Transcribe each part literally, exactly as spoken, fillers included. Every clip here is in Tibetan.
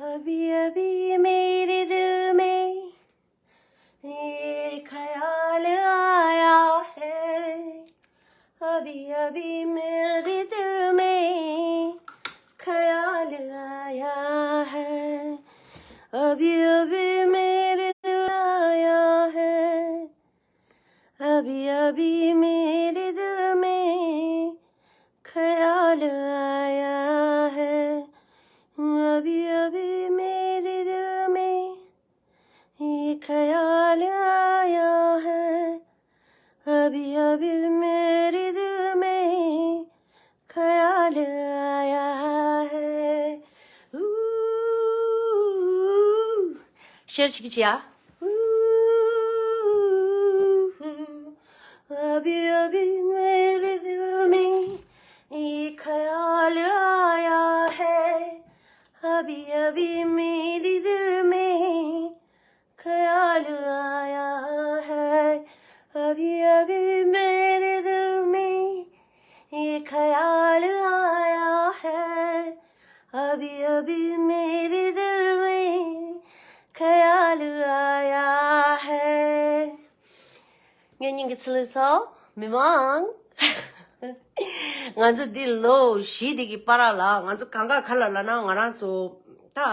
अभी अभी मेरे दिल में ये ख्याल आया है, अभी अभी मेरे दिल में ख्याल आया है, अभी अभी मेरे दिल आया है, अभी अभी मेरे दिल में ख्याल आया है, अभी अभी मेरे दिल में ये ख्याल आया है, अभी अभी मेरे दिल में ख्याल आया है। ऊ, शेर छिकी चिया। ऊ, अभी अभी मेरे दिल में ये ख्याल आया है, अभी अभी मेरे दिल में ख्याल आया है, अभी अभी मेरे दिल में ये ख्याल आया है, अभी अभी मेरे दिल में ख्याल आया है। ངའི་སྙིང་གི་ཚིལ་ལུས་ཚོ། མི་མང་། ང་ཚོ་འདི་ལོ་བཞི་འདི་གི་བར་ལ་ང་ཚོ་གང་ག་ག་ལ་ལ་ན་ང་རང་ཚོ་ད་ཨ་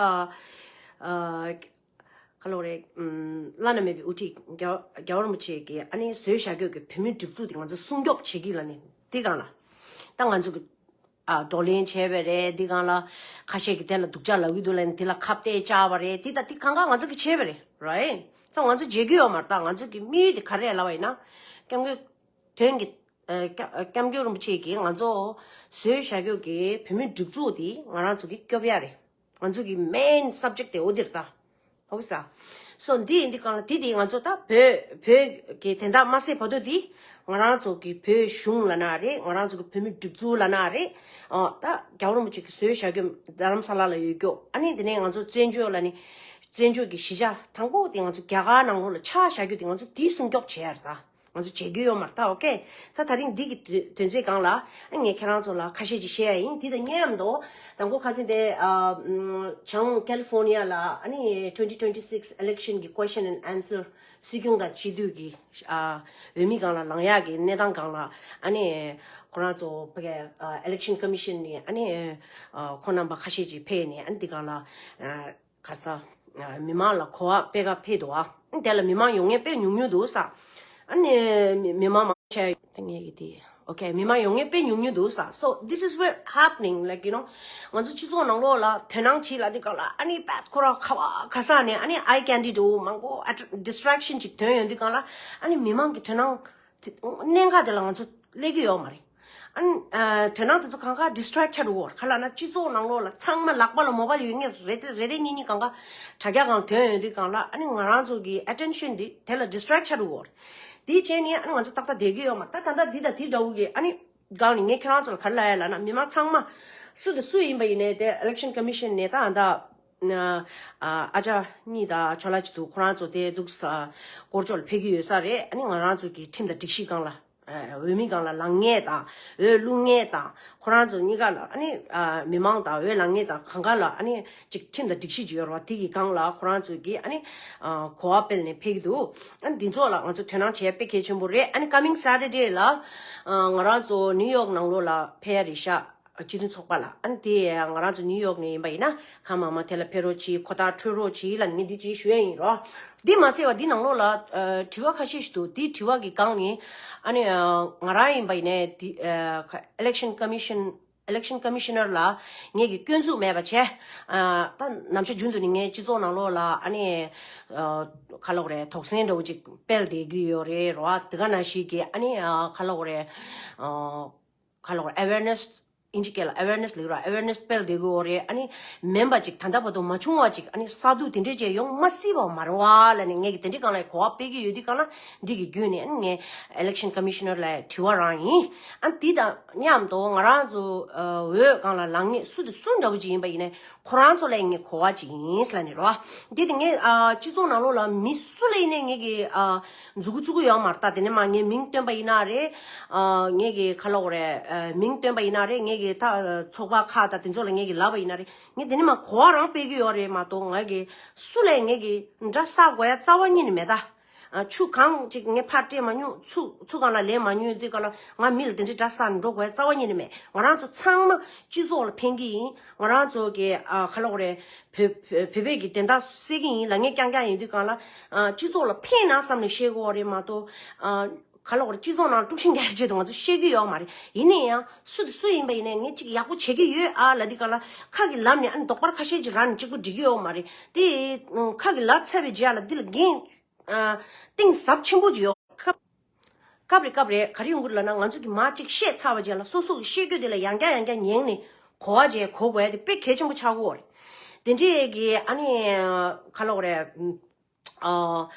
ག་ལོ་རེད། ཨམ། བླ་ན་མེད་པའི་དབུ་ཁྲིད་རྒྱལ་རྒྱལ་བ་རིན་པོ་ཆེ་གི་ཨ་ནི་བཟོས་བཞག་རྒྱུ་གི་བོད་མི་སྒྲིག་འཛུགས་དེ་ང་ཚོ་སྲུང་སྐྱོབ་བྱེད་ཀྱི་ལ་ནི་འདི་གང་ལ་ད་ང་ཚོ་གི་ཨ། བགྲོ་གླེང་བྱས་པ་རེད། འདི་སྒང་ལ་ཁ་ཤས་ཀྱིས་དེ་ལ་སྡུག་ཅག་ལབ་ཀྱི་འདུག་ལབ་ནས་དེ་ལ་ཁ་གཏད་བཅག་པ་རེད། དེ་ད་དེ་གང་ག་ང་ཚོ་གིས་བྱས་པ་རེད། རའི། ཙང་ང་ཚོ་བརྗེད་རྒྱུ་ཡོད་མ་རེད། ད་ང་ཚོ་གི་དམིགས་ཡུལ་དེ་ག་རེ་རེད་ལབ་པ་ཡིན་ན། སྐྱབས་མགོན་དོན་གྱི་ཨ། སྐྱབས་སྐྱབས་མགོན་རིན་པོ་ཆེ་གིས་ང་ཚོ་བཟོས་བཞག་རྒྱུ་གི་བོད་མི་སྒྲིག་འཛུགས་དེ་ང་རང་ཚོ་གིས་སྐྱོབ་ཡ་རེད། ང་ཚོ་གི་མེན་སབ་ཇེག་དེ་འོ་དེ་རེད་ད། ཨོ་ས། སོ་འདི་ཡིན་དུས་གང་ལ་དེ་དེ་ང་ཚོ་ད་བོད་བོད་ཀྱི་དོན་དག་མ་སེལ་བར་དུ་དེ་ང་རང་ཚོ་གི་བོད་གཞུང་ལབ་ན་རེད། ང་རང་ཚོ་གི་བོད་མི་སྒྲིག་འཛུགས་ལབ་ན་རེད། ཨོ་ད་རྒྱལ་བ་རིན་པོ་ཆེ་གི་བཟོས་བཞག་རྒྱུ་རྡ་རམ་ས་ལ་ལ་ཡོད་རྒྱུ། ཨ་ནི་དེ་ནས་ང་ཚོ་བཙན་བྱོལ་ལ་ནི་བཙན་བྱོལ་གྱི་གཞིས་ཆགས་དང་པོ་དེ་ང་ཚོ་རྒྱ་གར་ནང་ལོགས་ལ་ཆགས་བཞག་རྒྱུ་དེ་ང་ཚོ་དེ་སྲུང་སྐྱོབ་བྱེད་ཡ་རེད་ད། ང་ཚོ་བྱེད་རྒྱུ་ཡོད་མ་རེད་ད། ཨོ་ཀེ། ད་ད་རིང་འདི་གི་དོན་དོན་ཚན་སྒང་ལ་ཨ་ངས་ཁྱེད་རང་ཚོ་ལ་ཁ་ཤས་ཅིག་བཤད་ཡ་ཡིན། དེ་དང་མཉམ་དུ་དང་པོ་ཁ་སང་དེ་ཨ་བྱང་ཀེ་ལི་ཧྥོར་ནི་ཡ་ལ་ཨ་ནི་twenty twenty-six election གི་question and answer སྲིད་སྐྱོང་དང་སྤྱི་འཐུས་ཀྱི་ཨ་འོས་མི་སྒང་ལ་ལངས་ཡག་གི་གནས་སྟངས་སྒང་ལ་ཨ་ནི་ཁོ་རང་ཚོ་ཕ་གི་ཨ་election commission ནས་ཨ་ནི་ཨ་ཁོང་རྣམ་པ་ཁ་ཤས་ཅིག་ཕེབས་ནས་ཨ་ནི་འདི་སྒང་ལ་ཨ། ག་ས། མི་མང་ལ་གོ་བ་སྤེལ་ག་ཕེབས་འདུག་ཨ། དེ་ལ་མི་མང་ཡོང་མཁན་དཔེ་ཉུང་ཉུང་འདུག་ས། ཨ་ནི་མི་མི་མང་མང་ཆེ་ད་ངས་ཀྱི་དེ། ཨོ་ཀེ། མི་མང་ཡོང་མཁན་དཔེ་ཉུང་ཉུང་འདུག་ས། So this is what happening, like, you know, ང་ཚོ་སྤྱི་ཚོགས་ནང་ལོགས་ལ་དོ་སྣང་བྱེད་ལ་དེ་ག་ལ་ཨ་ནི་བད་ཁོ་ར་ཁ་བ་ཁ་ས་ནས་ཨ་ནི་ཨའི་ཀན་ཌི་ཌེ་ཊི་མང་པོ་ཨ་ཌི་སི་ཊེག་ཤན་ཅིག་ཐོན་ཡོང་དུས་གང་ལ་ཨ་ནི་མི་མང་གི་དོ་སྣང་། དེ་གནད་འགག་དེ་ལ་ང་ཚོ་སླེབས་ཀྱི་ཡོད་མ་རེད། ཨ་ནི་ཨ་དོ་སྣང་དེ་ཚོ་གང་ག་ཌི་སི་ཊེག་ཆགས་འགྲོ་གི་ཡོད་རེད། ག་ལབ་ན་སྤྱི་ཚོགས་ནང་ལོགས་ལ་ཚང་མ་ལག་པ་ལ་མོ་བཱ་ཡལ་ཡོད་མཁན་རེ་རེ་རེ་རེ་གཉིས་གཉིས་གང་ག་དྲ་རྒྱ་སྒང་ཐོན་ཡོང་དུས་གང་ལ་ཨ་ནི་ང་རང་ཚོ་གི་ཨེ་ཊེན་ཤན་དེ་དེ་ལ་ཌི་སི་ཊེག་ཆགས་འགྲོ་གི་ཡོད་རེད། དེ་བྱས་ནས་ཨ་ནི་ང་ཚོ་ཏག་ཏག་བསྡད་ཀྱི་ཡོད་མ་རེད། ད་ད་ལྟ་འདི་དང་དེ་འདྲ་བོ་གི་ཨ་ནི་སྒང་ནས་ངས་ཁྱེད་རང་ཚོ་ལ་ག་རེ་ལབ་ཡ་ལབ་ན་མི་མང་ཚང་མ་སུ་དང་སུ་ཡིན་པ་ཡིན་ནའི་དེ་ཨི་ལེག་ཤན་ཀོ་མི་ཤན་ནས་ད་ད། ཨ་ཨ་ཅག་གཉིས་དང་ཅོ་ལགས་གཅིག་འདུག་ཁོ་རང་ཚོ་དེ་འདུག་ས་སྐོར་ཅོག་ལ་ཕེབས་ཀྱི་ཡོད་ས་རེད། ཨ་ནི་ང་རང་ཚོ་གི་ཁྲིམས་དང་སྒྲིག་གཞི་སྒང་ལ་ཨ་འོས་མི་སྒང་ལ་ལངས་མཁན་དང་འོས་བླུག་མཁན་དང་ཁོ་རང་ཚོ་གཉིས་ཀ་ལ་ཨ་ནི་ཨ་མི་མང་དང་འོས་ལངས་མཁན་དང་གང་ག་ལ་ཨ་ནི་ཅིག་ཁྲིམས་དང་སྒྲིག་གཞི་ཅིག་ཡོད་རེད་བ། དེ་གི་སྒང་ལ་ཁོ་རང་ཚོ་གི་ཨ་ནི་ཨ་གོ་བ་སྤེལ་ནས་ཕེབས་ཀྱི་འདུག་ཨ་ནི་འདི་ཚོ་ལ་ང་ཚོ་དོ་སྣང་བྱེད་ཡ་དཔེ་གལ་ཆེན་པོ་རེད། ཨ་ནི་coming Saturday ལ་ཨ་ང་རང་ཚོ་ནིའུ་ཡོག་ནང་ལོགས་ལ་ཕེབས་ཡ་རེད་ཤག་སྤྱི་མཐུན་ཚོགས་པ་ལ། ཨ་ནི་དེ་ང་རང་ཚོ་ནིའུ་ཡོག་ནས་ཡིན་པ་ཡིན་ན་གང་མང་མང་དེ་ལ་ཕེབས་རོགས་གྱིས། གོ་བརྡ་འཕྲོད་རོགས་གྱིས་ལབ་ནས་འདི་ཅིག་ཞུ་ཡ་ཡིན་རོ། འདི་མ་ཟད་བ་འདི་ནང་ལོགས་ལ་ཨ་དྲི་བ་ཁ་ཤས་ཤིག་འདུག་འདི་དྲི་བ་གི་སྒང་ནས་ཨ་ནི་ཨ་ང་རང་ཡིན་པ་ཡིན་ནའི་འདི་ཨ་election commission election commissioner ལ་ངེད་ཀྱི་སྐྱོན་འཛུགས་མེད་པ་བྱས། ཨ་ད་ནམ་ཞག་རྒྱུན་དུ་ནི་ངའི་སྤྱི་ཚོགས་ནང་ལོགས་ལ་ཨ་ནི་ཨ་ག་ལབ་དགོས་རེད། དོགས་སེལ་འདྲ་བོ་ཅིག་སྤེལ་བསྡད་ཀྱི་ཡོད་རེད་རོ། དེ་ག་ནང་བཞིན་གྱི་ཨ་ནི་ཨ་ག་ལབ་དགོས་རེད། ཨ། ག་ལབ་དགོས་རེད། awareness ཨིན་ཇི་སྐད་ལ་awareness ལབ་ཀྱི་རེད། awareness སྤེལ་བསྡད་ཀྱི་ཡོད་རེད། ཨ་ནི་མིན་པ་ཅིག་ད་ལྟ་བར་དུ་མ་བྱུང་བ་ཅིག་ཨ་ནི་གསར་གཏོད་དེ་འདྲས་ཅིག་ཡོང་མ་སྲིད་པ་མ་རེད་བ་ལབ་ནས་ངས་ཀྱི་དེ་འདྲའི་སྒང་ལ་གོ་བ་སྤེལ་གྱི་ཡོད་དུས་སྒང་ལ་འདི་གི་བརྒྱུད་ནས་ཨ་ནི་ངས་election commissioner ལ་དྲི་བ་རང་ཡིན། ཨ་ནི་འདི་དང་མཉམ་དུ་ང་རང་ཚོ་ཨ་འོས་སྒང་ལ་ལངས་མཁན་སུ་དང་སུ་འདྲ་བོ་ཅིག་ཡིན་པ་ཡིན་ནའི་ཁོ་རང་ཚོ་ལ་ངས་གོ་བ་ཅིག་ཡིན་ལབ་ནས་རེད་བ། འདི་དེ་ངས་ཨ་སྤྱི་ཚོགས་ནང་ལོགས་ལ་མི་སུ་ལ་ཡིན་ནའི་ངས་ཀྱི་ཨ་མཛུབ་གུ་བཙུགས་ཀྱི་ཡོད་མ་རེད། ད་དེ་ནས་མ་ངས་མིང་བཏོན་པ་ཡིན་ན་རེད། ཨ་ངས་ཀྱི་ག་ལབ་དགོས་རེད། ཨ་མིང་བཏོན་པ་ཡིན་ན་རེད། ངས་ གི་ད་ཚོགས་པ་ཁག་དང་དེ་ཚོ་ལ་ངས་ཀྱི་ལབ་པ་ཡིན་ན་རེད། ངས་དེ་ནི་མ་གོ་བ་རང་སྤེལ་གི་ཡོད་རེད་མ་གཏོགས། ང་གི་སུ་ལས་ངས་ཀྱི་འདྲ་ས་དགོས་ཡ་རྩ་བ་ཉིད་ནས་མེད་ད། ཨ། ཆུ་གང་ཅིག་ངས་ཕར་སྤྲད་མ་མྱོང་། ཆུ་ཆུ་གང་ལ་ལེན་མ་མྱོང་། དུས་གང་ལ་ང་མི་ལ་དེ་འདྲའི་འདྲ་ས་འགྲོ་དགོས་ཡ་རྩ་བ་ཉིད་ནས་མེད། ང་རང་ཚོ་ཚང་མ་སྤྱི་ཚོགས་ལ་ཕན་གི་ཡིན། ང་རང་ཚོ་གི་ཨ་ག་ལབ་དགོས་རེད། བོད་བོད་པའི་གི་དན་རྟགས་གསལ་གི་ཡིན་ལ། ངས་རྐྱང་རྐྱང་ཡིན་དུས་གང་ལ་ཨ་སྤྱི་ཚོགས་ལ་ཕན་ན་བསམ་ནས་བཤད་དགོས་རེད་མ་གཏོགས། ཨ། ག་ལབ་དགོས་རེད། སྤྱི་ཚོགས་ནང་དཀྲུག་ཤིང་རྒྱག་ཆེད་དུ་ང་ཚོ་བཤད་ཀྱི་ཡོད་མ་རེད། ཡིན་ན་ཡང་སུ་དང་སུ་ཡིན་པ་ཡིན་ནའི་ངས་ཅིག་ཡག་པོ་བྱེད་ཀྱི་ཡོད་ཨ་ལབ་དུས་གང་ལ་ཁ་གི་ལབ་ནས་ཨ་ནི་དོགས་པ་ཁ་ཤས་ཅིག་རག་ནས་གཅིག་པུ་འགྲིག་གི་ཡོད་མ་རེད། དེ་ཁ་གི་ལབ་ཚར་བའི་རྗེས་ལ་འདི་ལ་འགན་ཨ་གཏིང་ཟབ་ཆེན་པོ་ཅིག་ཡོད། སྐབས་སྐབས་རེ་སྐབས་རེ་ག་རེ་ཡོང་གི་རེད་ལབ་ན། ང་ཚོ་གི་མར་ཅིག་བཤད་ཚར་བ་རྗེས་ལ་སོ་སོ་གི་བཤད་རྒྱུ་དེ་ལ་ཡང་བསྐྱར་ཡང་བསྐྱར་ཉན་ནས་གོ་བ་བྱས་གོ་དགོས་ཡ་དེ་དཔེ་གལ་ཆེན་པོ་ཆགས་ཀྱི་ཡོད་རེད། དེ་འདྲས་ཀྱི་ཨ་ནི་ག་ལབ་དགོས་རེད། ཨ།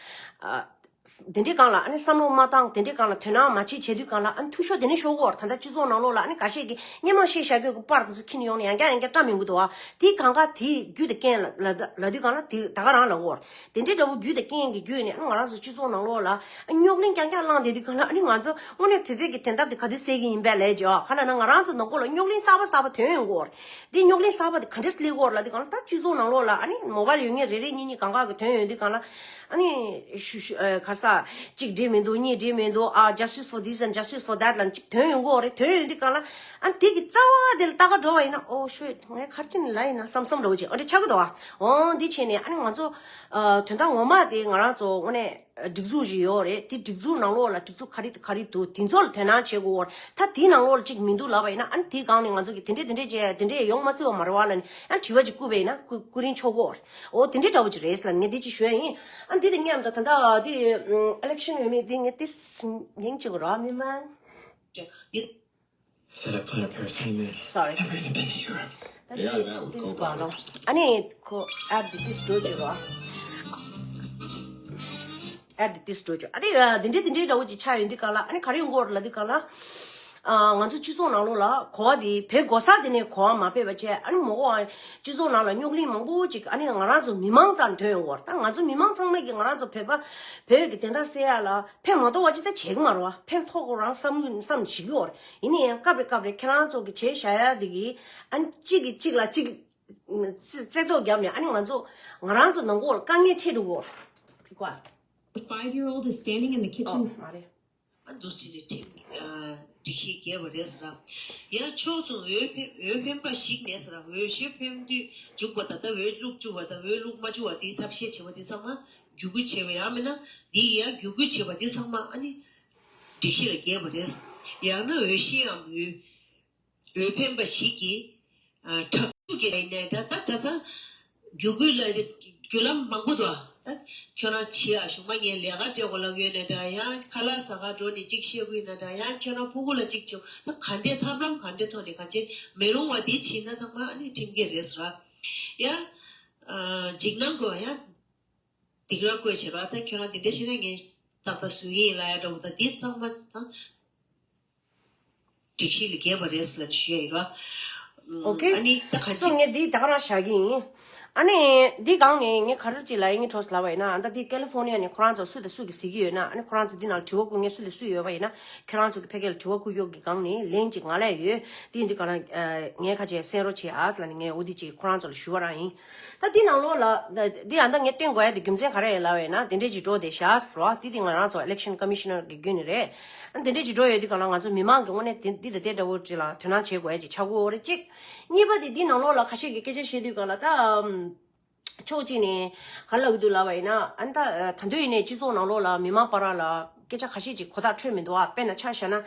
ཨ། དེ་འདྲའི་སྒང་ལ་ཨ་ནི་བསམ་བློ་མ་བཏང་། དེ་འདྲའི་སྒང་ལ་དོ་སྣང་མ་བྱེད་བྱེད་དུས་སྒང་ལ་ཨ་ནི་འཐུས་ཤོར་དེ་ནས་ཤོར་གྱི་ཡོད་རེད། ད་ལྟ་སྤྱི་ཚོགས་ནང་ལོགས་ལ་ཨ་ནི་འགའ་ཤས་ཀྱིས་སྔོན་མ་བཤད་བཞག་རྒྱུ་གི་པར་དེ་ཚོ་ཁྱེར་ནས་ཡོང་ནས་ཡང་བསྐྱར་ཡང་བསྐྱར་བཀྲམ་ཡོང་གི་འདུག་བ། དེ་གང་ག་དེ་རྒྱུ་དེ་རྐྱེན་ལ་ལ་ལབ་དུས་སྒང་ལ་དེ་ད་ག་རང་ལབ་ཀྱི་ཡོད་རེད། དེ་འདྲའི་འདྲ་བོ་རྒྱུ་དེ་རྐྱེན་གྱི་བརྒྱུད་ནས་ཨ་ནི་ང་རང་ཚོ་སྤྱི་ཚོགས་ནང་ལོགས་ལ་ཨ་རྙོག་གླེང་རྐྱང་རྐྱང་བསླངས་བསྡད་དུས་སྒང་ལ་ཨ་ནི་ང་ཚོ་དངོས་གནས་བོད་པའི་གི་དན་རྟགས་དེ་ག་དུས་གསལ་གྱི་ཡིན་པས་ལབ་ཀྱི་ཡོད། ག་ལབ་ན་ང་རང་ཚོ་ནང་ཁུལ་ལ་རྙོག་གླེང་གསར་པ་གསར་པ་ཐོན་ཡོང་གི་ཡོད་རེད། འདི་རྙོག་གླེང་གསར་པ་དེ་ག་འདྲས་སླེབས་ཀྱི་ཡོད་རེད་ལབ་དུས་སྒང་ལ། ད་སྤྱི་ཚོགས་ནང་ལོགས་ལ་ཨ་ནི་མོ་བཱལ་ཡོད་མཁན་རེ་རེ་གཉིས་གཉིས་གང་ག་གི་ཐོན་ཡོང་དུས་སྒང་ལ་ཨ་ནི་ཞུ་ཞུ་ཨ་ག་ས་གཅིག་འགྲིག་མི་འདུག་གཉིས་འགྲིག་མི་འདུག་ཨ། Justice for this and justice for that ལབ་ཅིག་ཐོན་ཡོང་གི་ཡོད་རེད། ཐོན་ཡོང་དུས་སྒང་ལ་ཨ་ནི་དེ་གི་རྩ་བ་དེ་ལ་ལྟ་ག་འགྲོ་བ་ཡིན་ན། ཨོ་ཤུད། ངས་ག་རེ་བྱས་ནས་ལབ་ཡིན་ན་བསམ་བསམ་འདྲ་བོ་ཅིག་ཨ་འདྲ་ཆགས་ཀྱི་འདུག་བ། འོ་འདི་བྱས་ནས་ཨ་ནི་ང་ཚོ་ཨ་དོན་དག་ངོ་མ་དེ་ང་རང་ཚོ་དངོས་གནས་སྒྲིག་འཛུགས་ཤིག་ཡོད་རེད། དེ་སྒྲིག་འཛུགས་ནང་ལོགས་ལ་སྒྲིག་འཛུགས་ག་རེ་ག་རེ་འདུག་དེ་ཚོ་ལ་དོ་སྣང་བྱེད་དགོས་རེད། ད་དེའི་ནང་ལོགས་ལ་གཅིག་མི་འདུག་ལབ་པ་ཡིན་ན་ཨ་ནི་དེའི་སྒང་ནས་ང་ཚོ་གིས་དེ་འདྲས་དེ་འདྲས་བྱས་དེ་འདྲས་ཡོང་མ་སྲིད་པ་མ་རེད་བ་ལབ་ནས་ཨ་ནི་དྲི་བ་ཅིག་བསྐུར་བ་ཡིན་ན་བསྐུར་བསྐུར་རིན་ཆོག་གི་ཡོད་རེད། འོ་དེ་འདྲས་འདྲ་བོ་ཅིག་རེད་ལབ་ནས་ངས་དེ་ཅིག་ཞུ་ཡ་ཡིན། ཨ་ནི་དེ་དང་མཉམ་དུ་ད་ལྟ་དེ་ཨ་ལེག་ཤན་ཡོད་མེད་དེ་ངས་དེ་ཉིན་གཅིག་རོགས་མི་མང་། Set up kind of parasailing. Sorry. Never even been to Europe. Yeah, that was this cool. ཨ་ནི་ཁོ་ཨེ་ཌི་ཏིས་འགྲོ་བྱེད་རོགས། ཨེ་ཌི་ཏིས་འགྲོ་བྱེད། ཨ་ནི་དེ་འདྲའི་དེ་འདྲའི་འདྲ་བོ་ཅིག་ཆགས་ཡོང་དུས་སྒང་ལ་ཨ་ནི་ག་རེ་ཡོང་གི་ཡོད་རེད་ལབ་དུས་སྒང་ལ། ཨ། ང་ཚོ་སྤྱི་ཚོགས་ནང་ལོགས་ལ་གོ་བ་དེ་བོད་གོ་ས་དེ་ནས་གོ་བ་མ་སྤེལ་བ་བྱས། ཨ་ནི་མ་གོ་བ་སྤྱི་ཚོགས་ནང་ལ་རྙོག་གླེང་མང་པོ་ཅིག་ཨ་ནི་ང་རང་ཚོ་མི་མང་རྩ་ནས་ཐོན་ཡོང་གི་ཡོད་རེད། ད་ང་ཚོ་མི་མང་ཚང་མས་ཀྱི་ང་རང་ཚོ་བོད་པ་བོད་ཀྱི་བདེན་མཐའ་གསལ་ཡ་ལ་ཕན་མ་ཐོགས་པ་ཅིག་ད་བྱེད་ཀྱི་མ་རེད་བ། ཕན་ཐོགས་དགོས་རང་བསམ་བསམ་བྱེད་ཀྱི་ཡོད་རེད། ཡིན་ན་ཡང་སྐབས་རེ་སྐབས་རེ་ཁྱེད་རང་ཚོ་གི་བྱས་བཞག་ཡ་དེ་གི་ཨ་ནི་གཅིག་གིས་གཅིག་ལ་གཅིག་རྩེ་རྩེ་ཏོག་བརྒྱབ་ནས་ཨ་ནི་ང་ཚོ་ང་རང་ཚོ་ནང་ཁོག་ལ་དཀའ་ངལ་འཕྲད་འགྲོ་གི་ཡོད་རེད། ཐུག་པ། The five-year-old is standing in the kitchen. ཨོ་མ་རེད། ཨ་འདུག་སེ་ནས་ཁྲིམས་ཨ་སྒྲིག་གཞི་འགལ་བ་རེད་ཟེར། ཡང་ཕྱོགས་མཚུངས་འོས་འཕེན་འོས་འཕེན་པ་ཞིག་ནས་ཟེར། འོས་ཤོག་འཕེན་དུས་འཇུག་པ་དང་ད་འོས་བླུག་བཅུག་པ་དང་འོས་བླུག་མ་བཅུག་པ་དེའི་ཐབས་ཤེས་བྱས་པ་དེ་ཚང་མ་བརྒྱུད་སྐུལ་བྱས་པ་ཡང་མིན་ན་འདི་ཡང་བརྒྱུད་སྐུལ་བྱས་པ་དེ་ཚང་མ་ཨ་ནི་སྒྲིག་གཞི་ལ་འགལ་བ་རེད། ཡང་ན་འོས་ཤིག་གམ་འོས་འོས་འཕེན་པ་ཞིག་གིས་ཨ་དྲག་ཤུགས་ཀྱིས་ཡིན་ནའི་འདྲ། ད་ད་ས་བརྒྱུད་སྐུལ་ལ་བརྒྱུད་ལམ་མང་པོ་འདུག་ད་ཁྱོད་རང་བྱེད་ཨ་གཞུག་མ་ངས་ལས་ཀ་སྤྲད་དགོས་ལབ་ཡོད་ནའི་འདྲ། ཡང་ཁ་ལག་ཟ་གར་འགྲོ་ནས་གཅིག་བཤད་དགོས་ཡིན་ན་འདྲ། ཡང་ཁྱོད་རང་ཕྲུ་གུ་ལ་གཅིག་བྱེད། ད་ག་འདྲས་ཐབས་ལམ་ག་འདྲས་ཐོག་ནས་གང་བྱེད་མི་རུང་བ་དེ་བྱེད་ན་ཚང་མ་ཨ་ནི་ཁྲིམས་འགལ་རེད་ཟེར། ཡ། ཨ་འཇིགས་སྣང་དགོས་ཡ། སྡིགས་ར་བསྐོས་བྱེད་ར། ད་ཁྱོད་རང་དེ་འདྲ་བྱས་ན་ངས་ཏག་ཏག་བཟོ་གི་ཡིན་ལབ་ཡ་འདྲ་བོ། ད་འདི་ཚང་མ་ད་སྒྲིག་གཞི་ལས་འགལ་བ་རེད་ཟེར་ལབ་ནས་ཞུ་ཡ་ཡིན་ར། ཨོ་ཁེ། ཨ་ནི་ད་ག་སོ་ཅི། ངས་འདི་ད་ག་རང་བཞག་གི་ཡིན། ཨ་ནི་འདི་སྒང་ནས་ངས་ག་རེ་ཅིག་ལབ་ཡིན་ངས་གྲོགས་ལབ་པ་ཡིན་ན། ཨ་ད་འདི་ཀེ་ལི་ཧྥོ་ནི་ཡ་ནས་ཁོ་རང་ཚོ་སུ་དང་སུ་གིས་གཟིགས་ཀྱི་ཡོད་ན། ཨ་ནི་ཁོ་རང་ཚོ་འདི་ནང་དྲི་བ་བསྐུར་མཁན་སུ་དང་སུ་ཡོད་པ་ཡིན་ན། ཁྱེད་རང་ཚོ་གི་ཕ་གི་ལ་དྲི་བ་བསྐུར་ཡོད་ཀྱི་སྒང་ནས་ལན་ཅིག་ང་ལ་ཡོད། འདི་འདི་ག་རང་ངས་ཁ་ཆེ་གསན་རོགས་བྱེད་ཨ་ཟེར་ལབ་ནས་ངས་འོ་འདི་ཅིག་ཁོ་རང་ཚོ་ལ་ཞུ་བ་རང་ཡིན། ད་འདི་ནང་ལོགས་ལ་འདི་ཨ་ད་ངས་སྟོན་དགོས་ཡ་དེ་རྒྱུ་མཚན་ག་རེ་ཡིན་ལབ་པ་ཡིན་ན། དེ་འདྲས་ཅིག་འགྲོ་བསྡད་ཤག་ཟེར་བ། འདི་དེ་ང་རང་ཚོ་election commissioner གི་བརྒྱུད་ནས་རེད། ཨ་དེ་འདྲས་ཅིག་འགྲོ་ཡོད་དུས་ག་ལ་ང་ཚོ་མི་མང་གི་དངོས་གནས་དེ་འདི་དང་དེ་འདྲ་བོ་ཅིག་ལ་དོ་སྣང་བྱེད་དགོས་ཡ་ཅིག་ཆགས་ཀྱི་ཡོད་རེད་གཅིག། གཉིས་པ་དེ་འདི་ནང་ལོགས་ལ་ཁ་ཤས་ཀྱིས་སྐད་ཆ་བཤད་དུས་ག་ལ་ད། ཕྱོགས་གཅིག་ནས་ག་རེ་ལབ་ཀྱི་འདུག་ལབ་པ་ཡིན་ན། ཨ་ནི་ད་ད་དུང་ཡིན་ནའི་སྤྱི་ཚོགས་ནང་ལོགས་ལ་མི་མང་བར་ལ་སྐད་ཆ་ཁ་ཤས་ཅིག་གོ་ཐག་ཆོད་མི་འདུག་ཨ། དཔེར་ན་ཆ་བཞག་ན་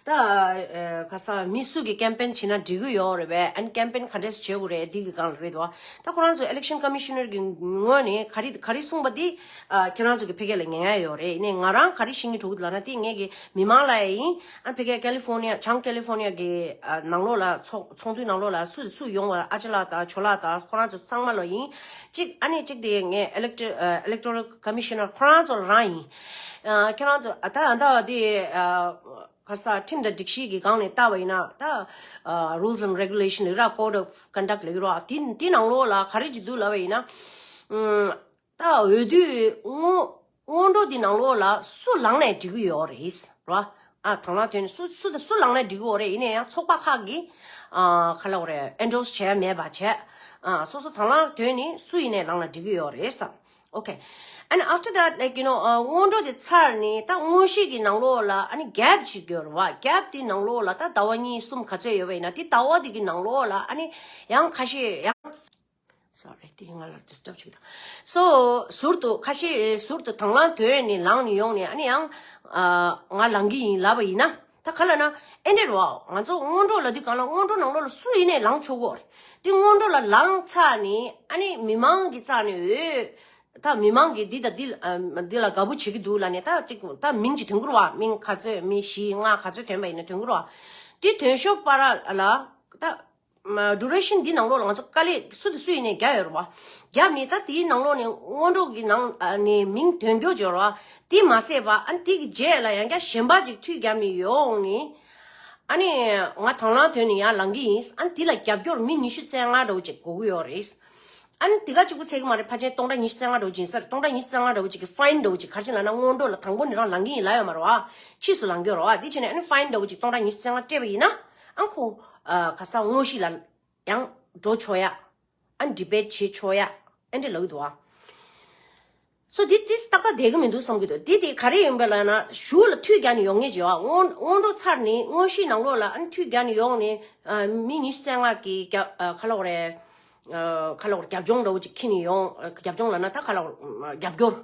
ད་ཨ་ག་ས་མི་སུ་གི་campaign བྱེད་ན་འགྲིག་གི་ཡོད་རེད་པས། ཨ་ནི་campaign ག་འདྲས་བྱེད་དགོས་རེད་འདི་གི་སྒང་ལ་རེད་འདུག་ཨ། ད་ཁོ་རང་ཚོ་election commissioner གི་ངོས་ནས་ག་རེ་ག་རེ་གསུངས་པ་འདི་ཨ་ཁྱེད་རང་ཚོ་གི་ཕ་གི་ལ་ཉན་ཡ་ཡོད་རེད། ཡིན་ནའི་ང་རང་ག་རེ་ཤེས་ཀྱི་འདུག་ལབ་ན། དེ་ངས་གི་མི་མང་ལ་ཡ་ཡིན། ཨ་ཕ་གི་ཀེ་ལི་ཧྥོ་ནི་ཡ་བྱང་ཀེ་ལི་ཧྥོ་ནི་ཡ་གི་ཨ་ནང་ལོགས་ལ་ཚོགས་ཚོགས་འདུའི་ནང་ལོགས་ལ་སུ་སུ་ཡོང་བ། ཨ་ཅག་ལགས་དང་ཇོ་ལགས་དང་ཁོ་རང་ཚོ་ཚང་མ་ལ་ཡིན། གཅིག་ཨ་ནི་གཅིག་དེ་ངས་elector- ཨ་electoral commissioner ཁོ་རང་ཚོ་ལ་རང་ཡིན། ཨ་ཁྱེད་རང་ཚོ་ཨ་ད་ཨ་ད་དེ་ཨ་ག་ས་ཁྲིམས་དང་སྒྲིག་གཞི་གི་སྒང་ནས་བལྟས་པ་ཡིན་ན། ད་ཨ་rules and regulation ལབ་ར། Code of conduct ལབ་ར། དེ་དེ་ནང་ལོགས་ལ་ག་རེ་ཅིག་འདུག་ལབ་པ་ཡིན་ན། ཨ་ད་འོས་བསྡུའི་སྔོན་སྔོན་འགྲོ་འདི་ནང་ལོགས་ལ་སུ་ལངས་ནའི་འགྲིག་གི་ཡོད་རེད་ར། ཨ་དང་བླངས་ཐོན་ནས་སུ་སུ་དང་སུ་ལངས་ན་འགྲིག་གི་ཡོད་རེད། ཡིན་ན་ཡང་ཚོགས་པ་ཁག་གིས་ཨ་ག་ལབ་དགོས་རེད། ཨེན་ཌོ་སི་བྱས་མེད་པ་བྱས། ཨ་སོ་སོ་དང་བླངས་ཐོན་ནས་སུ་ཡིན་ནའི་ལངས་ན་འགྲིག་གི་ཡོད་རེད་བསམ། Okay. And after that, like, you know, uh, སྔོན་འགྲོ་དེ་ཚར་ནས་ད་དངོས་གཞི་གི་ནང་ལོགས་ལ་ཨ་ནི་གེབ་ཅིག་ཡོད་རེད་བ། གེབ་དེ་ནང་ལོགས་ལ་ད་ཟླ་བ་གཉིས་གསུམ་ག་ཚོད་ཡོད་པ་ཡིན་ན། དེ་ཟླ་བ་དེ་གི་ནང་ལོགས་ལ་ཨ་ནི་ཡང་ཁ་ཤས་ཡང་། Sorry, དེ་ང་ལ་ཌི་སི་ཊརབ་བྱེད་ཀྱི་འདུག་སོ་ཟུར་དུ་ཁ་ཤས་ཟུར་དུ་དང་བླངས་ཐོན་ནས་ལངས་ནས་ཡོང་ནས། ཨ་ནི་ཡང་ཨ་ང་ལངས་ཀྱི་ཡིན་ལབ་པ་ཡིན་ན། ད་ག་ལབ་ན་ཨེ་འདྲ་རེད་བ། ང་ཚོ་སྔོན་འགྲོ་ལབ་དུས་སྒང་ལ་སྔོན་འགྲོ་ནང་ལོགས་ལ་སུ་ཡིན་ནའི་ལངས་ཆོག་གི་ཡོད་རེད། དེ་སྔོན་འགྲོ་ལ་ལངས་ཚར་ནས་ཨ་ནི་མི་མང་གི་རྩ་ནས་འོས། ད་མི་མང་གིས་འདི་དང་འདི་ཨ་འདི་ལ་དགའ་པོ་བྱེད་ཀྱི་འདུག་ལབ་ནས། ད་ཅིག་ད་མིང་ཅིག་ཐོན་གྱི་རེད་བ། མིང་ག་ཚོད། མི་བཞི་ལྔ་ག་ཚོད་ཐོན་པ་ཡིན་ན་ཐོན་གྱི་རེད་བ། དེ་ཐོན་ཤོག་བར་ལ་ད་ཌུ་རེ་ཤན་འདི་ནང་ལོགས་ལ་ང་ཚོ་དཀའ་ལས་སུ་དང་སུ་ཡིན་ནའི་བརྒྱབ་ཡོད་རེད་བ། བརྒྱབ་ནས་ད་དེའི་ནང་ལོགས་ནས་སྔོན་འགྲོ་གི་ནང་ནས་མིང་ཐོན་རྒྱུ་ཡོད་རེད་བ། དེ་མ་ཟད་པ་ཨ་ནི་དེ་གི་རྗེས་ལ་ཡང་བསྐྱར་གཞན་པ་ཅིག་མཐུད་བརྒྱབ་ནས་ཡོང་ནས། ཨ་ནི་ང་དང་བླངས་ཐོན་ནས་ཡར་ལངས་ཀྱི་ཡིན། ཨ་ནི་དེ་ལ་རྒྱབ་སྐྱོར་མི་ཉི་ཤུ་རྩ་ལྔ་འདྲ་བོ་ཅིག་དགོས་ཀྱི་ཡོད་རེད། ཨ་ནི་དེ་ག་གཅིག་པུ་ཚད་ཀྱི་མ་རེད། ཕལ་ཆེར་སྟོང་ཕྲག་ཉི་ཤུ་རྩ་ལྔ་འདྲ་བོ་ཅིག་ཡིན་ས་རེད། སྟོང་ཕྲག་ཉི་ཤུ་རྩ་ལྔ་འདྲ་བོ་ཅིག་གི་ཕའིན་འདྲ་བོ་ཅིག་ག་རེ་བྱས་ལབ་ན། སྔོན་འགྲོ་ལ་དང་པོ་ནས་རང་ལངས་ཀྱི་ཡིན་ལབ་ཡོད་མ་རེད་བ། ཕྱིས་སུ་ལངས་ཀྱི་ཡོད་རེད་བ། དེ་བྱས་ནས་ཨ་ནི་ཕའིན་འདྲ་བོ་ཅིག་སྟོང་ཕྲག་ཉི་ཤུ་རྩ་ལྔ་སྤྲད་པ་ཡིན་ན། ཨ་ཁོ་ཨ་ག་ས་དངོས་གཞི་ལ་ཡང་འགྲོ་ཆོག་ཡ། ཨ་ནི་ཌི་བེ་ཊི་བྱེད་ཆོག་ཡ། ཨ་འདྲ་ལབ་ཀྱི་འདུག་བ། སོ་འདི་འདི་ཏག་ཏག་བསྡད་ཀྱི་མི་འདུག་བསམ་གྱི་འདུག་འདི་དེ་ག་རེ་ཡིན་པ་ལབ་ན། གཞུག་ལ་མཐུད་རྒྱག་ནས་ཡོང་མཁན་ཅིག་ཡོད། སྔོན་སྔོན་འགྲོ་ཚར་ནས་དངོས་གཞིའི་ནང་ལོགས་ལ་ཨ་ནི་མཐུད་རྒྱག་ནས་ཡོང་ནས། ཨ་མི་ཉི་ཤུ་རྩ་ལྔ་གི་རྒྱབ་ཨ་ག་ལབ་དགོས་རེད། ཨ་ག་ལབ་དགོས་རེད། རྒྱབ་ལྗོངས་འདྲ་བོ་ཅིག་འཁྱེར་ནས་ཡོང་། རྒྱབ་ལྗོངས་ལབ་ན་ད་ག་ལབ་དགོས་རེད། རྒྱབ་སྐྱོར།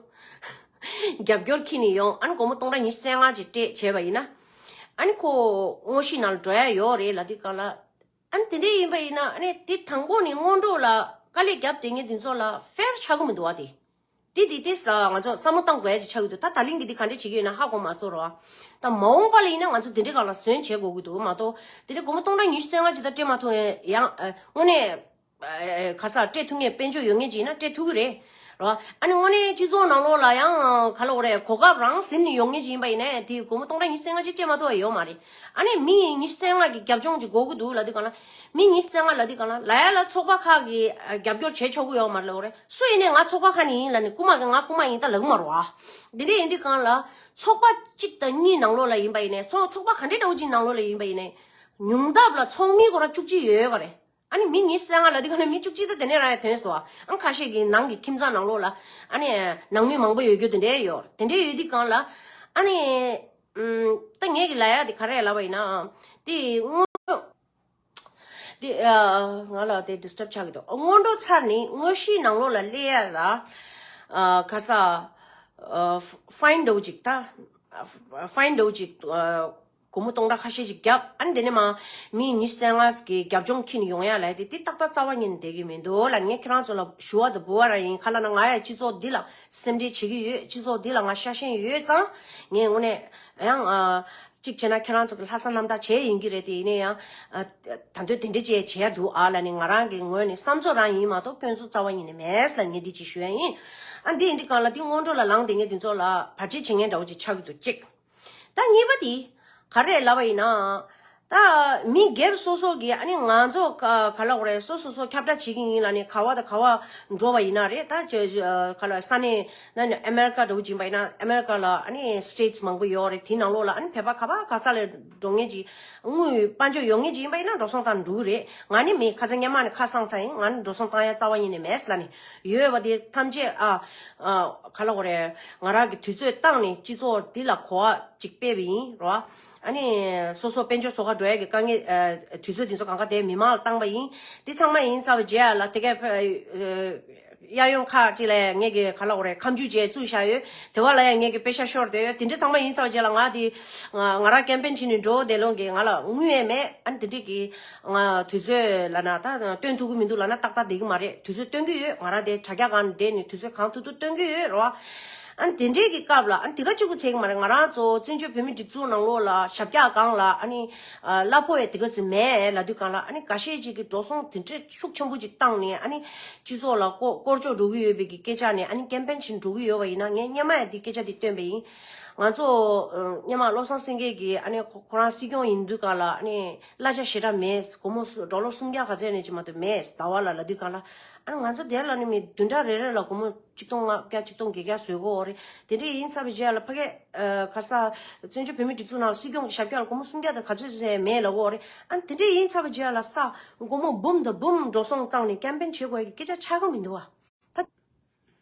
རྒྱབ་སྐྱོར་འཁྱེར་ནས་ཡོང་། ཨ་ནི་སྒོར་མོ་སྟོང་ཕྲག་ཉི་ཤུ་རྩ་ལྔ་ཅིག་སྤྲད་བྱས་པ་ཡིན་ན། ཨ་ནི་ཁོ་དངོས་གཞིའི་ནང་ལ་འགྲོ་ཡ་ཡོད་རེད་ལབ་དུས་སྒང་ལ། ཨ་ནི་དེ་འདྲས་ཡིན་པ་ཡིན་ན། ཨ་ནི་དེ་དང་པོ་ནས་སྔོན་འགྲོ་ལ་དཀའ་ལས་བརྒྱབ་བསྡད་མཁན་དེ་ཚོ་ལ་ཕེར་ཆགས་ཀྱི་མི་འདུག་བ། དེ་དེ་དེ་དེ་ས་ང་ཚོ་བསམ་བློ་བཏང་དགོས་ཡ་ཅིག་ཆགས་ཀྱི་འདུག་ད་ད་ལིང་གི་དེ་ག་འདྲས་བྱེད་ཀྱི་ཡོད་ན་ཧ་གོ་མ་སོང་རོ། ད་མ་འོངས་པ་ལ་ཡིན་ན་ང་ཚོ་དེ་འདྲས་སྒང་ལ་ཟོན་བྱེད་དགོས་ཀྱི་འདུག་མ་གཏོགས་དེ་འདྲས་སྒོར་མོ་སྟོང་ཕྲག་ཉི་ཤུ་རྩ་ལྔ་ཅིག་ད་སྤྲད་མ་ཐུབ་ཡང་། ཨ་དངོས་གནས་ཨ་ག་ས་སྤྲད་ཐུབ་མཁན་དཔལ་འབྱོར་ཡོད་མཁན་ཅིག་ཡིན་ན་སྤྲད་ཐུབ་ཀྱི་རེད་རོ། ཨ་ནི་དངོས་གནས་སྤྱི་ཚོགས་ནང་ལོགས་ལ་ཡང་ག་ལབ་དགོས་རེད། གོ་སྐབས་རང་ཟིན་ནས་ཡོང་མཁན་ཅིག་ཡིན་པ་ཡིན་ན། དེ་སྒོར་མོ་སྟོང་ཕྲག་ཉི་ཤུ་རྩ་ལྔ་ཅིག་སྤྲད་མ་ཐུབ་པ་ཡོད་མ་རེད། ཨ་ནི་མི་ཉི་ཤུ་རྩ་ལྔ་གི་རྒྱབ་ལྗོངས་ཅིག་དགོས་ཀྱི་འདུག་ལབ་དུས་སྒང་ལ། མི་ཉི་ཤུ་རྩ་ལྔ་ལབ་དུས་སྒང་ལ་ལ་ཡ་ལ་ཚོགས་པ་ཁག་གིས་ཨ་རྒྱབ་སྐྱོར་བྱེད་ཆོག་གི་ཡོད་མ་རེད་ལབ་དགོས་རེད། སུ་ཡིན་ནའི་ང་ཚོགས་པ་ཁག་ནས་ཡིན་ལབ་ནས་རྐུ་མ་གིས་ང་རྐུ་མ་ཡིན་ད་ལབ་ཀྱི་མ་རེད་བ། འདི་འདྲས་ཡིན་དུས་སྒང་ལ་ཚོགས་པ་གཅིག་དང་གཉིས་ནང་ལོགས་ལ་ཡིན་པ་ཡིན་ནའི། ཚོགས་ཚོགས་པ་ག་འདྲས་འདྲ་བོ་ཅིག་ནང་ལོགས་ལ་ཡིན་པ་ཡིན་ནའི། ཉུང་མཐའ་ལ་ཚོགས་མི་ཁོ་རང་བཅུ་གཅིག་ཡོད་ཡོད་ག་རེད། ཨ་ནི་མི་ཉི་ཤུ་རྩ་ལྔ་ལབ་དུས་སྒང་ལ་མི་བཅུ་གཅིག་ད་དེ་ནས་རང་ཡ་ཐོན་སོང་བ། ཨ་ཁ་ཤས་ཀྱི་ནང་གི་ཁྱིམ་ཚང་ནང་ལོགས་ལ་ཨ་ནི་ནང་མི་མང་པོ་ཡོད་རྒྱུ་དེ་འདྲས་ཡོད། དེ་འདྲས་ཡོད་དུས་སྒང་ལ་ཨ་ནི་ཨམ་ད་ངས་ཀྱི་ལབ་ཡ་དེ་ག་རེ་ལབ་པ་ཡིན་ན། དེ་སྔོན་དེ་ཨ་ང་ལ་དེ་ཌི་སི་ཊརབ་ཆགས་ཀྱི་འདུག་སྔོན་འགྲོ་ཚར་ནས་དངོས་གཞིའི་ནང་ལོགས་ལ་སླེབས་ཡ་ལ་ཨ་ག་ས་ཨ་ཕའིན་འདྲ་བོ་ཅིག་ད་ཕའིན་འདྲ་བོ་ཅིག་ཨ། སྒོར་མོ་སྟོང་ཕྲག་ཁ་ཤས་ཅིག་བརྒྱབ། ཨ་ནི་དེ་ནས་མ་མི་ཉི་ཤུ་རྩ་ལྔ་གི་རྒྱབ་ལྗོངས་འཁྱེར་ནས་ཡོང་ཡ་ལབ་དེ་དེ་ཏག་ཏག་རྩ་བ་ཉིད་ནས་བསྡད་ཀྱི་མི་འདུག་ལབ་ནས་ངས་ཁྱེད་རང་ཚོ་ལ་ཞུ་བ་དང་འབུལ་བ་རང་ཡིན། ག་ལབ་ན་ང་ཡ་སྤྱི་ཚོགས་འདི་ལ་སེམས་ཁྲལ་བྱེད་ཀྱི་ཡོད། སྤྱི་ཚོགས་འདི་ལ་ང་ཤ་ཞེན་ཡོད་ཙང་། ངས་དངོས་གནས་ཡང་ཨ་གཅིག་བྱས་ན་ཁྱེད་རང་ཚོ་གི་ལྷག་བསམ་རྣམ་དག་བྱས་ཡིན་གྱི་རེད། དེ་ཡིན་ན་ཡང་ཨ་ད་དུང་དེ་འདྲ་བྱས་བྱས་ཡ་འདུག་ཨ་ལབ་ནས་ང་རང་གི་ངོས་ནས་བསམ་ཚོད་རང་ཡིན་མ་གཏོགས་སྐྱོན་འཛུགས་རྩ་བ་ཉིད་ནས་མེད་ལབ་ངས་འདི་ཅིག་ཞུ་ཡ་ཡིན། ཨ་འདི་ཡིན་དུས་སྒང་ལ་འདི་སྔོན་འགྲོ་ལ་ལངས་བསྡད་མཁན་དེ་ཚོ་ལ་བར་ཆད་བྱེད་མཁན་འདྲ་བོ་ཅིག་ཆགས་ཀྱི་འདུག་གཅིག་ད་གཉིས་པ་དེ་ག་རེ་ལབ་པ་ཡིན་ན། ད་མི་སྒེར་སོ་སོ་གིས་ཨ་ནི་ང་ཚོ་ག་ག་ལབ་དགོས་རེད། སོ་སོ་སོ་ཁྱབ་བསྒྲགས་བྱེད་ཀྱི་ཡིན་ལབ་ནས་ག་བ་དང་ག་བ་འགྲོ་བ་ཡིན་ན་རེད། ད་ཅོ་ག་ལབ་ས་གནས་ན་ཨ་མེ་རི་ཀ་འདྲ་བོ་ཅིག་ཡིན་པ་ཡིན་ན། ཨ་མེ་རི་ཀ་ལ་ཨ་ནི་སི་ཊེ་ཊི་སི་མང་པོ་ཡོད་རེད། དེའི་ནང་ལོགས་ལ་ཨ་ནི་བོད་པ་ག་བ་ག་ས་ལ་འགྲོ་མཁན་ཅིག་དངུལ་དཔལ་འབྱོར་ཡོད་མཁན་ཅིག་ཡིན་པ་ཡིན་ན་འགྲོ་སོང་བཏང་འགྲོ་གི་རེད། ང་ནི་མི་ཁ་སང་སྔོན་མ་ནས་ཁ་སང་ཚར་ཡིན། ང་ནི་འགྲོ་སོང་བཏང་ཡ་རྩ་བ་ཉིད་ནས་མེད་ལབ་ནས་ཡོད་པ་དེ་ཐམས་ཅད་ཨ་ཨ་ག་ལབ་དགོས་རེད། ང་རང་གི་དུས་ཚོད་བཏང་ནས་སྤྱི་ཚོགས་འདི་ལ་གོ་བ་ཅིག་སྤེལ་བ་ཡིན་རོ། ཨ་ནི་སོ་སོ་དཔལ་འབྱོར་ཚོགས་ཁག་འགྲོ་ཡ་གི་དཀའ་ངལ་ཨ་དུས་ཚོད་དེ་ཚོ་གང་ག་དེ་མི་མང་ལ་བཏང་པ་ཡིན། འདི་ཚང་མ་ཡིན་ཚར་བའི་རྗེས་ལ་དེ་གའི་ཨ་གཡས་གཡོན་ཁག་ཅིག་ལ་ངེད་ཀྱི་ག་ལབ་དགོས་རེད། ཁ་མཆུ་བྱས་བཙུགས་བཞག་ཡོད། དེ་བ་ལ་ཡང་ངེད་ཀྱི་པེ་ཤ་ཤོར་བསྡད་ཡོད། དེ་འདྲ་ཚང་མ་ཡིན་ཚར་བའི་རྗེས་ལ་ང་དེ་ང་ང་རང་ཀེམ་པེན་བྱས་ནས་འགྲོ་བསྡད་ལོང་གི་ང་ལ་དངུལ་ཡང་མེད། ཨ་ནི་དེ་འདྲས་ཀྱི་ང་དུས་ཚོད་ལབ་ན་ད་སྟོན་ཐུབ་ཀྱི་མི་འདུག་ལབ་ན་ཏག་ཏག་བསྡད་ཀྱི་མ་རེད། དུས་ཚོད་སྟོན་གྱི་ཡོད། ང་རང་དེ་དྲ་རྒྱ་སྒང་ནས་བསྡད་ནས་དུས་ཚོད་གང་ཐུབ་ཐུབ་སྟོན་གྱི་ཡོད་རོ། ཨ་ནི་དེ་འདྲས་ཀྱི་སྐབས་ལ་ཨ་ནི་དེ་ག་གཅིག་པུ་ཚད་ཀྱི་མ་རེད། ང་རང་ཚོ་བཙན་བྱོལ་བོད་མིའི་སྒྲིག་འཛུགས་ནང་ལོགས་ལ་ཞབས་བཀྱག་སྒང་ལ་ཨ་ནི་གླ་ཕོགས་ཡང་དེ་ག་ཚོད་མེད་ལབ་དུས་སྒང་ལ། ཨ་ནི་འགའ་ཤས་ཅིག་གིས་འགྲོ་སོང་དེ་འདྲས་ཤུགས་ཆེན་པོ་ཅིག་བཏང་ནས་ཨ་ནི་སྤྱི་ཚོགས་ལ་སྐོར་སྐོར་ཕྱོགས་འགྲོ་གི་ཡོད་པའི་གི་སྐད་ཆ་ནས་ཨ་ནི་ཀེམ་པེན་བྱས་འགྲོ་གི་ཡོད་པ་ཡིན་ན། ངས་སྔོན་མ་ཡང་དེ་སྐད་ཆ་དེ་བཏོན་པ་ཡིན། ང་ཚོ་སྔོན་མ་བློ་བཟང་སེང་གེ་གིས་ཨ་ནི་ཁོ་ཁོ་རང་སྲིད་སྐྱོང་ཡིན་དུས་སྒང་ལ་ཨ་ནི་གླ་ཆ་ཞེ་དྲག་མེད། སྒོར་མོ་ཌོ་ལར་སུམ་བརྒྱ་ག་ཚོད་ནས་ཅིག་མ་གཏོགས་མེད་ཟླ་བ་ལ་ལབ་དུས་སྒང་ལ། ཨ་ནི་ང་ཚོ་དེ་ལ་ནི་མི་བདུན་ཕྲག་རེ་རེ་ལ་སྒོར་མོ་ ཆིག་སྟོང་ལྔ་བརྒྱ་ཆིག་སྟོང་བརྒྱད་བརྒྱ་བཟོས་གོ་རེད། དེ་འདྲས་ཡིན་ཚར་བའི་རྗེས་ལ་ཕ་གི་ཨ་ག་ས་བཙན་བྱོལ་བོད་མིའི་སྒྲིག་འཛུགས་ནང་ལ་སྲིད་སྐྱོང་གི་ཞབས་བཀྱག་ལ་སྒོར་མོ་སུམ་བརྒྱ་དང་ག་ཚོད་ཚོད་མེད་ལབ་གོ་རེད། ཨ་དེ་འདྲས་ཡིན་ཚར་བའི་རྗེས་ལ་ས་སྒོར་མོ་འབུམ་དང་འབུམ་འགྲོ་སོང་བཏང་ནས་ཀེམ་པེན་བྱེད་དགོས་ཀྱི་སྐད་ཆ་ཆགས་ཀྱི་མི་འདུག་བ། ད་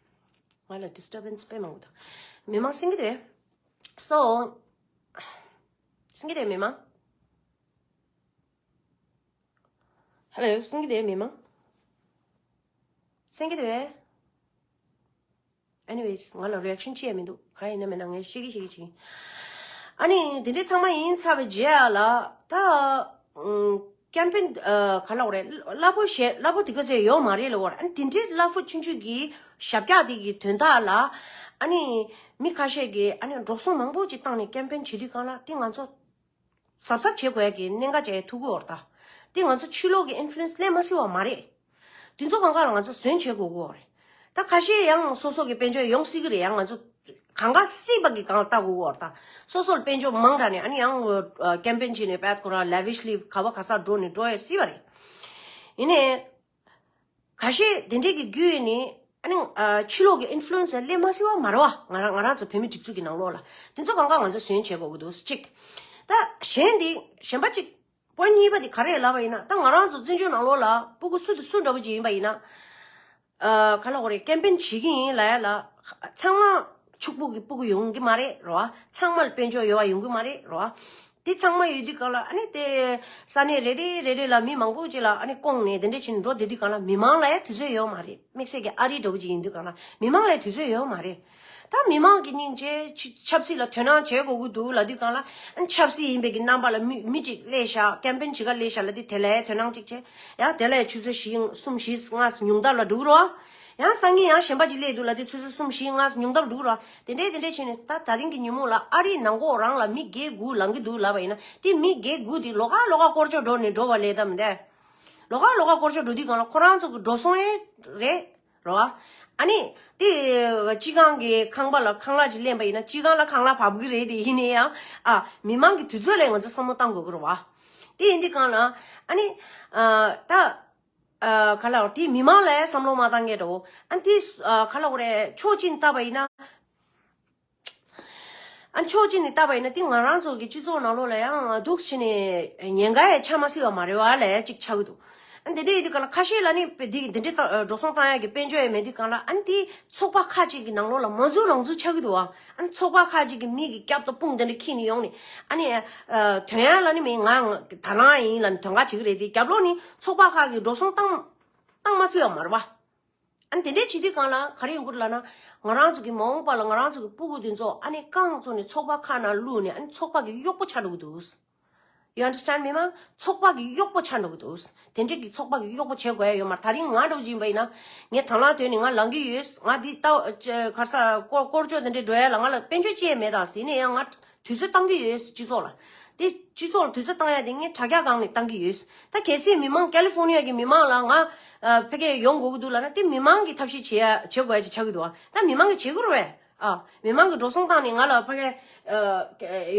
ང་ལ་ཌིས་ཊར་བན་སི་དཔེ་མང་པོ་འདུག་མི་མང་སེང་གི་དེ། སོ། སེང་གི་དེ་མི་མང་། ཧེ་ལོ། སེང་གི་དེ་མི་མང་། སེང་གི་དེ། Anyways, ང་ལ་རི་ཨེག་ཤན་ཅི་ཡང་མི་འདུག་གང་ཡིན་ན་མིན་ན་ངས་ཤེས་ཀྱི་ཤེས་ཀྱི་བྱེད་ཀྱི། ཨ་ནི་དེ་འདྲའི་ཚང་མ་ཡིན་ཚར་བའི་རྗེས་ལ་ད་ཀེམ་པེན་ག་ལབ་དགོས་རེད། རླབས་པོ་ཞེ་རླབས་པོ་དེ་ག་ཚོད་ཡོད་མ་རེད་ལབ་དགོས་རེད། ཨ་ནི་དེ་འདྲའི་རླབས་པོ་ཆུང་ཆུང་གི་ཞབས་བཀྱག་དེ་གི་དོན་དག་ལ་ཨ་ནི་མི་ཁ་ཤས་ཀྱིས་ཨ་ནི་འགྲོ་སོང་མང་པོ་ཅིག་བཏང་ནས་ཀེམ་པེན་བྱེད་དུས་གང་ལ་དེ་ང་ཚོ་གཟབ་གཟབ་བྱེད་དགོས་ཡ་གི་གནད་འགག་ཅིག་ཐུག་གི་ཡོད་རེད་ད། དེ་ང་ཚོ་ཕྱི་ལོགས་ཀྱི་ཨིན་ཕུ་ལུ་ཨེན་སི་སླེབས་མ་སྲིད་པ་མ་རེད། དེ་ཚོ་གང་ག་ལ་ང་ཚོ་ཟོན་བྱེད་དགོས་ཀྱི་ཡོད་རེད། ད་ཁ་ཤས་ཡང་སོ་སོ་གི་དཔལ་འབྱོར་ཡོང་སྲིད་ཀྱི་རེད། ཡང་ང་ཚོ་གང་ག་སྲིད་པ་གི་སྒང་ལ་ལྟ་དགོས་ཀྱི་ཡོད་རེད་ད། སོ་སོ་ལ་དཔལ་འབྱོར་མང་དྲགས་ནས་ཨ་ནི་ཡང་ཀེམ་པེན་བྱས་ནས་བད་ཁོ་རང་ལེ་བིཤ་ལི་ག་བ་ག་ས་འགྲོ་ནས་འགྲོ་ཡ་སྲིད་པ་རེད། ཡིན་ནའི། ཁ་ཤས་དེ་འདྲས་ཀྱི་བརྒྱུད་ནས་ཨ་ནི་ཨ་ཕྱི་ལོགས་ཀྱི་ཨིན་ཕུ་ལུ་ཨེན་སི་སླེབས་མ་སྲིད་པ་མ་རེད་བ། ང་རང་ང་རང་ཚོ་བོད་མི་སྒྲིག་འཛུགས་ཀྱི་ནང་ལོགས་ལ་དེ་ཚོ་གང་ག་ང་ཚོ་ཟོན་བྱེད་དགོས་ཀྱི་འདུག་གཅིག་ད་གཞན་དེ་གཞན་པ་གཅིག་པོ་གཉིས་པ་དེ་ག་རེ་ལབ་པ་ཡིན་ན། ད་ང་རང་ཚོ་བཙན་བྱོལ་ནང་ལོགས་ལ་སྤུ་གུ་སུ་དང་སུ་འདྲ་པོ་ཅིག་ཡིན་པ་ཡིན་ན། ཨ་ག་ལབ་དགོས་རེད། ཀེམ་པེན་བྱེད་ཀྱི་ཡིན་ལབ་ཡ་ལ་ཚང་མ་ཕྱུག་པོ་གི་སྤུ་གུ་ཡོང་གི་མ་རེད་རོ། ཚང་མ་ལ་དཔལ་འབྱོར་ཡོད་པ་ཡོང་གི་མ་རེད་རོ། དེ་ཚང་མ་ཡོད་དུས་གང་ལ་ཨ་ནི་དེ་ས་གནས་རེ་རེ་རེ་རེ་ལ་མི་མང་པོ་ཅིག་ལ་ཨ་ནི་བསྐོངས་ནས་དེ་འདྲ་བྱས་ནས་འགྲོ་བསྡད་དུས་གང་ལ་མི་མང་ལ་ཡང་དུས་ཚོད་ཡོད་མ་རེད། དམིགས་བསལ་གྱི་ཨ་རི་འདྲ་པོ་ཅིག་ཡིན་དུས་གང་ལ་མི་མང་ལ་ཡང་དུས་ཚོད་ཡོད་མ་རེད། ད་མི་མང་གི་སྙིང་རྗེ་ཆུ་ཆབ་སྲིད་ལ་དོ་སྣང་བྱེད་དགོས་ཀྱི་འདུག་ལབ་དུས་གང་ལ་ཨ་ནི་ཆབ་སྲིད་ཡིན་པའི་གི་རྣམ་པ་ལ་མི་མི་གཅིག་སླེབས་ཤག་ཀེམ་པེན་བྱེད་ག་སླེབས་ཤག་ལབ་དུས་དེ་ལ་ཡང་དོ་སྣང་གཅིག་བྱས། ཡང་དེ་ལ་ཡང་ཆུ་ཚོད་བཞི་གསུམ་བཞི་ལྔ་ཉུང་མཐའ་ལ་འགྲོ་གི་རེད་བ། ཡང་སང་ཉིན་ཡང་གཞན་པ་ཅིག་སླེབས་འདུག་ལབ་དུས་ཆུ་ཚོད་གསུམ་བཞི་ལྔ་ཉུང་མཐའ་ལ་འགྲོ་གི་རེད་བ། དེ་འདྲས་དེ་འདྲས་བྱས་ནས་ད་ད་རིང་གི་ཉིན་མོ་ལ་ཨ་རིའི་ནང་ཁོག་རང་ལ་མི་བརྒྱད་དགུ་ལང་གི་འདུག་ལབ་པ་ཡིན་ན། དེ་མི་བརྒྱད་དགུ་དེ་ལོགས་ཀ་ལོགས་ཀ་སྐོར་སྐྱོད་འགྲོ་ནས་འགྲོ་བ་ལས་ད་མི་འདས། ལོགས་ཀ་ལོགས་ཀ་སྐོར་སྐྱོད་འགྲོ་དུས་གང་ལ་ཁོ་རང་ཚོ་གི་འགྲོ་སོང་ཡང་རེད་རོ། ཨ་ནི་དེ་སྤྱི་ཁང་གི་ཁང་པ་ལ་ཁང་གླ་ཅིག་ལེན་པ་ཡིན་ན་སྤྱི་ཁང་ལ་ཁང་གླ་བབས་ཀྱི་རེད། དེ་ཡིན་ན་ཡང་ཨ་མི་མང་གི་དུས་ཚོད་ལ་ང་ཚོ་བསམ་བློ་བཏང་དགོས་ཀྱི་རེད་བ། དེ་ཡིན་དུས་གང་ལ་ཨ་ནི་ཨ་ད། ཨ་ག་ལབ་དགོས་རེད། དེ་མི་མང་ལ་བསམ་བློ་མ་བཏང་མཁན་འདྲ་བོ། ཨ་ནི་དེ་ཨ་ག་ལབ་དགོས་རེད། ཕྱོགས་གཅིག་ནས་བལྟས་པ་ཡིན་ན། ཨ་ཕྱོགས་གཅིག་ནས་བལྟས་པ་ཡིན་ན་དེ་ང་རང་ཚོ་གི་སྤྱི་ཚོགས་ནང་ལོགས་ལ་ཡང་འདུག་བྱས་ནས་ཉེན་ཁ་ཡང་ཆགས་མ་སྲིད་པ་མ་རེད་བ་ལབ་ཅིག་ཆགས་ཀྱི་འདུག་ཨ་ནི་དེ་འདྲ་ཡིན་དུས་གང་ལ་ཁ་ཤས་ལ་ནི་དེ་འདི་འདྲའི་ད་འགྲོ་སོང་བཏང་ཡག་གི་དཔལ་འབྱོར་ཡང་མེད་དུས་གང་ལ་ཨ་ནི་དེ་ཚོགས་པ་ཁག་ཅིག་གི་ནང་ལོགས་ལ་མ་འཛུལ་རང་འཛུལ་ཆགས་ཀྱི་འདུག་བ། ཨ་ནི་ཚོགས་པ་ཁག་ཅིག་གི་མི་གི་རྒྱབ་དང་དཔུང་དེ་འདྲ་འཁྱེར་ནས་ཡོང་ནས་ཨ་ནི་ཨ་དོན་ཡག་ལ་ནི་མི་ང་ད་རང་ཡིན་ལ་ནི་དོན་ག་བྱེད་ཀྱི་རེད། དེ་རྒྱབ་ལོགས་ནི་ཚོགས་པ་ཁག་གི་འགྲོ་སོང་བཏང་བཏང་མ་སྲིད་པ་མ་རེད་བ། ཨ་ནི་དེ་འདྲས་བྱེད་དུས་གང་ལ་ག་རེ་ཡོང་གི་རེད་ལབ་ན། ང་རང་ཚོ་གི་མ་འོངས་པ་ལ་ང་རང་ཚོ་གི་སྤུ་གུ་དེ་ཚོ་ཨ་ནི་རྐང་བཙུགས་ནས་ཚོགས་པ་ཁག་ནང་བླུགས་ནས་ཨ་ནི་ཚོགས་པ་གི་གཡོག་པོ་ཆགས་འགྲོ་གི་འདུག You understand me, མ། ཚོགས་པ་གི་གཡོག་པོ་ཆགས་འགྲོ་གི་འདུག་དེ་འདྲས་ཀྱི་ཚོགས་པ་གི་གཡོག་པོ་བྱེད་དགོས་ཡ་ཡོད་མ་རེད། ད་རིང་ང་འདྲ་བོ་ཅིག་ཡིན་པ་ཡིན་ན་ངས་དང་བླངས་བཏོན་ནས་ང་ལངས་ཀྱི་ཡོད། ང་འདི་ལྟ་གར་ས་སྐོར་སྐོར་སྐྱོད་དེ་འདྲས་འགྲོ་ཡ་ལ་ང་ལ་དཔལ་འབྱོར་ཅི་ཡང་མེད་ད་ཟེར་ནས་ཡང་ང་དུས་ཚོད་བཏང་གི་ཡོད་སྤྱི་ཚོགས་ལ། དེ་སྤྱི་ཚོགས་ལ་དུས་ཚོད་བཏང་ཡ་དེ་ངས་དྲ་རྒྱ་སྒང་ནས་བཏང་གི་ཡོད། ད་གལ་སྲིད་མི་མང་ཀ་ལི་ཧྥོར་ནི་ཡ་གི་མི་མང་ལ་ང་ཕ་གིར་ཡོང་དགོས་ཀྱི་འདུག་ལབ་ན་དེ་མི་མང་གིས་ཐབས་ཤེས་བྱེད་ཡ་བྱེད་དགོས་ཡ་ཅིག་ཆགས་ཀྱི་འདུག་བ། ད་མི་མང་གིས་བྱེད་དགོས་རེད་བས། ཨ་མི་མང་གིས་འགྲོ་སོང་བཏང་ནས་ང་ལ་ཕ་གིར་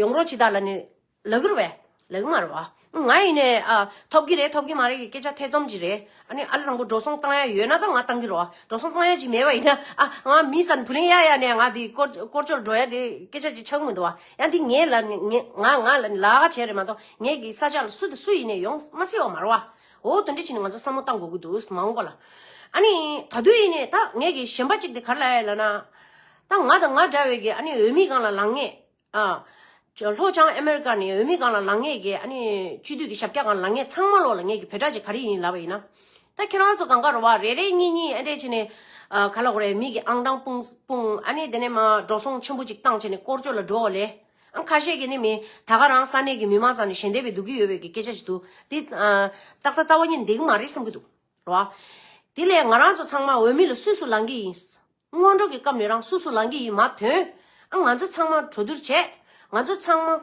ཡོང་རོགས་བྱེད་ད་ལབ་ནས་ལབ་ཀྱི་རེད་བས། ལབ་ཀྱི་མ་རེད་བ། ང་ཡིན་ནས་ཨ་ཐོབ་ཀྱི་རེད་ཐོབ་ཀྱི་མ་རེད་ཀྱི་སྐད་ཆ་ཐེ་ཚོམ་ཅིག་རེད། ཨ་ནི་ཨ་ལ་དང་པོ་འགྲོ་སོང་བཏང་ཡ་ཡོད་ན་ད་ང་བཏང་གི་རེད་བ། འགྲོ་སོང་བཏང་ཡ་ཅིག་མེད་པ་ཡིན་ན་ཨ་ང་མི་ས་ནས་བུ་ལོན་གཡར་ཡ་ནས་ང་དེ་སྐོར་སྐོར་སྐྱོད་འགྲོ་ཡ་དེ་སྐད་ཆ་ཅིག་ཆགས་ཀྱི་མི་འདུག་བ། ཡང་དེ་ངས་ལ་ནི་ངས་ང་ང་ལ་ནི་ལག་ཁ་བྱས་རེད་མ་གཏོགས་ངས་ཀྱི་ས་ཆ་ལ་སུ་དང་སུ་ཡིན་ནས་ཡོང་མ་སྲིད་པ་མ་རེད་བ། འོ་དེ་འདྲ་བྱས་ནས་ང་ཚོ་བསམ་བློ་བཏང་དགོས་ཀྱི་འདུག་མ་འོངས་པ་ལ། ཨ་ནི་ད་དུང་ཡིན་ནས་ད་ངས་ཀྱི་གཞན་པ་ཅིག་དེ་ག་རེ་ལབ་ཡ་ལབ་ན། ད་ང་དང་ང་འདྲ་བའི་གི་ཨ་ནི་འོས་མི་སྒང་ལ་ལངས་མཁན། ཨ། ལྷོ་བྱང་ཨ་མེ་རི་ཀ་ནས་འོས་མི་སྒང་ལ་ལངས་མཁན་གྱི་ཨ་ནི་སྤྱི་འཐུས་ཀྱི་ཞབས་བཀྱག་སྒང་ལ་ལངས་མཁན་ཚང་མ་ལོག་ལ་ངས་ཀྱི་བོད་སྒྲ་ཅིག་ག་རེ་ཡིན་ལབ་པ་ཡིན་ན། ད་ཁྱེད་རང་ཚོ་གང་ག་རེད་བ། རེ་རེ་གཉིས་གཉིས་ཨ་འདྲས་བྱས་ནས་ཨ་ག་ལབ་དགོས་རེད། མི་གི་ཨང་གྲངས་སྤུངས་སྤུངས་ཨ་ནི་དེ་ནས་མ་འགྲོ་སོང་ཆེན་པོ་ཅིག་བཏང་བྱས་ནས་སྐོར་སྐྱོད་ལ་འགྲོ་བ་ལས། ཨ་ཁ་ཤས་ཀྱིས་ནི་མི་ད་ག་རང་ས་གནས་ཀྱི་མི་མང་རྩ་ནས་ཞལ་འདེབས་པའི་སྡུག་གི་ཡོད་པའི་གི་སྐད་ཆ་ཞིག་འདུག་དེ་ཨ་ཏག་ཏག་རྩ་བ་ཉིད་འདེགས་མ་རེད་བསམ་གི་འདུག་རེད་བ། དེ་ལས་ང་རང་ཚོ་ཚང་མ་འོས་མི་ལ་སུས་སུ་ལངས་ཀྱི་ཡིན། སྔོན་འགྲོ་གི་སྐབས་ནས་རང་སུ་སུ་ལངས་ཀྱི་ཡིན་མ་ཐོན། ཨ་ང་ཚོ་ཚང་མ་གྲོས་བསྡུར་བྱས། ང་ཚོ་ཚང་མ་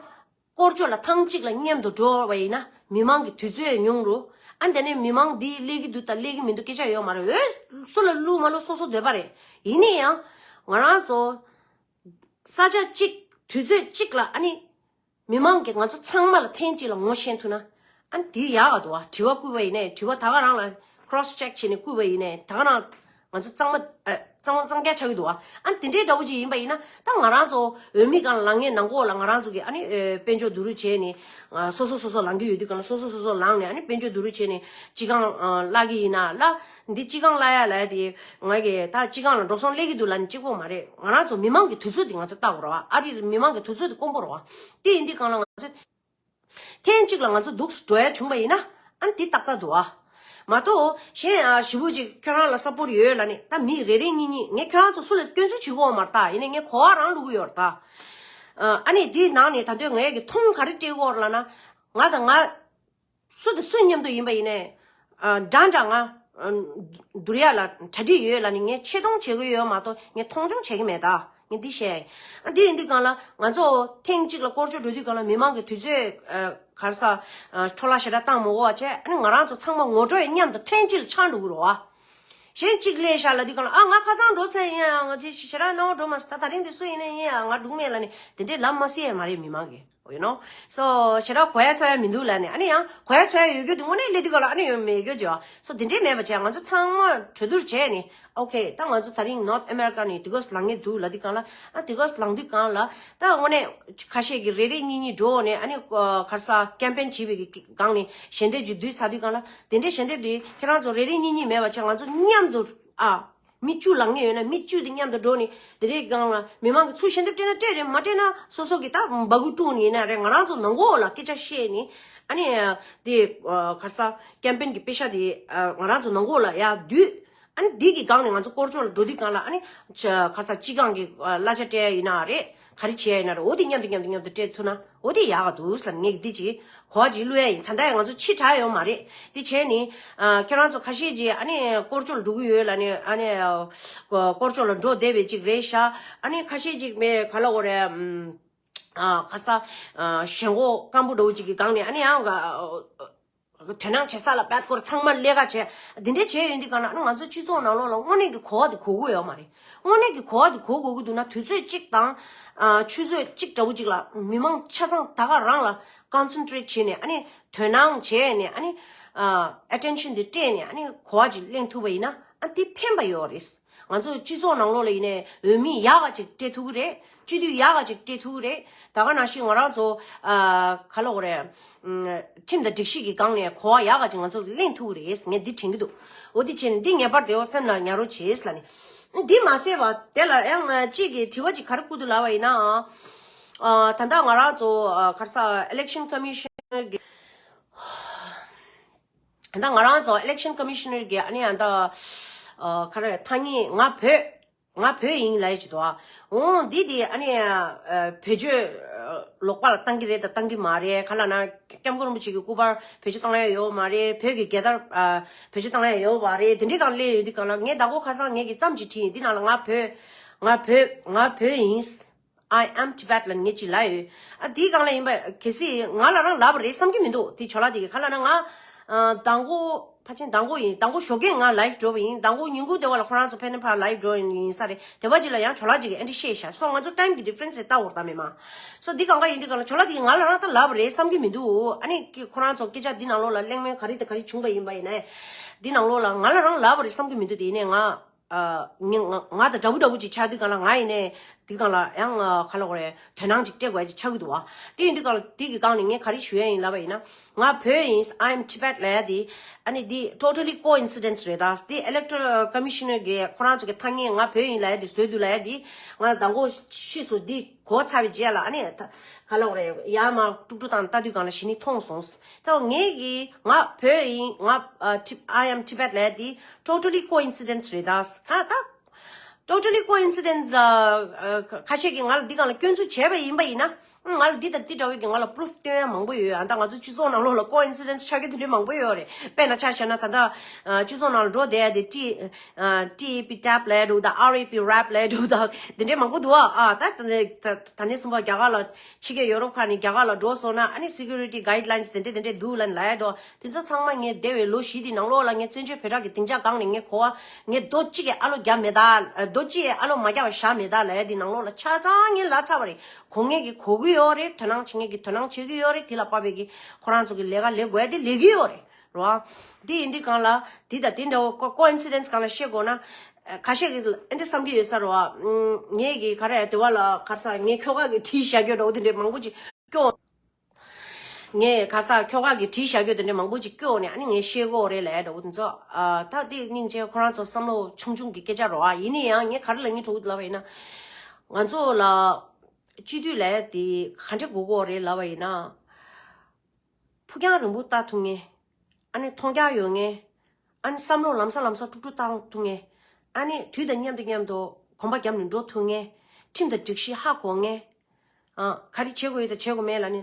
སྐོར་སྐྱོད་ལ་ཐེངས་གཅིག་ལ་མཉམ་དུ་འགྲོ་བ་ཡིན་ན་མི་མང་གི་དུས་ཚོད་ཉུང་རུ། ཨ་དེ་ནས་མི་མང་འདི་སླེབས་ཀྱི་འདུག་དང་སླེབས་ཀྱི་མི་འདུག་སྐད་ཆ་ཡོད་མ་རེད། འོས་སུ་ལ་བླུགས་མ་བླུགས་སོ་སོ་འདོད་པ་རེད། ཡིན་ན་ཡང་ང་རང་ཚོ་ས་ཆ་གཅིག་དུས་ཚོད་གཅིག་ལ་ཨ་ནི། མི་མང་གིས་ང་ཚོ་ཚང་མ་ལ་ཐེངས་གཅིག་ལ་ངོ་ཤེས་ཐུབ་ན། ཨ་ནི་དེ་ཡག་ག་འདུག་བ། དྲི་བ་བསྐུར་བ་ཡིན་ནའི་དྲི་བ་ད་ག་རང་ལ་cross check བྱས་ནས་བསྐུར་བ་ཡིན་ནའི་ད་ག་རང་ ང་ཚོ་གཙང་མ་ཨ་གཙང་མ་གཙང་རྐྱང་ཆགས་ཀྱི་འདུག་བ། ཨ་ནི་དེ་འདྲའི་འདྲ་བོ་ཅིག་ཡིན་པ་ཡིན་ན། ད་ང་རང་ཚོ་འོས་མི་སྒང་ལ་ལངས་མཁན་ནང་ཁོག་ལ་ང་རང་ཚོ་གི་ཨ་ནི་ཨེ་དཔལ་འབྱོར་བསྡུ་རུབ་བྱས་ནས། ཨ་སོ་སོ་སོ་སོ་ལངས་ཀྱི་ཡོད་དུས་སྒང་ལ་སོ་སོ་སོ་སོ་ལངས་ནས། ཨ་ནི་དཔལ་འབྱོར་བསྡུ་རུབ་བྱས་ནས་སྤྱི་ཁང་ཨ་གླ་གི་ཡིན་ན་གླ། འདི་སྤྱི་ཁང་གླ་ཡ་ལ་ཡ་དེ་ང་གི་ད་སྤྱི་ཁང་ལ་འགྲོ་སོང་སླེབས་ཀྱི་འདུག་ལབ་ནས་གཅིག་པོ་མ་རེད། ང་རང་ཚོ་མི་མང་གི་དུས་ཚོད་དེ་ང་ཚོ་ལྟ་དགོས་རེད་བ། ཨ་རི་མི་མང་གི་དུས་ཚོད་དེ་དཀོན་པོ་རེད་བ། དེ་ཡིན་དུས་སྒང་ལ་ང་ཚོ་ཐེངས་གཅིག་ལ་ང་ཚོ་འདུག་སེ་འགྲོ་ཡ་བྱུང་བ་ཡིན་ན། ཨ་ནི་འདི་ཏག་ཏག་འདུག་ཨ། མ་གཏོགས་གཞན་ཨ་ཞེ་པོ་ཅིག་ཁྱོད་རང་ལ་སབ་པོར་ཡོད་ལབ་ནས། ད་མི་རེ་རེ་གཉིས་གཉིས། ངས་ཁྱོད་རང་ཚོ་སུ་ལ་སྐྱོན་འཛུགས་བྱེད་ཀྱི་ཡོད་མ་རེད། ད་ཡིན་ནའི་ངས་གོ་བ་རང་བླུག་གི་ཡོད་རེད་ད། ཨ་ནི་འདིའི་ནང་ནས་ད་དུང་ངས་ཀྱི་མཐོང་ག་རེ་སྤྲད་ཀྱི་ཡོད་རེད་ལབ་ན། ང་དང་ང་སུ་དང་སུ་མཉམ་དུ་ཡིན་པ་ཡིན་ནའི། ཨ་འདྲ་འདྲ་ང་ཨ་བསྡུར་ཡ་ལ་གྲ་སྒྲིག་ཡོད་ལབ་ནས་ངས་ཆེ་མཐོང་བྱེད་ཀྱི་ཡོད་མ་གཏོགས་ངས་མཐོང་ཆུང་བྱེད་ཀྱི་མེད་ད། ངས་འདི་བཤད། ཨ་འདི་ཡིན་དུས་སྒང་ལ་ང་ཚོ་ཐེངས་གཅིག་ལ་སྐོར་སྐྱོད་འགྲོ་དུས་སྒང་ལ་མི་མང་གི་དུས་ཚོད་ཨ་ག་རེ་ཟ་ཨ་འཕྲོ་བརླག་ཞེ་དྲག་བཏང་མ་དགོས་པ་བྱས། ཨ་ནི་ང་རང་ཚོ་ཚང་མ་ངོ་སྤྲོད་མཉམ་དུ་ཐེངས་གཅིག་ལ་ཆགས་འགྲོ་གི་རེད་བ། གཞན་གཅིག་སླེབས་ཤག་ལབ་དུས་སྒང་ལ། ཨ་ང་ཁ་སང་འགྲོ་ཚར་ཡིན། ཨ་ང་ཅི་ཞེ་དྲག་སྣང་བ་འགྲོ་མ་སོང་། ད་ད་རིང་འདི་སུ་ཡིན་ནའི་ཡིན། ཨ་ང་འགྲོ་གི་མེད་ལབ་ནས་དེ་འདྲས་ལབ་མ་སྲིད་ཡ་མ་རེད། མི་མང་གིས། you know so ཞེ་དྲག་གོ་ཡ་ཚོར་ཡ་མི་འདུག་ལབ་ནས། ཨ་ནི་ཡང་གོ་ཡ་ཚོར་ཡ་ཡོད་རྒྱུ་དེ་དངོས་གནས་སླེབས་དུས་སྒང་ལ་ཨ་ནི་ཡང་མེད་རྒྱུ་བྱས། so དེ་འདྲས་མེད་པ་བྱས། ང་ཚོ་ཚང་མ་གྲོས་བསྡུར་བྱས་ནས། ཨོ་ཁེ། ད་ང་ཚོ་ད་རིང་North America ནས་དེ་ག་ལངས་ཀྱི་འདུག་ལབ་དུས་སྒང་ལ། ཨ་དེ་ག་ལངས་དུས་སྒང་ལ་ད་དངོས་གནས་ཁ་ཤས་ཀྱིས་རེ་རེ་གཉིས་གཉིས་འགྲོ་ནས། ཨ་ནི་ག་རེ་ཟ་ཀེམ་པེན་བྱེད་པའི་གི་སྒང་ནས་ཞལ་འདེབས་ཅིག་བསྡུས་ཚར་དུས་སྒང་ལ། དེ་འདྲའི་ཞལ་འདེབས་དེ་ཁྱེད་རང་ཚོ་རེ་རེ་གཉིས་གཉིས་མེད་པ་བྱས། ང་ཚོ་མཉམ་དུ་ཨ་མི་བཅུ་ལངས་ཀྱི་ཡོད་ན་མི་བཅུ་དེ་མཉམ་དུ་འགྲོ་ནས། དེ་འདྲའི་སྒང་ལ་མི་མང་གིས་ཚུར་ཞལ་འདེབས་སྤྲད་ན་སྤྲད་རེད། མ་སྤྲད་ན་སོ་སོ་གིས་ད་འབག་གུ་དཀྲུགས་ནས་ཡིན་ན་རེད། ང་རང་ཚོ་ནང་ཁོག་ལ་སྐད་ཆ་བཤད་ནས། ཨ་ནི་དེ་ག་རེ་ཟ་ཀེམ་པེན་གི་པེ་ཤ་དེ་ང་རང་ཚོ་ནང་ཁོག་ལ་ཡར་བསྡུས། ཨ་ནི་འདི་གི་སྒང་ནས་ང་ཚོ་སྐོར་སྐྱོད་ལ་འགྲོ་དུས་སྒང་ལ། ཨ་ནི་ཆ་ག་རེ་ཟ་སྤྱི་ཁང་གི་གླ་ཆ་སྤྲད་ཡ་ཡིན་ན་རེད། ག་རེ་བྱས་ཡིན་ན་རེད། འོ་དེ་མཉམ་དུ་མཉམ་དུ་མཉམ་དུ་སྤྲད་ཐུབ་ན་འོ་དེ་ཡག་ག་འདུག་ཟེར་ནས་ངས་འདི་ཅིག་གོ་བ་ཅིག་བླུག་ཡ་ཡིན། ད་ལྟ་ཡང་ང་ཚོ་ཕྱི་དྲགས་ཡོད་མ་རེད། དེ་བྱས་ནས་ཨ་ཁྱེད་རང་ཚོ་ཁ་ཤས་ཀྱིས་ཨ་ནི་སྐོར་སྐྱོད་ལ་འགྲོ་གི་ཡོད་ལབ་ནས། ཨ་ནི་སྐོར་སྐྱོད་ལ་འགྲོ་བསྡད་པའི་ཅིག་རེད་ཤག། ཨ་ནི་ཁ་ཤས་ཅིག་མེད་ག་ལབ་དགོས་རེད། ཨ་ག་རེ་ཟ་ཞེན་ཁོག་སྐམ་པོ་འདྲ་བོ་ཅིག་གི་སྒང་ནས། ཨ་ནི་ཡང་དོ་སྣང་བྱེད་ས་ལ་བད་སྐོར་ཚང་མ་ལས་ཀ་བྱས། འདི་འདྲ་བྱས་ཡོང་དུས་སྒང་ལ། ཨ་ནི་ང་ཚོ་སྤྱི་ཚོགས་ནང་ལོགས་ལ་དངོས་གནས་ཀྱི་གོ་བ་དེ་གོ་གི་ཡོད་མ་རེད། དངོས་གནས་ཀྱི་གོ་བ་དེ་གོ་དགོས་ཀྱི་འདུག་ན། དུས་ཚོད་གཅིག་དང་ཨ་ཆུ་ཚོད་གཅིག་འདྲ་བོ་ཅིག་ལ་མི་མང་ཆ་ཚང་ད་ག་རང་ལ་ཀོན་སེན་ཊི་རེཊ་བྱས་ནས། ཨ་ནི་དོ་སྣང་བྱས་ནས། ཨ་ནི་ཨ་ཨེ་ཊེན་ཤན་དེ་སྤྲད་ནས། ཨ་ནི་གོ་བ་ཅིག་ལེན་ཐུབ་པ་ཡིན་ན། ཨ་དེ་ཕན་པ་ཡོད་རེད། ང་ཚོ་སྤྱི་ཚོགས་ནང་ལོགས་ལ་ཡིན་ནའི་འོས་མི་ཡག་ག་ཅིག་སྤྲད་ཐུབ་ཀྱི་རེད། སྤྱི་འཐུས་ཡག་ག་ཅིག་སྤྲད་ཐུབ་ཀྱི་རེད། ད་ག་ནང་བཞིན་ང་རང་ཚོ་ཨ་ག་ལབ་དགོས་རེད། ཨམ་ཁྲིམས་དང་སྒྲིག་གཞི་གི་སྒང་ནས་གོ་བ་ཡག་ག་ཅིག་ང་ཚོ་ལེན་ཐུབ་ཀྱི་རེད། ངས་འདི་དྲན་གྱི་འདུག། འོ་འདི་བྱས་ནས་འདི་ངེས་པར་དུ་སེམས་ལ་ཉར་རོགས་བྱེད་ལབ་ནས། འདི་མ་ཟད་པ་དེ་ལ་ཡང་ཨ་གཅིག་གིས་དྲི་བ་ཅིག་ག་རེ་བསྐུར་འདུག་ལབ་པ་ཡིན་ན། ཨ་ད་ལྟ་ང་རང་ཚོ་ཨ་ག་རེ་ཟ་ཨི་ལེག་ཤན་ཀོ་མི་ཤན་གི་ད་ང་རང་ཚོ་ཨི་ལེག་ཤན་ཀོ་མི་ཤ་ནར་གྱིས་ཨ་ནི་ཨ་ད་ཨ་ག་རེ་ཐ་སྙད་ང་བོད་ང་བོད་ཡིན་ལབ་ཡ་ཅིག་འདུག་ཨ། འོ་འདི་དེ་ཨ་ནི་ཨ་བེད་སྤྱོད་ཨ་ལོག་པ་ལ་བཏང་གི་རེད་དང་བཏང་གི་མ་རེད། ག་ལབ་ན་སྐྱབས་མགོན་རིན་པོ་ཆེ་གི་སྐུ་པར་བེད་སྤྱོད་བཏང་ཡ་ཡོད་མ་རེད། བོད་ཀྱི་རྒྱལ་དར་ཨ་བེད་སྤྱོད་བཏང་ཡ་ཡོད་མ་རེད། དེ་འདྲའི་སྒང་སླེབས་ཡོང་དུས་སྒང་ལ་ངས་མདང་དགོང་ཁ་སང་ངས་ཀྱི་རྩོམ་ཅིག་བྲིས་ཡིན། འདི་ནང་ལ་ང་བོད་ང་བོད་ང་བོད་ཡིན། I am Tibet ལབ་ངས་ཅིག་ལབ་ཡོད། ཨ་དེའི་སྒང་ལ་ཡིན་པ་གལ་སྲིད་ང་ལ་རང་ལབ་པ་རེད་བསམ་གྱི་མི་འདུག། དེ་ཇོ་ལགས་དེ་གིས་ག་ལབ་ན་ང་ཨ་མདང་དགོང་ཕལ་ཆེར་མདང་དགོང་ཡིན། མདང་དགོང་ཞོགས་ཀས་ང་ལའིབ་འགྲོ་བ་ཡིན། མདང་དགོང་ཉིན་གུང་དེ་བ་ལ་ཁོ་རང་ཚོ་ཕན་ནི་ཕར་ལའིབ་འགྲོ་ཡིན་ས་རེད། དེ་བ་ཅིག་ལ་ཡང་ཇོ་ལགས་ཅིག་གིས་ཨེ་འདྲ་བཤད་ཤག། སོ་ང་ཚོ་ཊའིམ་གྱི་ཌི་ཕ་རེན་སི་ལྟ་འོར་ད་མེད་མ། སོ་འདི་སྒང་ག་ཡིན་དུས་སྒང་ལ་ཇོ་ལགས་དེ་གིས་ང་ལ་རང་ད་ལབ་པ་རེད་བསམ་གྱི་མི་འདུག། ཨ་ནི་ཁོ་རང་ཚོ་སྐད་ཆ་འདི་ནང་ལོགས་ལ་གླེང་མོལ་ག་རེ་དང་ག་རེ་བྱུང་པ་ཡིན་པ་ཡིན་ནའི། འདི་ནང་ལོགས་ལ་ང་ལ་རང་ལབ་པ་རེད་བསམ་གྱི་མི་འདུག། དེ་ཡིན་ནའི་ང་ཨ་ངས་ང་ང་དང་འདྲ་པོ་འདྲ་པོ་ཅིག་ཆགས་དུས་སྒང་ལ་ང་ཡིན་ནའི་འདི་སྒང་ལ་ཡང་ཨ་ག་ལབ་དགོས་རེད། དོ་སྣང་ཅིག་སྤྲད་དགོས་ཡ་ཅིག་ཆགས་ཀྱི་འདུག་བ། དེ་ཡིན་དུས་སྒང་ལ་དེ་གི་སྒང་ནས་ངས་ག་རེ་ཞུ་ཡ་ཡིན་ལབ་པ་ཡིན་ན། ང་བོད་ཡིན། I am Tibet ལབ་ཡ་དེ་ཨ་ནི་འདི་totally coincidence རེད་ད། འདི་ཨི་ལེག་ཊོ་རལ་ཀོ་མི་ཤ་ནར་གྱིས་ཁོ་རང་ཚོ་གི་ཐ་སྙད་ང་བོད་ཡིན་ལབ་ཡ་དེ་བཟོས་འདུག་ལབ་ཡ་དེ་ང་མདང་དགོང་ཕྱིས་སུ་འདི་གོ་ཚར་བའི་རྗེས་ལ་ཨ་ནི་ད་ག་ལབ་དགོས་རེད། ཡར་མར་དཀྲུག་དཀྲུག་བཏང་ལྟ་དུས་སྒང་ལ་གཞི་ནས་མཐོང་སོང་། ད་ངས་ཀྱིས་ང་བོད་ཡིན། ང་ཨ་Tib- I am Tibet ལབ་ཡ་དེ་totally coincidence རེད་ད། ག་ད་totally coincidence ཨ་ཨ་ཁ་ཤས་ཀྱིས་ང་ལ་འདི་སྒང་ལ་སྐྱོན་འཛུགས་བྱས་པ་ཡིན་པ་ཡིན་ན། ང་ལ་འདི་དང་འདི་འདྲ་བའི་གི་ང་ལ་པུ་རུབ་སྟོན་ཡ་མང་པོ་ཡོད། ཨ་ད་ང་ཚོ་སྤྱི་ཚོགས་ནང་ལོགས་ལ་ཀོ་ཨིན་སི་ཌེན་སི་ཆགས་རྒྱུ་དེ་འདྲའི་མང་པོ་ཡོད་རེད། དཔེར་ན་ཆ་བཞག་ན་ད་ལྟ་ཨ་སྤྱི་ཚོགས་ནང་ལ་འགྲོ་བསྡད་ཡ་དེ་ཊི་ཨ་ཊི་ཨེ་པི་ཊེབ་ལབ་འདྲ་བོ་དང་ཨར་ཨེ་པི་རེབ་ལབ་འདྲ་བོ་དང་དེ་འདྲའི་མང་པོ་འདུག་ཨ། ཨ་ད་ད་ད་ད་ནས་གསུངས་པ་རྒྱ་གར་ལ་ཕྱི་རྒྱལ་ཡོ་རོབ་ཁག་ནས་རྒྱ་གར་ལ་འགྲོ་སོང་ན་ཨ་ནི་སི་ཀུ་རི་ཊི་གའིཌ་ལའིན་སི་དེ་འདྲ་དེ་འདྲ་འདུག་ལབ་ནས་ལབ་ཡ་འདུག། དེ་ཚོ་ཚང་མ་ངས་འདས་པའི་ལོ་བཞི་དེའི་ནང་ལོགས་ལ་ངས་བཙན་བྱོལ་བོད་རིགས་ཀྱི་སྡིངས་ཆ་སྒང་ནས་ངས་གོ་བ་ངས་རྡོ་གཅིག་གིས་ཨ་ལོ་བརྒྱབ་མེད་ད། རྡོ་གཅིག་གིས་ཨ་ལོ་མ་བརྒྱབ་པ་བཞག་མེད་ད་ལབ་ཡ་དེའི་ནང་ལོགས་ལ་ཆ་ཚང་ངས་ལབ་ཚར་བ་རེད། གོ་མཁན་གྱིས་གོ་གི་ཡོད་རེད། དོ་སྣང་བྱེད་མཁན་གྱིས་དོ་སྣང་བྱེད་ཀྱི་ཡོད་རེད། དེ་ལ་དཔག་པའི་གི་ཁོ་རང་ཚོ་གི་ལས་ཀ་ལས་དགོས་ཡ་དེ་ལས་ཀྱི་ཡོད་རེད། རེད་བ། དེ་ཡིན་དུས་སྒང་ལ་དེ་དང་དེ་འདྲ་བོ་ཀོ་ཀོ་ཨིན་སི་ཌེན་སི་སྒང་ལ་བཤད་དགོས་ན། ཁ་ཤས་ཀྱིས་ཨེ་འདྲ་བསམ་གྱི་ཡོད་ས་རེད་བ། ངས་ཀྱི་ག་རེ་དེ་བ་ལ་ག་རེ་ཟ། ངས་ཁྱོ་ག་གི་བྲིས་བཞག་རྒྱུ་འདྲ་བོ་དེ་འདྲ་མང་པོ་ཅིག་སྐྱོ། ངས་ག་རེ་ཟ། ཁྱོ་ག་གི་བྲིས་བཞག་རྒྱུ་དེ་འདྲ་མང་པོ་ཅིག་སྐྱོ་ནས་ཨ་ནི་ངས་ཤེས་གོ་རེད་ལབ་འདྲ་བོ་དེ་ཚོ། ད་དེ་སྙིང་རྗེ། ཁོ་རང་ཚོ་བསམ་བློ་ཆུང་ཆུང་གི་སྐད་ཆ་རེད་བ། ཡིན་ན་ཡང་ངས་ག་རེ་ལབ་སྙིང་བྲོ་གི་ལབ་པ་ཡིན་ན། ང་ཚོ་ལ་སྤྱི་འཐུས་ལབ་དེ་ག་འདྲ་དགོས་ཀྱི་རེད་ལབ་པ་ཡིན་ན། ཕུགས་རྒྱང་རིང་པོ་ལྟ་ཐུབ་མཁན། ཨ་ནི་མཐོང་རྒྱ་ཡོད་མཁན། ཨ་ནི་བསམ་བློ་ལམ་སང་ལམ་སང་དཀྲུག་དཀྲུག་བཏང་ཐུབ་མཁན། ཨ་ནི་དུས་དང་མཉམ་དུ་མཉམ་དུ་གོམ་པ་རྒྱབ་ནས་འགྲོ་ཐུབ་མཁན། ཁྲིམས་དང་སྒྲིག་གཞི་ཧ་གོ་མཁན། ཨ། ག་རེ་བྱེད་དགོས་ཡོད་དང་བྱེད་དགོས་མེད་ལ་ནི།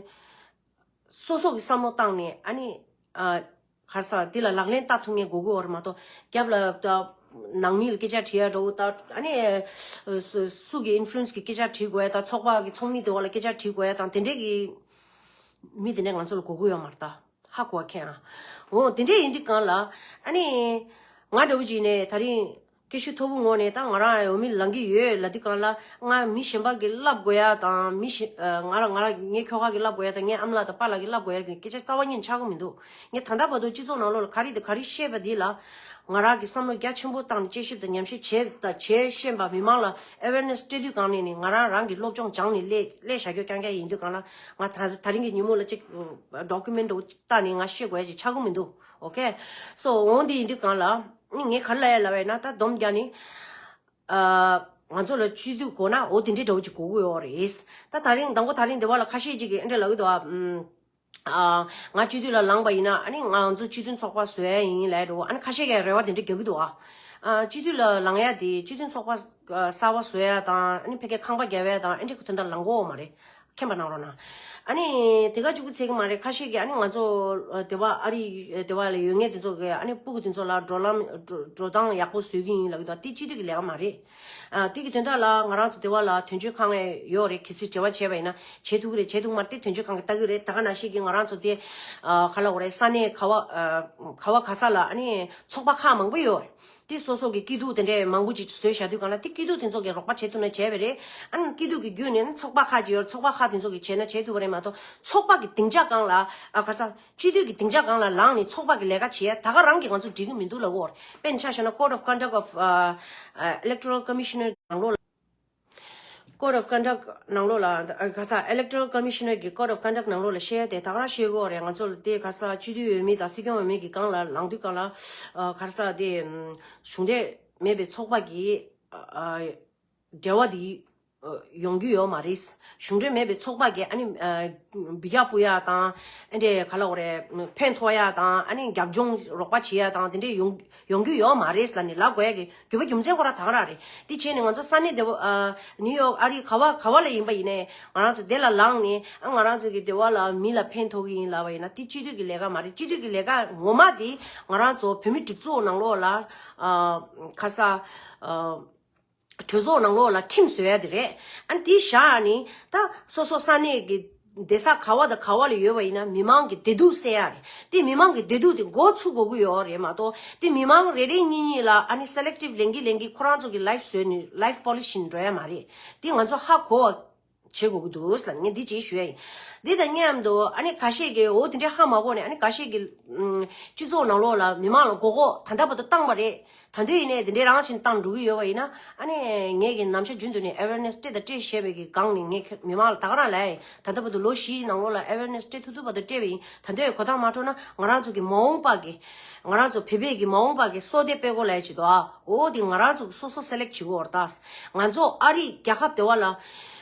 སོ་སོ་གི་བསམ་བློ་བཏང་ནས་ཨ་ནི། ཨ། ག་རེ་ཟ། འདི་ལ་ལག་ལེན་བསྟར་ཐུབ་མཁན་དགོས་ཀྱི་ཡོད་རེད་མ་གཏོགས། རྒྱབ་ལ་ད་ནང་མི་ལ་སྐད་ཆ་དྲི་ཡ་འདྲ་བོ་ད། ཨ་ནི་སུ་སུ་གི་ཨིན་ཕུ་ལུ་ཨེན་སི་གི་སྐད་ཆ་དྲི་དགོས་ཡ་ད། ཚོགས་པ་གི་ཚོགས་མི་དེ་བ་ལ་སྐད་ཆ་དྲི་དགོས་ཡ་དང་དེ་འདྲས་ཀྱི་མི་དེ་འདྲས་ང་ཚོ་ལ་དགོས་ཀྱི་ཡོད་མ་རེད་ད། ཧ་གོ་བ་མཁན་ཨ། འོ་དེ་འདྲས་ཡིན་དུས་གང་ལ། ཨ་ནི་ང་འདྲ་བོ་ཅིག་ནས་ད་རིང་སྐད་ཤུགས་མཐོ་པོ་ངང་ནས་ད་ང་རང་འོས་མི་ལང་གི་ཡོད་ལབ་དུས་གང་ལ། ང་མི་གཞན་པ་གི་བསླབ་དགོས་ཡ་དང་། མི་གཞན་ང་རང་ང་རང་ངའི་ཁྱོ་ག་གི་བསླབ་དགོས་ཡ་དང་། ངའི་ཨ་མ་ལགས་དང་པཱ་ལགས་ཀྱི་བསླབ་དགོས་ཡ་གི་སྐད་ཆ་རྩ་བ་ཉིད་ཆགས་ཀྱི་མི་འདུག་ངས་ད་ལྟ་བར་དུ་སྤྱི་ཚོགས་ནང་ལོགས་ལ་ག་རེ་དང་ག་རེ་བཤད་པ་འདི་ལ། ང་རང་གི་བསམ་བློ་རྒྱ་ཆེན་པོ་བཏང་ནས་དཔྱད་ཞིབ་དང་ཉམས་ཞིབ་བྱས་དང་བྱས་ཤེས་པ། མི་མང་ལ་ཨེ་ཝེར་ནེ་སི་སྤྲད་དུས་གང་ནས་ནི་ང་རང་རང་གི་སློབ་སྦྱོང་སྦྱངས་ནས་སླེབས་སླེབས་བཞག་རྒྱུ་རྐྱང་རྐྱང་ཡིན་དུས་གང་ལ། ང་ད་ད་རིང་གི་ཉིན་མོ་ལ་ཅིག་ཌོ་ཀུ་མེན་ཊི་འདྲ་བོ་ཅིག་བལྟས་ནས་ང་བཤད་དགོས་ཡ་ཅིག་ཆགས་ཀྱི་མི་འདུག་ཨོ་ཁེ། སོ་འོང་དེ་ཡིན་དུས་གང་ལ་ངས་ག་རེ་ལབ་ཡ་ལབ་པ་ཡིན་ན། ད་སྡོམ་རྒྱག་ནི། ཨ། ང་ཚོ་ལ་སྤྱི་འཐུས་དགོས་ན་འོ་དེ་འདྲའི་འདྲ་བོ་ཅིག་དགོས་ཀྱི་ཡོད་རེད། ད་ད་རིང་དང་པོ་ད་རིང་དེ་བ་ལ་ཁ་ཤས་ཅིག་གིས་ཨེ་འདྲ་ལབ་ཀྱི་འདུག་ཨ། ཨ། ང་སྤྱི་འཐུས་ལ་ལངས་པ་ཡིན་ན་ཨ་ནི་ང་ཚོ་སྤྱི་མཐུན་ཚོགས་པ་བཟོ་ཡ་ཡིན་ལབ་འདྲ་བོ། ཨ་ནི་ཁ་ཤས་ཀྱིས་རེ་བ་དེ་འདྲ་རྒྱག་གི་འདུག་ཨ། ཨ། སྤྱི་འཐུས་ལ་ལངས་ཡ་དེ་སྤྱི་མཐུན་ཚོགས་པ་གསར་པ་བཟོ་ཡ་དང་། ཨ་ནི་ཕ་གིར་ཁང་པ་རྒྱག་ཡ་དང་། ཨེ་འདྲ་གི་དོན་དག་ལངས་ཀྱི་ཡོད་མ་རེད། མཁྱེན་པ་གནང་རོགས་གནང་། ཨ་ནི་དེ་ག་གཅིག་པུ་ཚད་ཀྱི་མ་རེད། ཁ་ཤས་ཀྱིས་ཨ་ནི་ང་ཚོ་ཨ་དེ་བ་ཨ་རི་དེ་བ་ལ་ཡོད་མཁན་དེ་ཚོ་གིས་ཨ་ནི་སྤུ་གུ་དེ་ཚོ་ལ་འགྲོ་ལམ་འགྲོ་འགྲོ་སྟངས་ཡག་པོ་བཟོ་གི་ཡིན་ལབ་ཀྱི་འདུག་དེ་སྤྱི་འཐུས་ཀྱི་ལས་ཀ་མ་རེད། ཨ། དེ་གི་དོན་དག་ལ་ང་རང་ཚོ་དེ་བ་ལ་དོན་གཅོད་ཁང་ཡོད་རེད། གལ་སྲིད་འབྲེལ་བ་བྱས་པ་ཡིན་ན། བྱེད་ཐུབ་ཀྱི་རེད། བྱེད་ཐུབ་མ་རེད། དེ་དོན་གཅོད་ཁང་གིས་ལྟ་གི་རེད། ད་ག་ནང་བཞིན་གྱི་ང་རང་ཚོ་དེ་ཨ་ག་ལབ་དགོས་རེད། ས་གནས་ག་བ་ཨ་ག་བ་ག་ས་ལ་ཨ་ནི་ཚོགས་པ་ཁག་མང་པོ་ཡོད་རེད། དེ་སོ་སོ་གི་སྐྱིད་སྡུག་དེ་འདྲས་མང་པོ་ཅིག་བཟོས་བཞག་དུས་གང་ལ། དེ་སྐྱིད་སྡུག་དེ་ཚོ་གིས་རོགས་པ་བྱེད་ཐུབ་ན་བྱས་པ་རེད། ཨ་ནི་སྐྱིད་སྡུག་གི་བརྒྱུད་ནས་ཚོགས་པ་ཁག་ཅིག་ཡོད་རེད། ཚོགས་པ་ཁག་དེ་ཚོ་གིས་བྱས་ན་བྱེད་ཐུབ་པ་རེད་མ་གཏོགས། ཚོགས་པ་གི་སྡིངས་ཆ་སྒང་ལ་ཨ་ག་ས་སྤྱི་འཐུས་ཀྱི་སྡིངས་ཆ་སྒང་ལ་ལངས་ནས་ཚོགས་པ་གི་ལས་ཀ་བྱེད་ཡ་ད་ག་རང་གིས་ང་ཚོ་འགྲིག་གི་མི་འདུག་ལབ་ཀྱི་ཡོད་རེད། དཔེར་ན་ཆ་བཞག་ན་Code of Conduct of Electoral Commissioner ནང་ལོགས་ལ། Code of Conduct ནང་ལོགས་ལ་ཨ་ག་ས་Electoral Commissioner གི་Code of Conduct ནང་ལོགས་ལ་བཤད་ཡ་དེ་ད་ག་རང་བཤད་ཀྱི་ཡོད་རེད། ང་ཚོ་ལ་དེ་ག་ས་སྤྱི་འཐུས་འོས་མི་དང་སྲིད་སྐྱོང་འོས་མི་གི་སྒང་ལ་ལངས་དུས་སྒང་ལ་ཨ་ག་ས་དེ་གཞུང་འབྲེལ་མེད་པའི་ཚོགས་པ་གི་ཨ་འབྲེལ་བ་དེ་ཡོང་རྒྱུ་ཡོད་མ་རེད། གཞུང་འབྲེལ་མེད་པའི་ཚོགས་པ་གིས་ཨ་ནི་ཨ་འབུད་རྒྱག་སྤོ་ཡ་དང་། ཨ་འདྲས་ག་ལབ་དགོས་རེད། ཕན་ཐོགས་ཡ་དང་། ཨ་ནི་རྒྱབ་ལྗོངས་རོགས་པ་བྱེད་ཡ་དང་། དེ་འདྲས་ཡོང་ཡོང་རྒྱུ་ཡོད་མ་རེད་ལབ་ནས་ལབ་དགོས་ཡ་གི་དགོས་པ་རྒྱུ་མཚན་ཁོ་རང་ད་ག་རང་རེད། དེ་བྱས་ནས་ང་ཚོ་ས་གནས་དེ་བ་ཨ་ནིའུ་ཡོག་ཨ་རི་ག་བ་ག་བ་ལ་ཡིན་པ་ཡིན་ནའི་ང་རང་ཚོ་དེ་ལ་ལངས་ནས་ཨ་ང་རང་ཚོ་གི་དེ་བ་ལ་མི་ལ་ཕན་ཐོགས་ཀྱི་ཡིན་ལབ་པ་ཡིན་ན། དེ་སྤྱི་འཐུས་ཀྱི་ལས་ཀ་མ་རེད། སྤྱི་འཐུས་ཀྱི་ལས་ཀ་ངོ་མ་དེ་ང་རང་ཚོ་བོད་མི་སྒྲིག་འཛུགས་ནང་ལོགས་ལ་ཨ་ག་ས་ཨ། གྲོས་ཚོགས་ནང་ལོགས་ལ་ཁྲིམས་བཟོ་ཡ་དེ་རེད། ཨ་ནི་དེ་བཞག་ནི་ད་སོ་སོ་ས་གནས་ཀྱི་སྡོད་ས་ག་བ་དང་ག་བ་ལ་ཡོད་པ་ཡིན་ན་མི་མང་གི་བདེ་སྡུག་སེལ་ཡ་རེད། དེ་མི་མང་གི་བདེ་སྡུག་དེ་འགོ་ཚུགས་དགོས་ཀྱི་ཡོད་རེད་མ་གཏོགས། དེ་མི་མང་རེ་རེ་གཉིས་གཉིས་ལ་ཨ་ནི་སེ་ལེག་ཊིབ་ལེན་གྱི་ལེན་གྱི་ཁོ་རང་ཚོ་གི་ལའིབ་བཟོས་ནི་ལའིབ་པོ་ལི་སི་བཞིན་འགྲོ་ཡ་མ་རེད། དེ་ང་ཚོ་ཧ་གོ་བ་བྱེད་དགོས་ཀྱི་འདུག་ལབ་ངས་འདི་ཅིག་ཞུ་ཡ་ཡིན། འདི་དང་མཉམ་དུ་ཨ་ནི་ཁ་ཤས་ཀྱིས་འོ་དེ་འདྲའི་ཧ་མ་གོ་ནས། ཨ་ནི་ཁ་ཤས་ཀྱིས་ཨུམ་སྤྱི་ཚོགས་ནང་ལོགས་ལ་མི་མང་ལ་མགོ་སྐོར་ད་ལྟ་བར་དུ་བཏང་བ་རེད། ད་དུང་ཡིན་ནའི་དེ་འདྲའི་རང་བཞིན་བཏང་འགྲོ་གི་ཡོད་པ་ཡིན་ན། ཨ་ནི་ངས་ཀྱི་ནམ་ཞག་རྒྱུན་དུ་ནས་ཨེ་ཝེར་ནེ་སི་སྤྲད་དང་སྤྲད་བཞིན་པའི་གི་སྒང་ནས་ངས་ཁྱོད་མི་མང་ལ་ད་ག་རང་ལབ་ཡ་ཡིན། ད་ལྟ་བར་དུ་ལོ་བཞིའི་ནང་ལོགས་ལ་ཨེ་ཝེར་ནེ་སི་སྤྲད་ཐུབ་ཐུབ་བར་དུ་སྤྲད་པ་ཡིན། ད་དུང་གོ་ཐག་མ་ཆོད་ན་ང་རང་ཚོ་གི་མ་འོངས་པ་གི་ང་རང་ཚོ་བོད་པའི་གི་མ་འོངས་པ་གི་སྲོག་དེ་སྤེལ་གོ་ལབ་ཡ་ཅིག་འདུག་ཨ། འོ་དེ་ང་རང་ཚོ་གི་སོ་སོ་སེ་ལེག་བྱེད་དགོས་རེད་ད། ང་ཚོ་ཨ་རི་རྒྱལ་ཁབ་དེ་བ་ལ་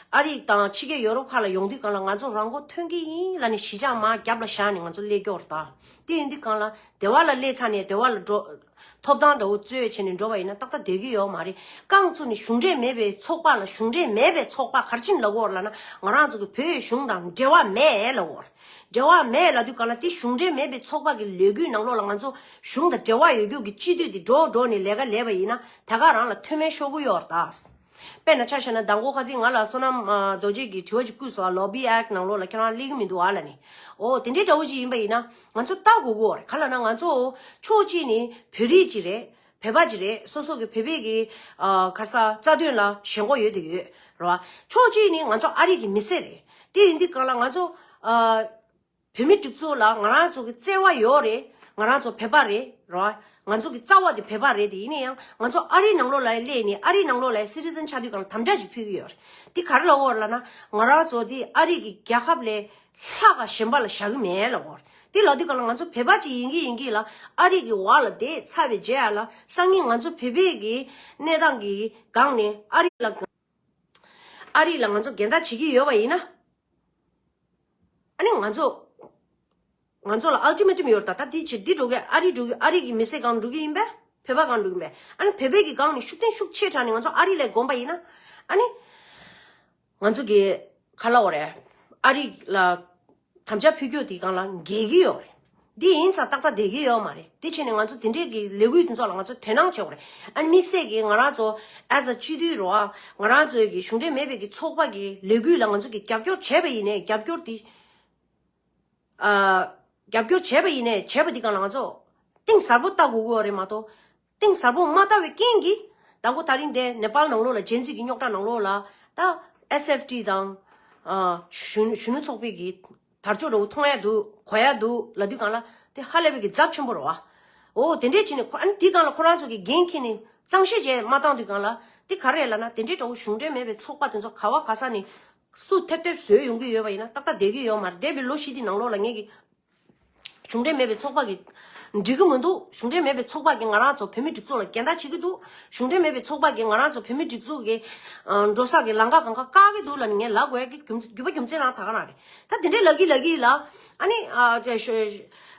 ཨ་རི་དང་ཕྱི་རྒྱལ་ཡོ་རོབ་ཁག་ལ་ཡོང་དུས་སྒང་ལ་ང་ཚོ་རང་མགོ་ཐོན་གྱི་ཡིན་ལབ་ནས་གཞིས་ཆགས་མར་རྒྱབ་ལ་བཞག་ནས་ང་ཚོ་སླེབས་ཀྱི་ཡོད་རེད་ད། དེ་ཡིན་དུས་སྒང་ལ་དེ་བ་ལ་སླེབས་ཚར་ནས་དེ་བ་ལ་འགྲོ་ཐོབ་ཐང་འདྲ་བོ་རྩོད་བྱས་ནས་འགྲོ་བ་ཡིན་ན་ཏག་ཏག་བསྡད་ཀྱི་ཡོད་མ་རེད། རྐང་བཙུགས་ནས་གཞུང་འབྲེལ་མེད་པའི་ཚོགས་པ་ལ། གཞུང་འབྲེལ་མེད་པའི་ཚོགས་པ་ག་རེ་བྱས་ནས་ལབ་ཀྱི་ཡོད་རེད་ལབ་ན། ང་རང་ཚོ་གི་བོད་གཞུང་དང་འབྲེལ་བ་མེད་ལབ་ཀྱི་ཡོད་རེད། འབྲེལ་བ་མེད་ལབ་དུས་སྒང་ལ་དེ་གཞུང་འབྲེལ་མེད་པའི་ཚོགས་པ་གི་ལས་འགུལ་ནང་ལོགས་ལ་ང་ཚོ་གཞུང་དང་འབྲེལ་བ་ཡོད་རྒྱུ་གི་སྤྱི་འཐུས་དེ་འགྲོ་འགྲོ་ནས་ལས་ཀ་ལས་པ་ཡིན་ན་ད་ག་རང་ལ་མཐུ་དམན་ཤོར་གྱི་ཡོད་རེད་ད། དཔེར་ན་ཆ་བཞག་ན་མདང་དགོང་ཁ་སང་ང་ལ་བསོད་ནམས་ཨ་རྡོ་རྗེ་གིས་དྲི་བ་ཅིག་བསྐུར་སོང་། ལོ་བི་ཨེག་ནང་ལོགས་ལ་ཁྱེད་རང་སླེབས་ཀྱི་མི་འདུག་ཨ་ལབ་ནས། འོ་དེ་འདྲའི་འདྲ་བོ་ཅིག་ཡིན་པ་ཡིན་ན་ང་ཚོ་ལྟ་དགོས་ཀྱི་ཡོད་རེད། ག་ལབ་ན་ང་ཚོ་ཕྱོགས་གཅིག་ནས་བོད་རིགས་ཅིག་རེད། བོད་པ་ཅིག་རེད། སོ་སོ་གི་བོད་པའི་གི་ཨ་ག་རེ་ཟ་རྩ་དོན་ལ་ཞེན་ཁོག་ཡོད་དེ་ཡོད་རེད་བ། ཕྱོགས་གཅིག་ནས་ང་ཚོ་ཨ་རི་གི་མི་སེར་རེད། དེ་ཡིན་དུས་སྒང་ལ་ང་ཚོ་ཨ་བོད་མི་སྒྲིག་འཛུགས་ལ་ང་རང་ཚོ་གི་བརྩེ་བ་ཡོད་རེད། ང་རང་ཚོ་བོད་པ་རེད་རེད་བ། ང་ཚོ་གི་རྩ་བ་དེ་བོད་པ་རེད་དེ། ཡིན་ན་ཡང་ང་ཚོ་ཨ་རིའི་ནང་ལོགས་ལ་སླེབས་ནས་ཨ་རིའི་ནང་ལོགས་ལ་སི་ཊི་ཟན་ཆགས་དུས་སྒང་ལ་དམ་བཅའ་ཅིག་ཕུལ་གི་ཡོད་རེད། དེ་ག་རེ་ལབ་ཡོད་རེད་ལབ་ན། ང་རང་ཚོ་དེ་ཨ་རི་གི་རྒྱལ་ཁབ་ལས་ལྷག་ག་གཞན་པ་ལ་བཞག་གི་མེད་ལབ་ཡོད་རེད། དེ་ལབ་དུས་སྒང་ལ་ང་ཚོ་བོད་པ་ཅིག་ཡིན་གི་ཡིན་གི་ལ་ཨ་རི་གི་འོག་ལ་བསྡད་ཚར་བའི་རྗེས་ལ་སང་ཉིན་ང་ཚོ་བོད་པའི་གི་གནས་སྟངས་ཀྱི་སྒང་ནས་ཨ་རི་ལ་ཨ་རི་ལ་ང་ཚོ་འགལ་ཟླ་བྱེད་ཀྱི་ཡོད་པ་ཡིན་ན། ཨ་ནི་ང་ཚོ་ང་ཚོ་ལ་ཨལ་ཊི་མེ་ཊམ་ཡོད་རེད། ད་ད་འདི་བྱེད་འདི་འགྲོ་གི། ཨ་རི་འགྲོ་གི། ཨ་རི་གི་མི་སེར་སྒང་འགྲོ་གི་ཡིན་པས། བོད་པ་སྒང་འགྲོ་གི་ཡིན་པས། ཨ་ནི་བོད་པའི་གི་སྒང་ནས་ཤུགས་ལྡན་ཤུགས་ཆེ་དྲགས་ནས་ང་ཚོ་ཨ་རི་ལ་དགོངས་པ་ཡིན་ན། ཨ་ནི་ང་ཚོ་གི་ག་ལབ་དགོས་རེད། ཨ་རི་ལ་དམ་བཅའ་ཕུལ་རྒྱུ་དེ་སྒང་ལ་འགལ་གི་ཡོད་རེད། འདི་ཡིན་ཙང་ཏག་ཏག་བསྡད་ཀྱི་ཡོད་མ་རེད། དེ་བྱས་ནས་ང་ཚོ་དེ་འདྲས་ཀྱི་ལས་འགུལ་དེ་ཚོ་ལ་ང་ཚོ་དོ་སྣང་བྱེད་དགོས་རེད། ཨ་ནི་དམིགས་བསལ་གྱིས་ང་རང་ཚོ་as a སྤྱི་འཐུས་རེད་བ། ང་རང་ཚོའི་གི་གཞུང་འབྲེལ་མེད་པའི་གི་ཚོགས་པ་གི་ལས་འགུལ་ལ་ང་ཚོ་གི་རྒྱབ་སྐྱོར་བྱས་པ་ཡིན་ནའི་རྒྱབ་སྐྱོར་དེ། ཨ། རྒྱབ་སྐྱོར་བྱས་པ་ཡིན་ནའི་བྱས་པ་འདི་སྒང་ལ་ང་ཚོ་གཏིང་ཟབ་པོ་ལྟ་དགོས་ཀྱི་ཡོད་རེད་མ་གཏོགས། གཏིང་ཟབ་པོ་མ་ལྟ་བའི་རྐྱེན་གྱིས་དང་པོ་ད་རིང་འདི་ནེ་པཱལ་ནང་ལོགས་ལ་ཇེན་ཛི་གི་རྙོག་དྲ་ནང་ལོགས་ལ་ད་ཨེས་ཨེཕ་ཊི་དང་། ཨ། གཞོན་གཞོན་ནུ་ཚོགས་པའི་གི་དར་ལྕོག་འདྲ་བོ་མཐོང་ཡ་འདུག་གོ་ཡ་འདུག་ལབ་དུས་སྒང་ལ་དེ་ཧ་ལས་པའི་གི་ཚབས་ཆེན་པོ་རེད་བ། འོ་དེ་འདྲས་བྱས་ནས་ཁོ་ཨ་ནི་དེའི་སྒང་ལ་ཁོ་རང་ཚོ་གི་འགན་འཁྱེར་ནས་གཙང་བཤེར་བྱས་མ་བཏང་དུས་སྒང་ལ་དེ་ག་རེ་ལབ་ན། དེ་འདྲས་འདྲ་བོ་གཞུང་འབྲེལ་མེད་པའི་ཚོགས་པ་དེ་ཚོ་ག་བ་ག་ས་ནས་སུ་ཐེབས་ཐེབས་བཟོས་ཡོང་གི་ཡོད་པ་ཡིན་ན་ཏག་ཏག་བསྡད་ཀྱི་ཡོད་མ་རེད། འདས་པའི་ལོ་བཞི་དེའི་ནང་ལོགས་ལ་ངས་ཀྱི་གཞུང་འབྲེལ་མེད་པའི་ཚོགས་པ་གི་འགྲིག་གི་མི་འདུག་གཞུང་འབྲེལ་མེད་པའི་ཚོགས་པ་གིས་ང་རང་ཚོ་བོད་མི་སྒྲིག་འཛུགས་ལ་འགལ་ཟླ་བྱེད་ཀྱི་འདུག་གཞུང་འབྲེལ་མེད་པའི་ཚོགས་པ་གིས་ང་རང་ཚོ་བོད་མི་སྒྲིག་འཛུགས་ཀྱི་ཨ་འགྲོ་ས་གི་ལམ་ཁ་གང་ག་བཀག་གི་འདུག་ལབ་ནས་ངས་ལབ་དགོས་ཡ་གི་རྒྱུ་རྒྱུ་བ་རྒྱུ་མཚན་རང་ད་ག་རང་རེད། ད་དེ་འདྲའི་ལབ་ཀྱི་ལབ་ཀྱི་ལ། ཨ་ནི་ཨ་ཅེ་ཤོ་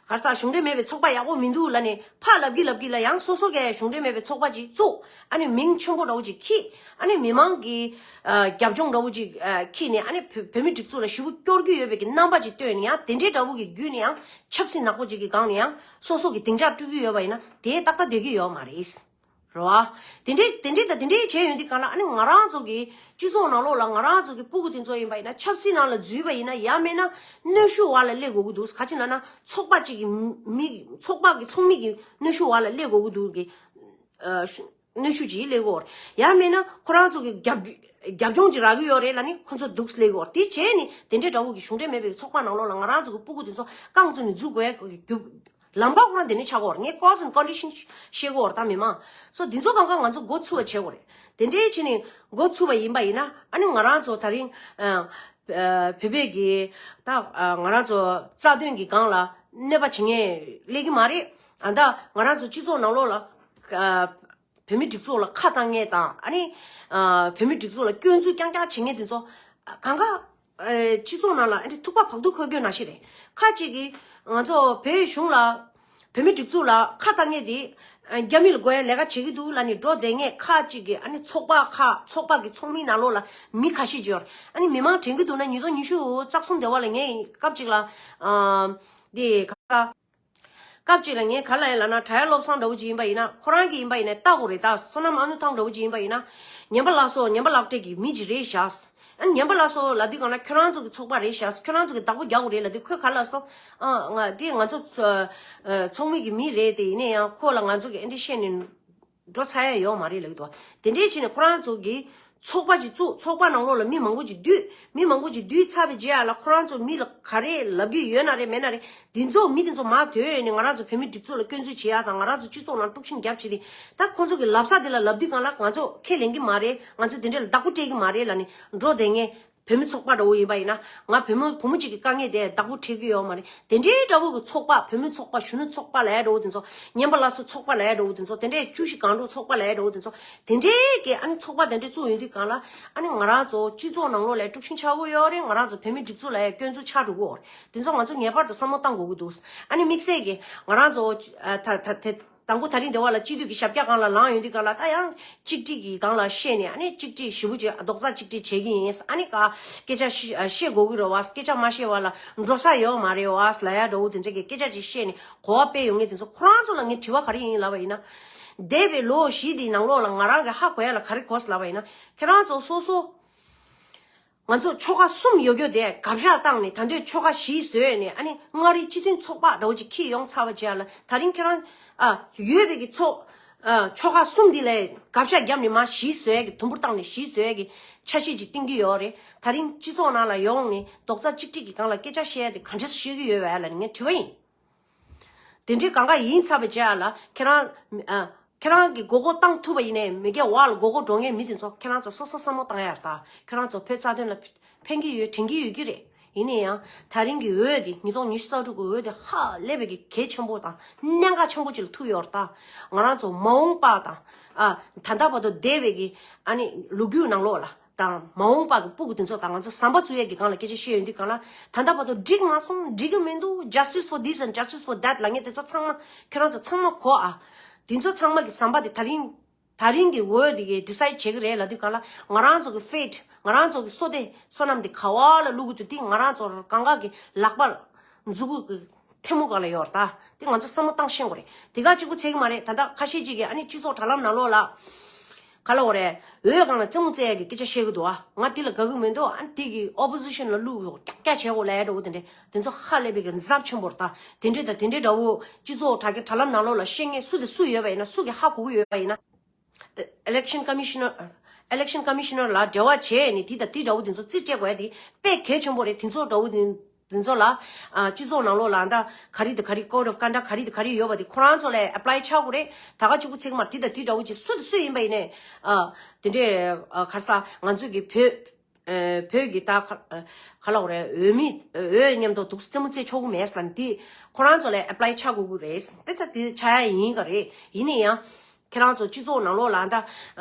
ག་རེ་ཟ། གཞུང་འབྲེལ་མེད་པའི་ཚོགས་པ་ཡག་པོ་མི་འདུག་ལབ་ནས་ཕར་ལབ་ཀྱི་ལབ་ཀྱི་ལ། ཡང་སོ་སོ་གའི་གཞུང་འབྲེལ་མེད་པའི་ཚོགས་པ་ཅིག་བཙུགས། ཨ་ནི་མིང་ཆེན་པོ་འདྲ་བོ་ཅིག་འཁྱེར། ཨ་ནི་མི་མང་གི་ཨ་རྒྱབ་ལྗོངས་འདྲ་བོ་ཅིག་ཨ་འཁྱེར་ནས། ཨ་ནི་བོད་བོད་མི་སྒྲིག་འཛུགས་ལ་ཞེ་པོ་སྐྱོར་གྱི་ཡོད་པའི་གི་རྣམ་པ་ཅིག་སྟོན་ནས། ཡང་དེ་འདྲའི་འདྲ་བོ་གི་བརྒྱུད་ནས་ཡང་ཆབ་སྲིད་ནག་པོ་ཅིག་གི་སྒང་ནས་ཡང་སོ་སོ་གི་སྡིངས་ཆ་སྤྲུལ་གྱི་ཡོད་པ་ཡིན་ན་དེ་ཏག་ཏག་སྡོད་ཀྱི་ཡོད་མ་རེད། རེད་བ། དེ་འདྲའི་དེ་འདྲའི་དང་དེ་འདྲའི་བྱས་ཡོང་དུས་སྒང་ལ། ཨ་ནི་ང་རང་ཚོ་གི་སྤྱི་ཚོགས་ནང་ལོགས་ལ་ང་རང་ཚོ་གི་སྤུ་གུ་དེ་ཚོ་ཡིན་པ་ཡིན་ན་ཆབ་སྲིད་ནང་ལ་འཛུལ་བ་ཡིན་ན། ཡང་མིན་ན་གནོན་ཤུགས་འོག་ལ་སླེབས་དགོས་ཀྱི་འདུག་ག་ཅི་ལབ་ན་ཚོགས་པ་གཅིག་གི་མི་ཚོགས་པ་གི་ཚོགས་མི་གི་གནོན་ཤུགས་འོག་ལ་སླེབས་དགོས་ཀྱི་འདུག་གི། ཨ། གནོན་ཤུགས་ཅིག་སླེབས་ཀྱི་ཡོད་རེད། ཡང་མིན་ན་ཁོ་རང་ཚོ་གི་རྒྱབ་རྒྱབ་ལྗོངས་ཅིག་རག་གི་ཡོད་རེད་ལབ་ནས་ཁོ་ཚོ་འདུག་སླེབས་ཀྱི་ཡོད་རེད། དེ་བྱས་ནས་དེ་འདྲའི་འདྲ་བོ་གི་གཞུང་འབྲེལ་མེད་པའི་ཚོགས་པ་ནང་ལོགས་ལ་ང་རང་ཚོ་གི་སྤུ་གུ་དེ་ཚོ་རྐང་བཙུགས་ནས་འཛུལ་དགོས་ཡ་གི་རྒྱུ། ལམ་ཁ་ཁོ་རང་དེ་ནས་ཆགས་ཀྱི་ཡོད་རེད། ངས་cause and condition ཤེས་ཀྱི་ཡོད་རེད། ད་མི་མང་ཚོ་འདི་ཚོ་གང་ག་ང་ཚོ་འགོ་ཚུགས་པ་བྱེད་དགོས་རེད། དེ་འདྲའི་བྱས་ནས་འགོ་ཚུགས་པ་ཡིན་པ་ཡིན་ན། ཨ་ནི་ང་རང་ཚོ་ད་རིང་ཨ་ཨ་བོད་པའི་གི་ད་ཨ་ང་རང་ཚོ་རྩ་དོན་གྱི་སྒང་ལ་གནོད་པ་བྱེད་མཁན་སླེབས་ཀྱི་མ་རེད། ཨ་ད་ང་རང་ཚོ་སྤྱི་ཚོགས་ནང་ལོགས་ལ་ཨ་བོད་མི་སྒྲིག་འཛུགས་ལ་ཁ་བཏང་མཁན་དང་། ཨ་ནི་ཨ་བོད་མི་སྒྲིག་འཛུགས་ལ་སྐྱོན་འཛུགས་རྐྱང་རྐྱང་བྱེད་མཁན་དེ་ཚོ་གང་ག་ཨེ་སྤྱི་ཚོགས་ནང་ལ་ཨ་ནི་ཐུག་པ་བག་ཐུག་འཁོར་རྒྱུ་ནང་བཞིན་རེད། ཁ་ཅིག་གིས་ང་ཚོ་བོད་གཞུང་ལ་བོད་མི་སྒྲིག་འཛུགས་ལ་ཁ་བཏང་མཁན་དེ་ཨ་རྒྱ་མི་ལ་དགོས་ཡ་ལས་ཀ་བྱེད་ཀྱི་འདུག་ལབ་ནས་འགྲོ་བསྡད་མཁན་ཁ་ཅིག་གིས། ཨ་ནི་ཚོགས་པ་ཁག་ཚོགས་པ་གི་ཚོགས་མི་ནང་ལོགས་ལ་མི་ཁ་ཤས་ཅིག་ཡོད་རེད། ཨ་ནི་མི་མང་དྲན་གྱི་འདུག་ན་ཉིས་སྟོང་ཉི་ཤུ་རྩ་གསུམ་དེ་བ་ལ་ངས་སྐབས་ཅིག་ལ་ཨ་འདི་ག་སྐབས་ཅིག་ལ་ངས་ག་ལབ་ཡིན་ལབ་ན། བྲག་གཡབ་བློ་བཟང་འདྲ་བོ་ཅིག་ཡིན་པ་ཡིན་ན། ཁོ་རང་གིས་ཡིན་པ་ཡིན་ན་ལྟ་དགོས་རེད། ད་བསོད་ནམས་ཨ་ནུ་ཐང་འདྲ་བོ་ཅིག་ཡིན་པ་ཡིན་ན། ཉན་པ་ལགས་སོ། ཉན་པ་ལགས་འདྲ་གི་མི་ཅིག་རེད་ཤག་ཨ་ཉན་པ་ལགས་སོ་ལབ་དུས་སྒང་ལ་ཁྱོད་རང་ཚོ་གི་ཚོགས་པ་རེད་ཤག་ཁྱོད་རང་ཚོ་གི་བདག་པོ་རྒྱག་དགོས་རེད་ལབ་དུས། ཁོས་ག་ལབ་སོང་། ཨ་ང་འདི་ང་ཚོ་ཚོ་ཨ་ཚོགས་མི་གི་མི་རེད་དེ། ཡིན་ན་ཡང་ཁོ་ལ་ང་ཚོ་གི་ཨེ་འདྲ་བཤད་ནས་འགྲོ་ཚར་ཡ་ཡོད་མ་རེད་ལབ་ཀྱི་འདུག་དེ་འདྲས་བྱས་ནས་ཁོ་རང་ཚོ་གི་ཚོགས་པ་ཅིག་བཙུགས། ཚོགས་པ་ནང་ལོགས་ལ་མི་མང་པོ་ཅིག་འདུས། མི་མང་པོ་ཅིག་འདུས་ཚར་བའི་རྗེས་ལ་ཁོ་རང་ཚོ་མི་ལ་ག་རེ་ལབ་ཀྱི་ཡོད་ན་རེད་མེད་ན་རེད། འདི་ཚོ་མི་འདི་ཚོ་མར་དོན་ནས་ང་རང་ཚོ་བོད་མི་སྒྲིག་འཛུགས་ལ་སྐྱོན་འཛུགས་བྱེད་ཡ་དང་། ང་རང་ཚོ་སྤྱི་ཚོགས་ནང་དཀྲུག་ཤིང་རྒྱབ་བྱེད་དེ། ད་ཁོ་ཚོ་གི་ལབ་ས་དེ་ལ་ལབ་དུས་སྒང་ལ་ང་ཚོ་ཁས་ལེན་གྱི་མ་རེད། ང་ཚོ་དེ་འདྲ་ལ་བདག་པོ་སྤྲད་ཀྱི་མ་རེད་ལབ་ནས་འགྲོ་བསྡད་མཁན། བོད་མི་ཚོགས་པ་འདྲ་བོ་ཡིན་པ་ཡིན་ན། ང་བུ་མོ་བུ་མོ་གཅིག་གི་དཀའ་ངལ་དེ་བདག་པོ་འཁྲིད་ཀྱི་ཡོད་མ་རེད། དེ་འདྲའི་འདྲ་བོ་གི་ཚོགས་པ། བོད་མི་ཚོགས་པ། གཞོན་ནུ་ཚོགས་པ་ལབ་ཡ་འདྲ་བོ་དེ་ཚོ། ཉན་པ་ལགས་སོ་ཚོགས་པ་ལབ་ཡ་འདྲ་བོ་དེ་ཚོ། དེ་འདྲའི་བཅུ་བཞི་སྒང་དྲུག་ཚོགས་པ་ལབ་ཡ་འདྲ་བོ་དེ་ཚོ། དེ་འདྲའི་གི་ཨ་ནི་ཚོགས་པ་དེ་འདྲ་བཙུགས་ཡོང་དུས་སྒང་ལ། ཨ་ནི་ང་རང་ཚོ་སྤྱི་ཚོགས་ནང་ལོགས་ལ་དཀྲུག་ཤིང་ཆགས་ཀྱི་ཡོད་རེད། ང་རང་ཚོ་བོད་མི་སྒྲིག་འཛུགས་ལ་ཡ་སྐྱོན་འཛུགས་ཆགས་འགྲོ་གི་ཡོད་རེད། དེ་ཚོ་ང་ཚོ་ངེས་པར་དུ་བསམ་བློ་བཏང་དགོས་ཀྱི་འདུག་ཨ་ནི་དམིགས་བསལ་གྱི་ང་རང་ཚོ་ཨ་ད་ད་དེ། དང་པོ་ད་རིང་འདི་བ་ལ་སྤྱི་འཐུས་ཀྱི་ཞབས་བཀྱག་སྒང་ལ་ལངས་ཡོང་དུས་སྒང་ལ། ད་ཡང་གཅིག་སྒྲིལ་གྱི་སྒང་ལ་བཤད་ནས། ཨ་ནི་གཅིག་སྒྲིལ་ཞེ་པོ་ཅིག་རྡོག་རྩ་གཅིག་སྒྲིལ་བྱེད་ཀྱི་ཡིན། ཨ་ནི་ག་སྐད་ཆ་བཤད་དགོས་ཀྱི་རེད་བ། སྐད་ཆ་མ་བཤད་བ་ལ་འགྲོ་ས་ཡོད་མ་རེད་བ་ལབ་ཡ་འདྲ་བོ་དེ་འདྲ་གི་སྐད་ཆ་ཅིག་བཤད་ནས་གོ་བ་སྤེལ་ཡོང་མཁན་དེ་ཚོ། ཁོ་རང་ཚོ་ལ་ངས་དྲི་བ་ག་རེ་ཡིན་ལབ་པ་ཡིན་ན། འདས་པའི་ལོ་བཞི་དེའི་ནང་ལོགས་ལ་ང་རང་གི་ཧ་གོ་ཡ་ལ་ག་རེ་གོ་ལབ་པ་ཡིན་ན། ཁྱེད་རང་ཚོ་སོ་སོ། ང་ཚོ་ཆོལ་ཁ་གསུམ་ཡོད་རྒྱུ་དེ་དགག་བཞག་བཏང་ནས། ད་དུང་ཆོལ་ཁ་གཞི་བཟོས་ནས། ཨ་ནི་མངའ་རིས་སྤྱི་མཐུན་ཚོགས་པ་འདྲ་བོ་ཅིག་འཁྱེར་ཡོང་ཚར་བ་བྱས་ལ། ད་རིང་ཁྱེད་རང་ཨ་ཡོད་པའི་གི་ཚོ་ཨ་ཆོལ་ཁ་གསུམ་འདི་ལ་དགག་བཞག་བརྒྱབ་ནས། མར་གཞི་བཟོ་ཡ་གི་དུམ་བུར་བཏང་ནས་གཞི་བཟོ་ཡ་གི་ཆ་ཤས་ཅིག་བསྟན་གྱི་ཡོད་རེད། ད་རིང་སྤྱི་ཚོགས་ནང་ལ་ཡོང་ནས་རྡོག་རྩ་གཅིག་སྒྲིལ་གྱི་སྒང་ལ་སྐད་ཆ་བཤད་ཡ་དེ་ག་འདྲས་བཤད་ཀྱི་ཡོད་པས་ལབ་ནས་ངས་དྲི་བ་ཡིན། དེ་འདྲའི་གང་ག་ཡིན་ཚར་བའི་རྗེས་ལ་ཁྱེད་རང་ཨ། ཁྱེད་རང་གིས་མགོ་སྐོར་བཏང་ཐུབ་པ་ཡིན་ནའི་མི་སྒེར་འོག་ལ་མགོ་སྐོར་འགྲོ་མཁན་མི་དེ་ཚོ་ཁྱེད་རང་ཚོ་སོ་སོ་བསམ་བློ་བཏང་ཡ་རེད་ད། ཁྱེད་རང་ཚོ་བོད་རྩ་དོན་ལ་ཕན་གྱི་ཡོད་དྲན་གྱི་ཡོད་ཀྱི་རེད། ཡིན་ན་ཡང་དེ་རིང་གི་འོས་དེ་ཉིས་སྟོང་ཉི་ཤུ་རྩ་དྲུག་གི་འོས་དེ་ཧ་ལས་པའི་གི་གལ་ཆེན་པོ་དང་གནད་འགག་ཆེན་པོ་ཅིག་ལ་ཐུག་ཡོད་རེད་ད། ང་རང་ཚོ་མ་འོངས་པ་དང་ཨ་ད་ལྟ་བར་དུ་འདས་པའི་གི་ཨ་ནི་ལོ་རྒྱུས་ནང་ལོགས་ལ་དང་མ་འོངས་པ་གི་སྤུ་གུ་དེ་ཚོ་དང་ང་ཚོ་ཟམ་པ་བཙུགས་ཡས་ཀྱི་སྒང་ལ་སྐད་ཆ་བཤད་ཡོང་དུས་སྒང་ལ་ད་ལྟ་བར་དུ་འགྲིག་མ་སོང་འགྲིག་གི་མི་འདུག justice for this and justice for that ལབ་མཁན་དེ་ཚོ་ཚང་མ་ཁྱོད་རང་ཚོ་ཚང་མ་གོ་ཨ། དེ་ཚོ་ཚང་མ་གི་ཟམ་པ་དེ་དེ་རིང་དེ་རིང་གི་འོས་དེ་གི་decide བྱེད་ཀྱི་རེད་ལབ་དུས་སྒང་ལ་ང་རང་ཚོ་གི་fate ང་རང་ཚོ་གི་བསོད་བདེ་བསོད་ནམས་དེ་ག་བ་ལ་བླུག་གི་འདུག་དེ་ང་རང་ཚོ་གང་ག་གི་ལག་པ་མཛུ་གུ་གི་ཐལ་མོ་སྒང་ལ་ཡོད་རེད་ད། དེ་ང་ཚོ་བསམ་བློ་བཏང་ཤེས་དགོས་རེད། དེ་ག་གཅིག་པུ་ཚད་ཀྱི་མ་རེད། ད་ལྟ་ཁ་ཤས་ཅིག་གིས་ཨ་ནི་སྤྱི་ཚོགས་དྲ་ལམ་ནང་ལོགས་ལ་ག་ལབ་དགོས་རེད། འོས་སྒང་ལ་རྩེད་མོ་རྩེ་ཡ་གི་སྐད་ཆ་བཤད་གི་འདུག་ཨ། ང་དེ་ལ་དགའ་གི་མི་འདུག་ཨ་ནི་དེ་གི་opposition ལ་བླུག་རོགས་རྒྱག་བྱེད་དགོས་ལབ་ཡ་འདྲ་བོ་དེ་འདྲས་དེ་ཚོ་ཧ་ལས་པའི་གི་འཛབ་ཆེན་པོ་རེད་ད། དེ་འདྲས་དང་དེ་འདྲས་འདྲ་བོ་སྤྱི་ཚོགས་དྲ་རྒྱ་དྲ་ལམ་ནང་ལོགས་ལ་བཤད་མཁན་སུ་དེ་སུ་ཡོད་པ་ཡིན་ན་སུ་གི་ཧ་གོ་གི་ཡོད་པ་ཡིན་ན། election commissioner election commissioner ལ་འབྲེལ་བ་བྱས་ནས་དེ་དང་དེ་འདྲ་བོ་དེ་ཚོ་རྩིས་སྤྲད་དགོས་ཡ་དེ་དཔེ་གལ་ཆེན་པོ་རེད། དེ་ཚོ་འདྲ་བོ་དེ་དེ་ཚོ་ལ་ཨ་སྤྱི་ཚོགས་ནང་ལོགས་ལ་ད་ག་རེ་དང་ག་རེ་code of conduct ག་རེ་དང་ག་རེ་ཡོད་པ་དེ་ཁོ་རང་ཚོ་ལ་apply ཆགས་དགོས་རེད། ད་ག་གཅིག་པུ་ཚིག་མ་དེ་དང་དེ་འདྲ་བོ་ཅིག་སུ་དང་སུ་ཡིན་པ་ཡིན་ནའི་ཨ་དེ་འདྲའི་ཨ་ག་རེ་ཟ་ང་ཚོ་གི་བོད་ཨ་བོད་ཀྱི་ད་ག་ག་ལབ་དགོས་རེད། འོས་མི་འོས་མཉམ་དུ་འདུག་རྩེད་མོ་རྩེ་ཆོག་གི་མེད་ཟེར་ལབ་ནས་དེ་ཁོ་རང་ཚོ་ལ་apply ཆགས་དགོས་ཀྱི་རེད། དེ་ད་དེ་ཆགས་ཡ་ཡིན་ག་རེད། ཡིན་ན་ཡང་། ཁྱེད་རང་ཚོ་སྤྱི་ཚོགས་ནང་ལོགས་ལ་ད་ཨ་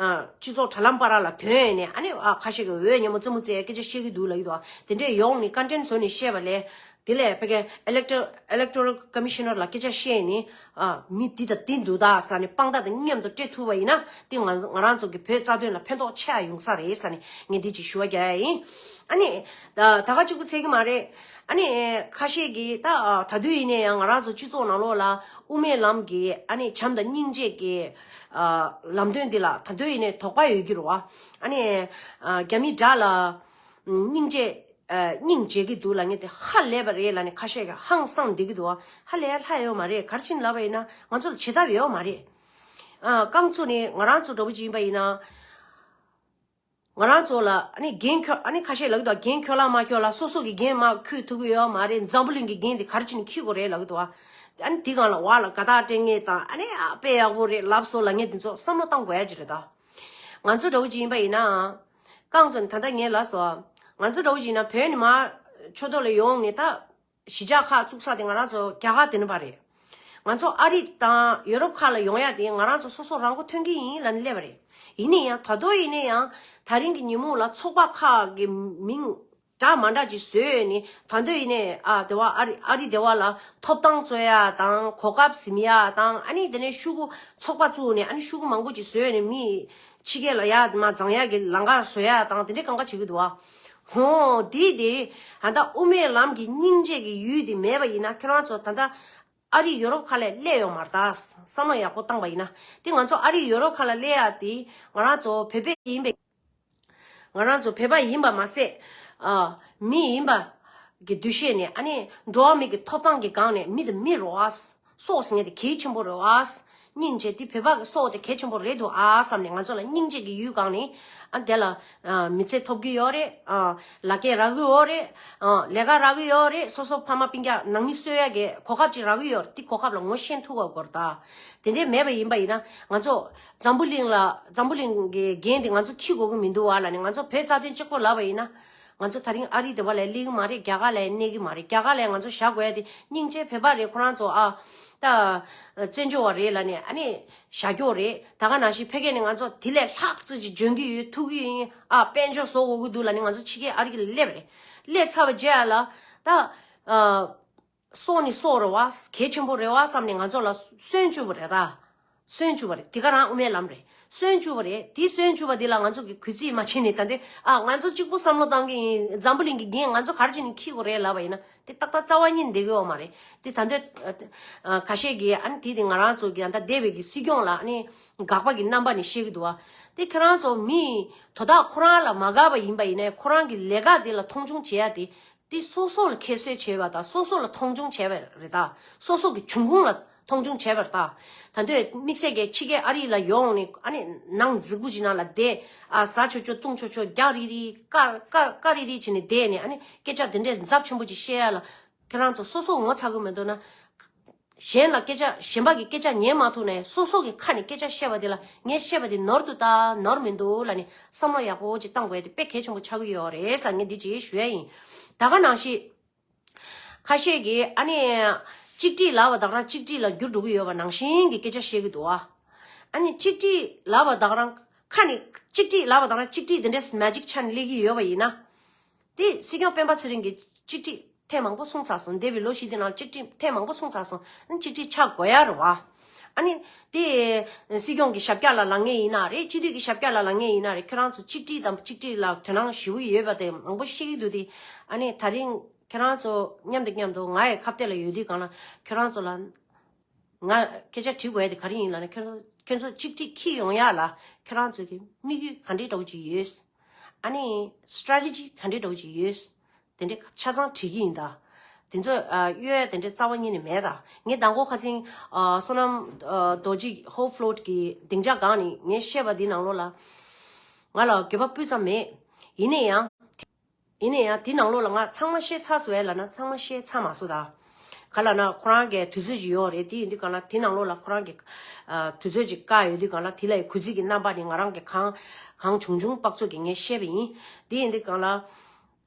སྤྱི་ཚོགས་དྲ་ལམ་བར་ལ་ཐོན་ནས་ཨ་ནི་ཨ་ཁ་ཤས་ཀྱིས་འོས་མཉམ་པོ་རྩེད་མོ་རྩེ་སྐད་ཆ་བཤད་ཀྱི་འདུག་ལབ་ཀྱི་འདུག་དེ་འདྲས་ཡོང་ནས་content བཟོས་ནས་བཤད་པ་ལས་དེ་ལས་ཕ་གི་elector electoral commissioner ལ་སྐད་ཆ་བཤད་ནས་ཨ་མི་འདི་དང་འདི་འདུག་ད་ཟེར་ནས་དཔང་རྟགས་དང་མཉམ་དུ་སྤྲད་ཐུབ་པ་ཡིན་ན་དེ་ང་ང་རང་ཚོ་གི་བོད་རྩ་དོན་ལ་ཕན་ཐོགས་ཆེ་བ་ཡོང་ས་རེད་ཟེར་ནས་ངས་འདི་ཅིག་ཞུ་བ་རྒྱག་ཡ་ཡིན། ཨ་ནི་ད་ད་ག་གཅིག་པུ་ཚད་ཀྱི་མ་རེད། ཨ་ནི་ཁ་ཤས་ཀྱིས་ད་ད་དུང་ཡིན་ན་ཡང་ང་རང་ཚོ་སྤྱི་ཚོགས་ནང་ལོགས་ལ་དབུ་མའི་ལམ་གྱི་ཨ་ནི་བྱམས་དང་སྙིང་རྗེ་གི་ཨ་ལམ་སྟོན་འདི་ལ་ད་དུང་ཡིན་ནའི་དོགས་པ་ཡོད་ཀྱི་རེད་བ། ཨ་ནི་ཨ་རྒྱ་མི་དགྲ་ལ་སྙིང་རྗེ་ཨ་སྙིང་རྗེ་གི་འདུག་ལབ་མཁན་དེ་ཧ་ལས་པ་རེད་ལབ་ནས་ཁ་ཤས་ཀྱིས་ཧང་སངས་བསྡད་ཀྱི་འདུག་བ། ཧ་ལས་ཡ་ལྷ་ཡོད་མ་རེད། ག་རེ་བྱས་ནས་ལབ་པ་ཡིན་ན་ང་ཚོ་ལ་བྱེད་ཐབས་ཡོད་མ་རེད། ཨ་རྐང་བཙུགས་ནས་ང་རང་ཚོ་འདྲ་པོ་ཅིག་ཡིན་པ་ཡིན་ན། ང་རང་ཚོ་ལ་ཨ་ནི་འགན་འཁྱོལ་ཨ་ནི་ཁ་ཤས་ལབ་ཀྱི་འདུག་འགན་འཁྱོལ་ལ་མ་འཁྱོལ་ལ་སོ་སོ་གི་འགན་མ་འཁྱོལ་ཐུབ་ཀྱི་ཡོད་མ་རེད། འཛམ་བུ་གླིང་གི་འགན་དེ་ག་རེ་བྱས་ནས་འཁྱེར་དགོས་རེད་ལབ་ཀྱི་འདུག་ཨ་ནི་དེ་སྒང་ལ་བ་ལ་དགའ་རྟགས་སྤྲད་མཁན་དང་ཨ་ནི་ཨ་དཔེ་ཡག་པོ་རེད་ལབ་སོང་ལབ་མཁན་དེ་ཚོ་བསམ་བློ་བཏང་དགོས་ཡ་ཅིག་རེད་ད། ང་ཚོ་འདྲ་པོ་ཅིག་ཡིན་པ་ཡིན་ན། རྐང་བཙུགས་ནས་ད་ལྟ་ངས་ལབ་སོང་། ང་ཚོ་འདྲ་པོ་ཅིག་ཡིན་ན་བོད་ནས་མར་ཆོས་ཐོག་ལ་ཡོང་ནས་ད། གཞིས་ཆགས་ཁག་བཙུགས་ས་དེ་ང་རང་ཚོ་རྒྱ་གར་དེ་ནས་པ་རེད། ང་ཚོ་ཨ་རི་དང་ཡོ་རོབ་ཁག་ལ་ཡོང་ཡ་དེ་ང་རང་ཚོ་སོ་སོ་རང་མགོ་ཐོན་གྱི་ཡིན་ལབ་ནས་སླེབས་པ་རེད། ཡིན་ན་ཡང་ད་དུང་ཡིན་ན་ཡང་དེ་རིང་གི་ཉིན་མོ་ལ་ཚོགས་པ་ཁག་གི་མིང་འདྲ་མ་འདྲ་ཅིག་བཟོས་ནས་ད་དུང་ཡིན་ནའི་ཨ་དེ་བ་ཨ་རི་ཨ་རི་དེ་བ་ལ་ཐོབ་ཐང་རྩོད་ཡ་དང་གོ་སྐབས་ཟིན་ཡ་དང་ཨ་ནི་དེ་ནས་ཤོག་གུ་ཚོགས་པ་བཙུགས་ནས་ཨ་ནི་ཤོག་གུ་མང་པོ་ཅིག་བཟོས་ནས་མི་ཕྱི་རྒྱལ་ལ་ཡར་མར་འཛིང་ཡག་གི་ལམ་ཁ་བཟོ་ཡག་དང་དེ་འདྲའི་གང་ག་བྱེད་ཀྱི་འདུག་བ། ཧོ། དེ་དེ་ད་ལྟ་དབུ་མའི་ལམ་གྱི་སྙིང་རྗེ་གི་ཡུལ་དེ་མེད་པ་ཡིན་ན་ཁྱེད་རང་ཚོ་ད་ལྟ་ཨ་རི་ཡོ་རོབ་ཁ་ལ་སླེབས་ཡོད་མ་རེད་ད། བསམ་བློ་ཡག་པོ་བཏང་པ་ཡིན་ན་དེ་ང་ཚོ་ཨ་རི་ཡོ་རོབ་ཁ་ལ་སླེབས་ཡག་དེ་ང་རང་ཚོ་བོད་པ་ཡིན་པའི་ང་རང་ཚོ་བོད་པ་ཡིན་པ་མ་ཟད་ཨ་མི་ཡིན་པ་གི་འདུ་ཤེས་ནས་ཨ་ནི་འགྲོ་བ་མི་གི་ཐོབ་ཐང་གི་སྒང་ནས་མི་དང་མི་རེད་བ། སྲོག་ཟེར་མཁན་དེ་གལ་ཆེན་པོ་རེད་བ། སྙིང་རྗེ་དེ་བོད་པ་གི་སྲོག་དེ་གལ་ཆེན་པོ་རེད་འདུག་ཨ་བསམ་ནས་ང་ཚོ་ལ་སྙིང་རྗེ་གི་ཡུལ་སྒང་ནས་ཨ་དེ་ལ་ཨ་མི་ཚེ་ཐོབ་ཀྱི་ཡོད་རེད། ཨ་ལག་སྐྱེས་རག་གི་ཡོད་རེད། ཨ་ལས་ཀ་རག་གི་ཡོད་རེད། སོ་སོ་ཕ་མ་སྤུན་ཀྱག་ནང་མི་གསོ་ཡ་གི་གོ་སྐབས་ཅིག་རག་གི་ཡོད་རེད། དེ་གོ་སྐབས་ལ་ངོ་ཤེས་ཐུབ་པ་དགོས་རེད་ད། དེ་འདྲས་མེད་པ་ཡིན་པ་ཡིན་ན་ང་ཚོ་འཛམ་བུ་གླིང་ལ་འཛམ་བུ་གླིང་གི་འགན་དེ་ང་ཚོ་འཁྱེར་དགོས་ཀྱི་མི་འདུག་ཨ་ལབ་ནས་ང་ཚོ་བོད་རྩ་དོན་གཅིག་པོ་ལབ་པ་ཡིན་ན། ང་ཚོ་དེ་རིང་ཨ་རི་དེ་བ་ལ་སླེབས་ཀྱི་མ་རེད། རྒྱ་གར་ལ་གནས་ཀྱི་མ་རེད། རྒྱ་གར་ལ་ང་ཚོ་བཞག་དགོས་ཡ་དེ་སྙིང་རྗེ་བོད་པ་རེད། ཁོ་རང་ཚོ་ཨ་ད་བཙན་བྱོལ་བ་རེད་ལབ་ནས་ཨ་ནི་བཞག་རྒྱུ་རེད། ད་ག་ནང་བཞིན་ཕ་གི་ནས་ང་ཚོ་དེ་ལས་ལྷག་ཙམ་ཅིག་འཇོན་གྱི་ཡོད། ཐུབ་ཀྱི་ཡིན། ཨ་དཔལ་འབྱོར་བཟོ་དགོས་ཀྱི་འདུག་ལབ་ནས་ང་ཚོ་ཕྱི་རྒྱལ་ཨ་རི་ལ་སླེབས་པ་རེད། སླེབས་ཚར་བ་རྗེས་ལ་ད་ཨ། སྲོག་ནི་སྲོག་རེད་བ། གལ་ཆེན་པོ་རེད་བ་བསམ་ནས་ང་ཚོ་ལ་སོན་བཅུག་པ་རེད་ད། སོན་བཅུག་པ་རེད། དེ་ག་རང་དབུ་མའི་ལམ་རེད། སོན་བཅུག་པ་རེད། དེ་སོན་བཅུག་པ་དེ་ལ་ང་ཚོ་གི་གུས་བརྩི་མ་བྱས་ནས་ད་ལྟ་ཨ་ང་ཚོ་གཅིག་པུ་བསམ་བློ་བཏང་གི་ཡིན། འཛམ་བུ་གླིང་གི་འགན་ང་ཚོ་ག་རེ་བྱས་ནས་འཁྱེར་དགོས་རེད་ལབ་པ་ཡིན་ན་དེ་ཏག་ཏག་རྩ་བ་ཉིད་བསྡད་ཀྱི་ཡོད་མ་རེད། དེ་ད་ལྟ་ཨ་ཁ་ཤས་ཀྱིས་ཨ་ནི་དེ་དེ་ང་རང་ཚོ་གི་ཨ་ད་འདས་པའི་གི་སྲིད་སྐྱོང་ལ་ཨ་ནི་དགག་པ་གི་རྣམ་པ་ནས་བཤད་ཀྱི་འདུག་བ། དེ་ཁྱེད་རང་ཚོ་མི་དོ་བདག་ཁོ་རང་ལ་མ་དགའ་བ་ཡིན་པ་ཡིན་ནའི་ཁོ་རང་གི་ལས་ཀ་དེ་ལ་མཐོང་ཆུང་བྱེད་ཡ་དེ། དེ་སོ་སོ་ལ་ཁྱད་གསོད་བྱས་པ་དང་སོ་སོ་ལ་མཐོང་ཆུང་བྱས་པ་རེད་ད། སོ་སོ་གི་འབྱུང་ཁུངས་ལ་མཐོང་ཆུང་བྱས་པ་རེད་ད། ད་དུང་དམིགས་བསལ་གྱི་ཕྱི་རྒྱལ་ཨ་རི་ལ་ཡོང་ནས་ཨ་ནི་ནང་རྫིག་པོ་ཅིག་ནང་ལ་བསྡད། ཨ་ཟ་ཆོག་ཆོག་བཏུང་ཆོག་ཆོག་རྒྱག་རིག་རིག་ཀ་ཀ་ཀ་རིག་རིག་བྱས་ནས་བསྡད་ནས་ཨ་ནི་སྐད་ཆ་དེ་འདྲས་འཛབ་ཆེན་པོ་ཅིག་བཤད་ཡ་ལ་ཁྱེད་རང་ཚོ་སོ་སོ་ངོ་ཚ་གི་མི་འདུག་ན། གཞན་ལ་སྐད་ཆ་གཞན་པ་གི་སྐད་ཆ་ཉན་མ་ཐུབ་ནས་སོ་སོ་གི་ཁ་ནས་སྐད་ཆ་བཤད་པ་དེ་ལ་ངས་བཤད་པ་དེ་ནོར་འདུག་ད་ནོར་མི་འདུག་ལབ་ནས་བསམ་བློ་ཡག་པོ་ཅིག་བཏང་དགོས་ཡ་དེ་དཔེ་གལ་ཆེན་པོ་ཆགས་ཀྱི་ཡོད་རེད་ལབ་ངས་འདི་ཅིག་ཞུ་ཡ་ཡིན། ད་ག་ནང་བཞིན། ཁ་ཤས་ཀྱིས་ཨ་ནི། གཅིག་སྒྲིལ་ལབ་པ་དག་རང་གཅིག་སྒྲིལ་ལ་འགྱུར་འགྲོ་གི་ཡོད་པ་ནང་བཞིན་གྱི་སྐད་ཆ་བཤད་ཀྱི་འདུག་ཨ། ཨ་ནི་གཅིག་སྒྲིལ་ལབ་པ་དག་རང་ཁ་ནས་གཅིག་སྒྲིལ་ལབ་པ་དག་རང་གཅིག་སྒྲིལ་དེ་འདྲས་མེ་ཇིག་ཆ་ནས་སླེབས་ཀྱི་ཡོད་པ་ཡིན་ན། དེ་སྲིད་སྐྱོང་སྤེན་པ་ཚེ་རིང་གིས་གཅིག་སྒྲིལ་ཐེངས་མང་པོ་གསུངས་ཚར་སོང་། འདས་པའི་ལོ་བཞི་དེ་ནང་གཅིག་སྒྲིལ་ཐེངས་མང་པོ་གསུངས་ཚར་སོང་། ཨ་ནི་གཅིག་སྒྲིལ་ཆགས་དགོས་ཡ་རེད་བ། ཨ་ནི། དེ། སྲིད་སྐྱོང་གི་ཞབས་བཀྱག་ལ་ལངས་མཁན་ཡིན་ན་རེད། སྤྱི་འཐུས་ཀྱི་ཞབས་བཀྱག་ལ་ལངས་མཁན་ཡིན་ན་རེད། ཁྱོད་རང་ཚོ་གཅིག་སྒྲིལ་དང་གཅིག་སྒྲིལ་ལ་དོ་སྣང་ཞེ་པོ་ཡོད་པ་དེ་མང་པོ་ཤེས་ཀྱི་འདུག་དེ། ཨ་ནི་ད་རིང་ཁྱོད་རང་ཚོ་མཉམ་དུ་མཉམ་དུ་ང་ཡི་ཁ་གཏད་ལ་ཡོད་དུས་སྒང་ལ་ཁྱོད་རང་ཚོ་ལ། ང་སྐད་ཆ་དྲི་དགོས་ཡ་དེ་ག་རེ་ཡིན་ལབ་ན་ཁྱོད་ཚོ་ཁྱོད་ཚོ་གཅིག་སྒྲིལ་འཁྱེར་ཡོང་ཡ་ལ་ཁྱོད་རང་ཚོ་གི་དམིགས་ཡུལ་ག་འདྲའི་འདྲ་བོ་ཅིག་ཡོད། ཨ་ནི་strategy་ག་འདྲའི་འདྲ་བོ་ཅིག་ཡོད། དེ་འདྲའི་ཆ་ཚང་བྲིས་ཀྱི་ཡིན་ད། དེ་ཚོ་ཨ་གཡོལ་དེ་འདྲའི་རྩ་བ་ཉིད་ནས་མེད་ད། ངས་མདང་དགོང་ཁ་སང་ཨ་བསོད་ནམས་ཨ་རྡོ་རྗེ་ཧོབ་ཕློ་གི་སྡིངས་ཆ་སྒང་ནས་ངས་བཤད་པ་འདི་ནང་ལོགས་ལ། ང་ལ་འགྱོད་པ་སྤུ་ཙམ་མེད། ཡིན་ནའི་ཡང་། ཡིན་ནའི་ཡང་དེ་ནང་ལོགས་ལ་ང་ཚང་མ་བཤད་ཚར་སོང་བས་ལབ་ན་ཚང་མ་བཤད་ཚར་མ་སོང་ད། ག་ལབ་ན་ཁོ་རང་གི་དུས་ཚོད་ཅིག་ཡོད་རེད། དེ་ཡིན་དུས་གང་ལ་དེ་ནང་ལོགས་ལ་ཁོ་རང་གི་ཨ་དུས་ཚོད་ཅིག་བཀག་ཡོད་དུས་གང་ལ་དེ་ལ་ཡི་གུས་བརྩི་གི་རྣམ་པ་ནས་ང་རང་གི་གང་གང་བྱུང་བྱུང་དཔག་ཚོད་ཀྱིས་ངས་བཤད་པ་ཡིན། དེ་ཡིན་དུས་གང་ལ།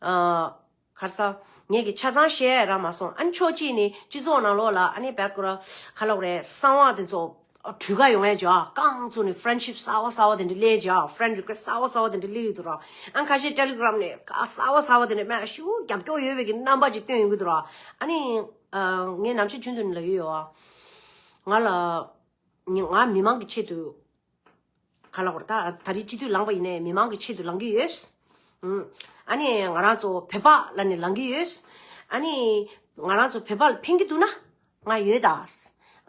ཨ། ག་རེ་ཟ། ངས་ཀྱི་ཆ་ཚང་བཤད་རག་མ་སོང་། ཨ་ནི་ཕྱོགས་གཅིག་ནས་སྤྱི་ཚོགས་ནང་ལོགས་ལ་ཨ་ནི་བད་ཀོ་ར་ག་ལབ་རེད། གསང་བ་དེ་ཚོ་གྲོས་ཁ་ཡོང་ཡ་ཅིག་ཨ། རྐང་བཙུགས་ནས་friendship་གསར་བ་གསར་བ་དེ་འདྲ་སླེབས་ཅིག་ཨ། friend request་གསར་བ་གསར་བ་དེ་འདྲ་སླེབས་ཡོད་འདུག་ར། ཨ་ཁ་ཤས་Telegram་ནས་ག་གསར་བ་གསར་བ་དེ་འདྲ་མ་ཤུགས་རྒྱབ་སྐྱོར་ཡོད་པའི་གི་རྣམ་པ་ཅིག་སྟོན་ཡོང་གི་འདུག་ར། ཨ་ནི་ཨ་ངས་ནམ་ཞིག་རྒྱུན་དུ་ནས་ལབ་ཀྱི་ཡོད་ཨ། ང་ལ་ང་མི་མང་གི་ཆེད་དུ། ག་ལ་བར་ད་ད་རེས་སྤྱི་འཐུས་ལངས་པ་ཡིན་ནའི་མི་མང་གི་ཆེད་དུ་ལངས་ཀྱི་ཡོད། ཨུམ། ཨ་ནི་ང་རང་ཚོ་བོད་པ་ལ་ནི་ལངས་ཀྱི་ཡོད། ཨ་ནི་ང་རང་ཚོ་བོད་པ་ལ་ཕན་གྱི་འདུག་ན་ང་ཡོད་ད།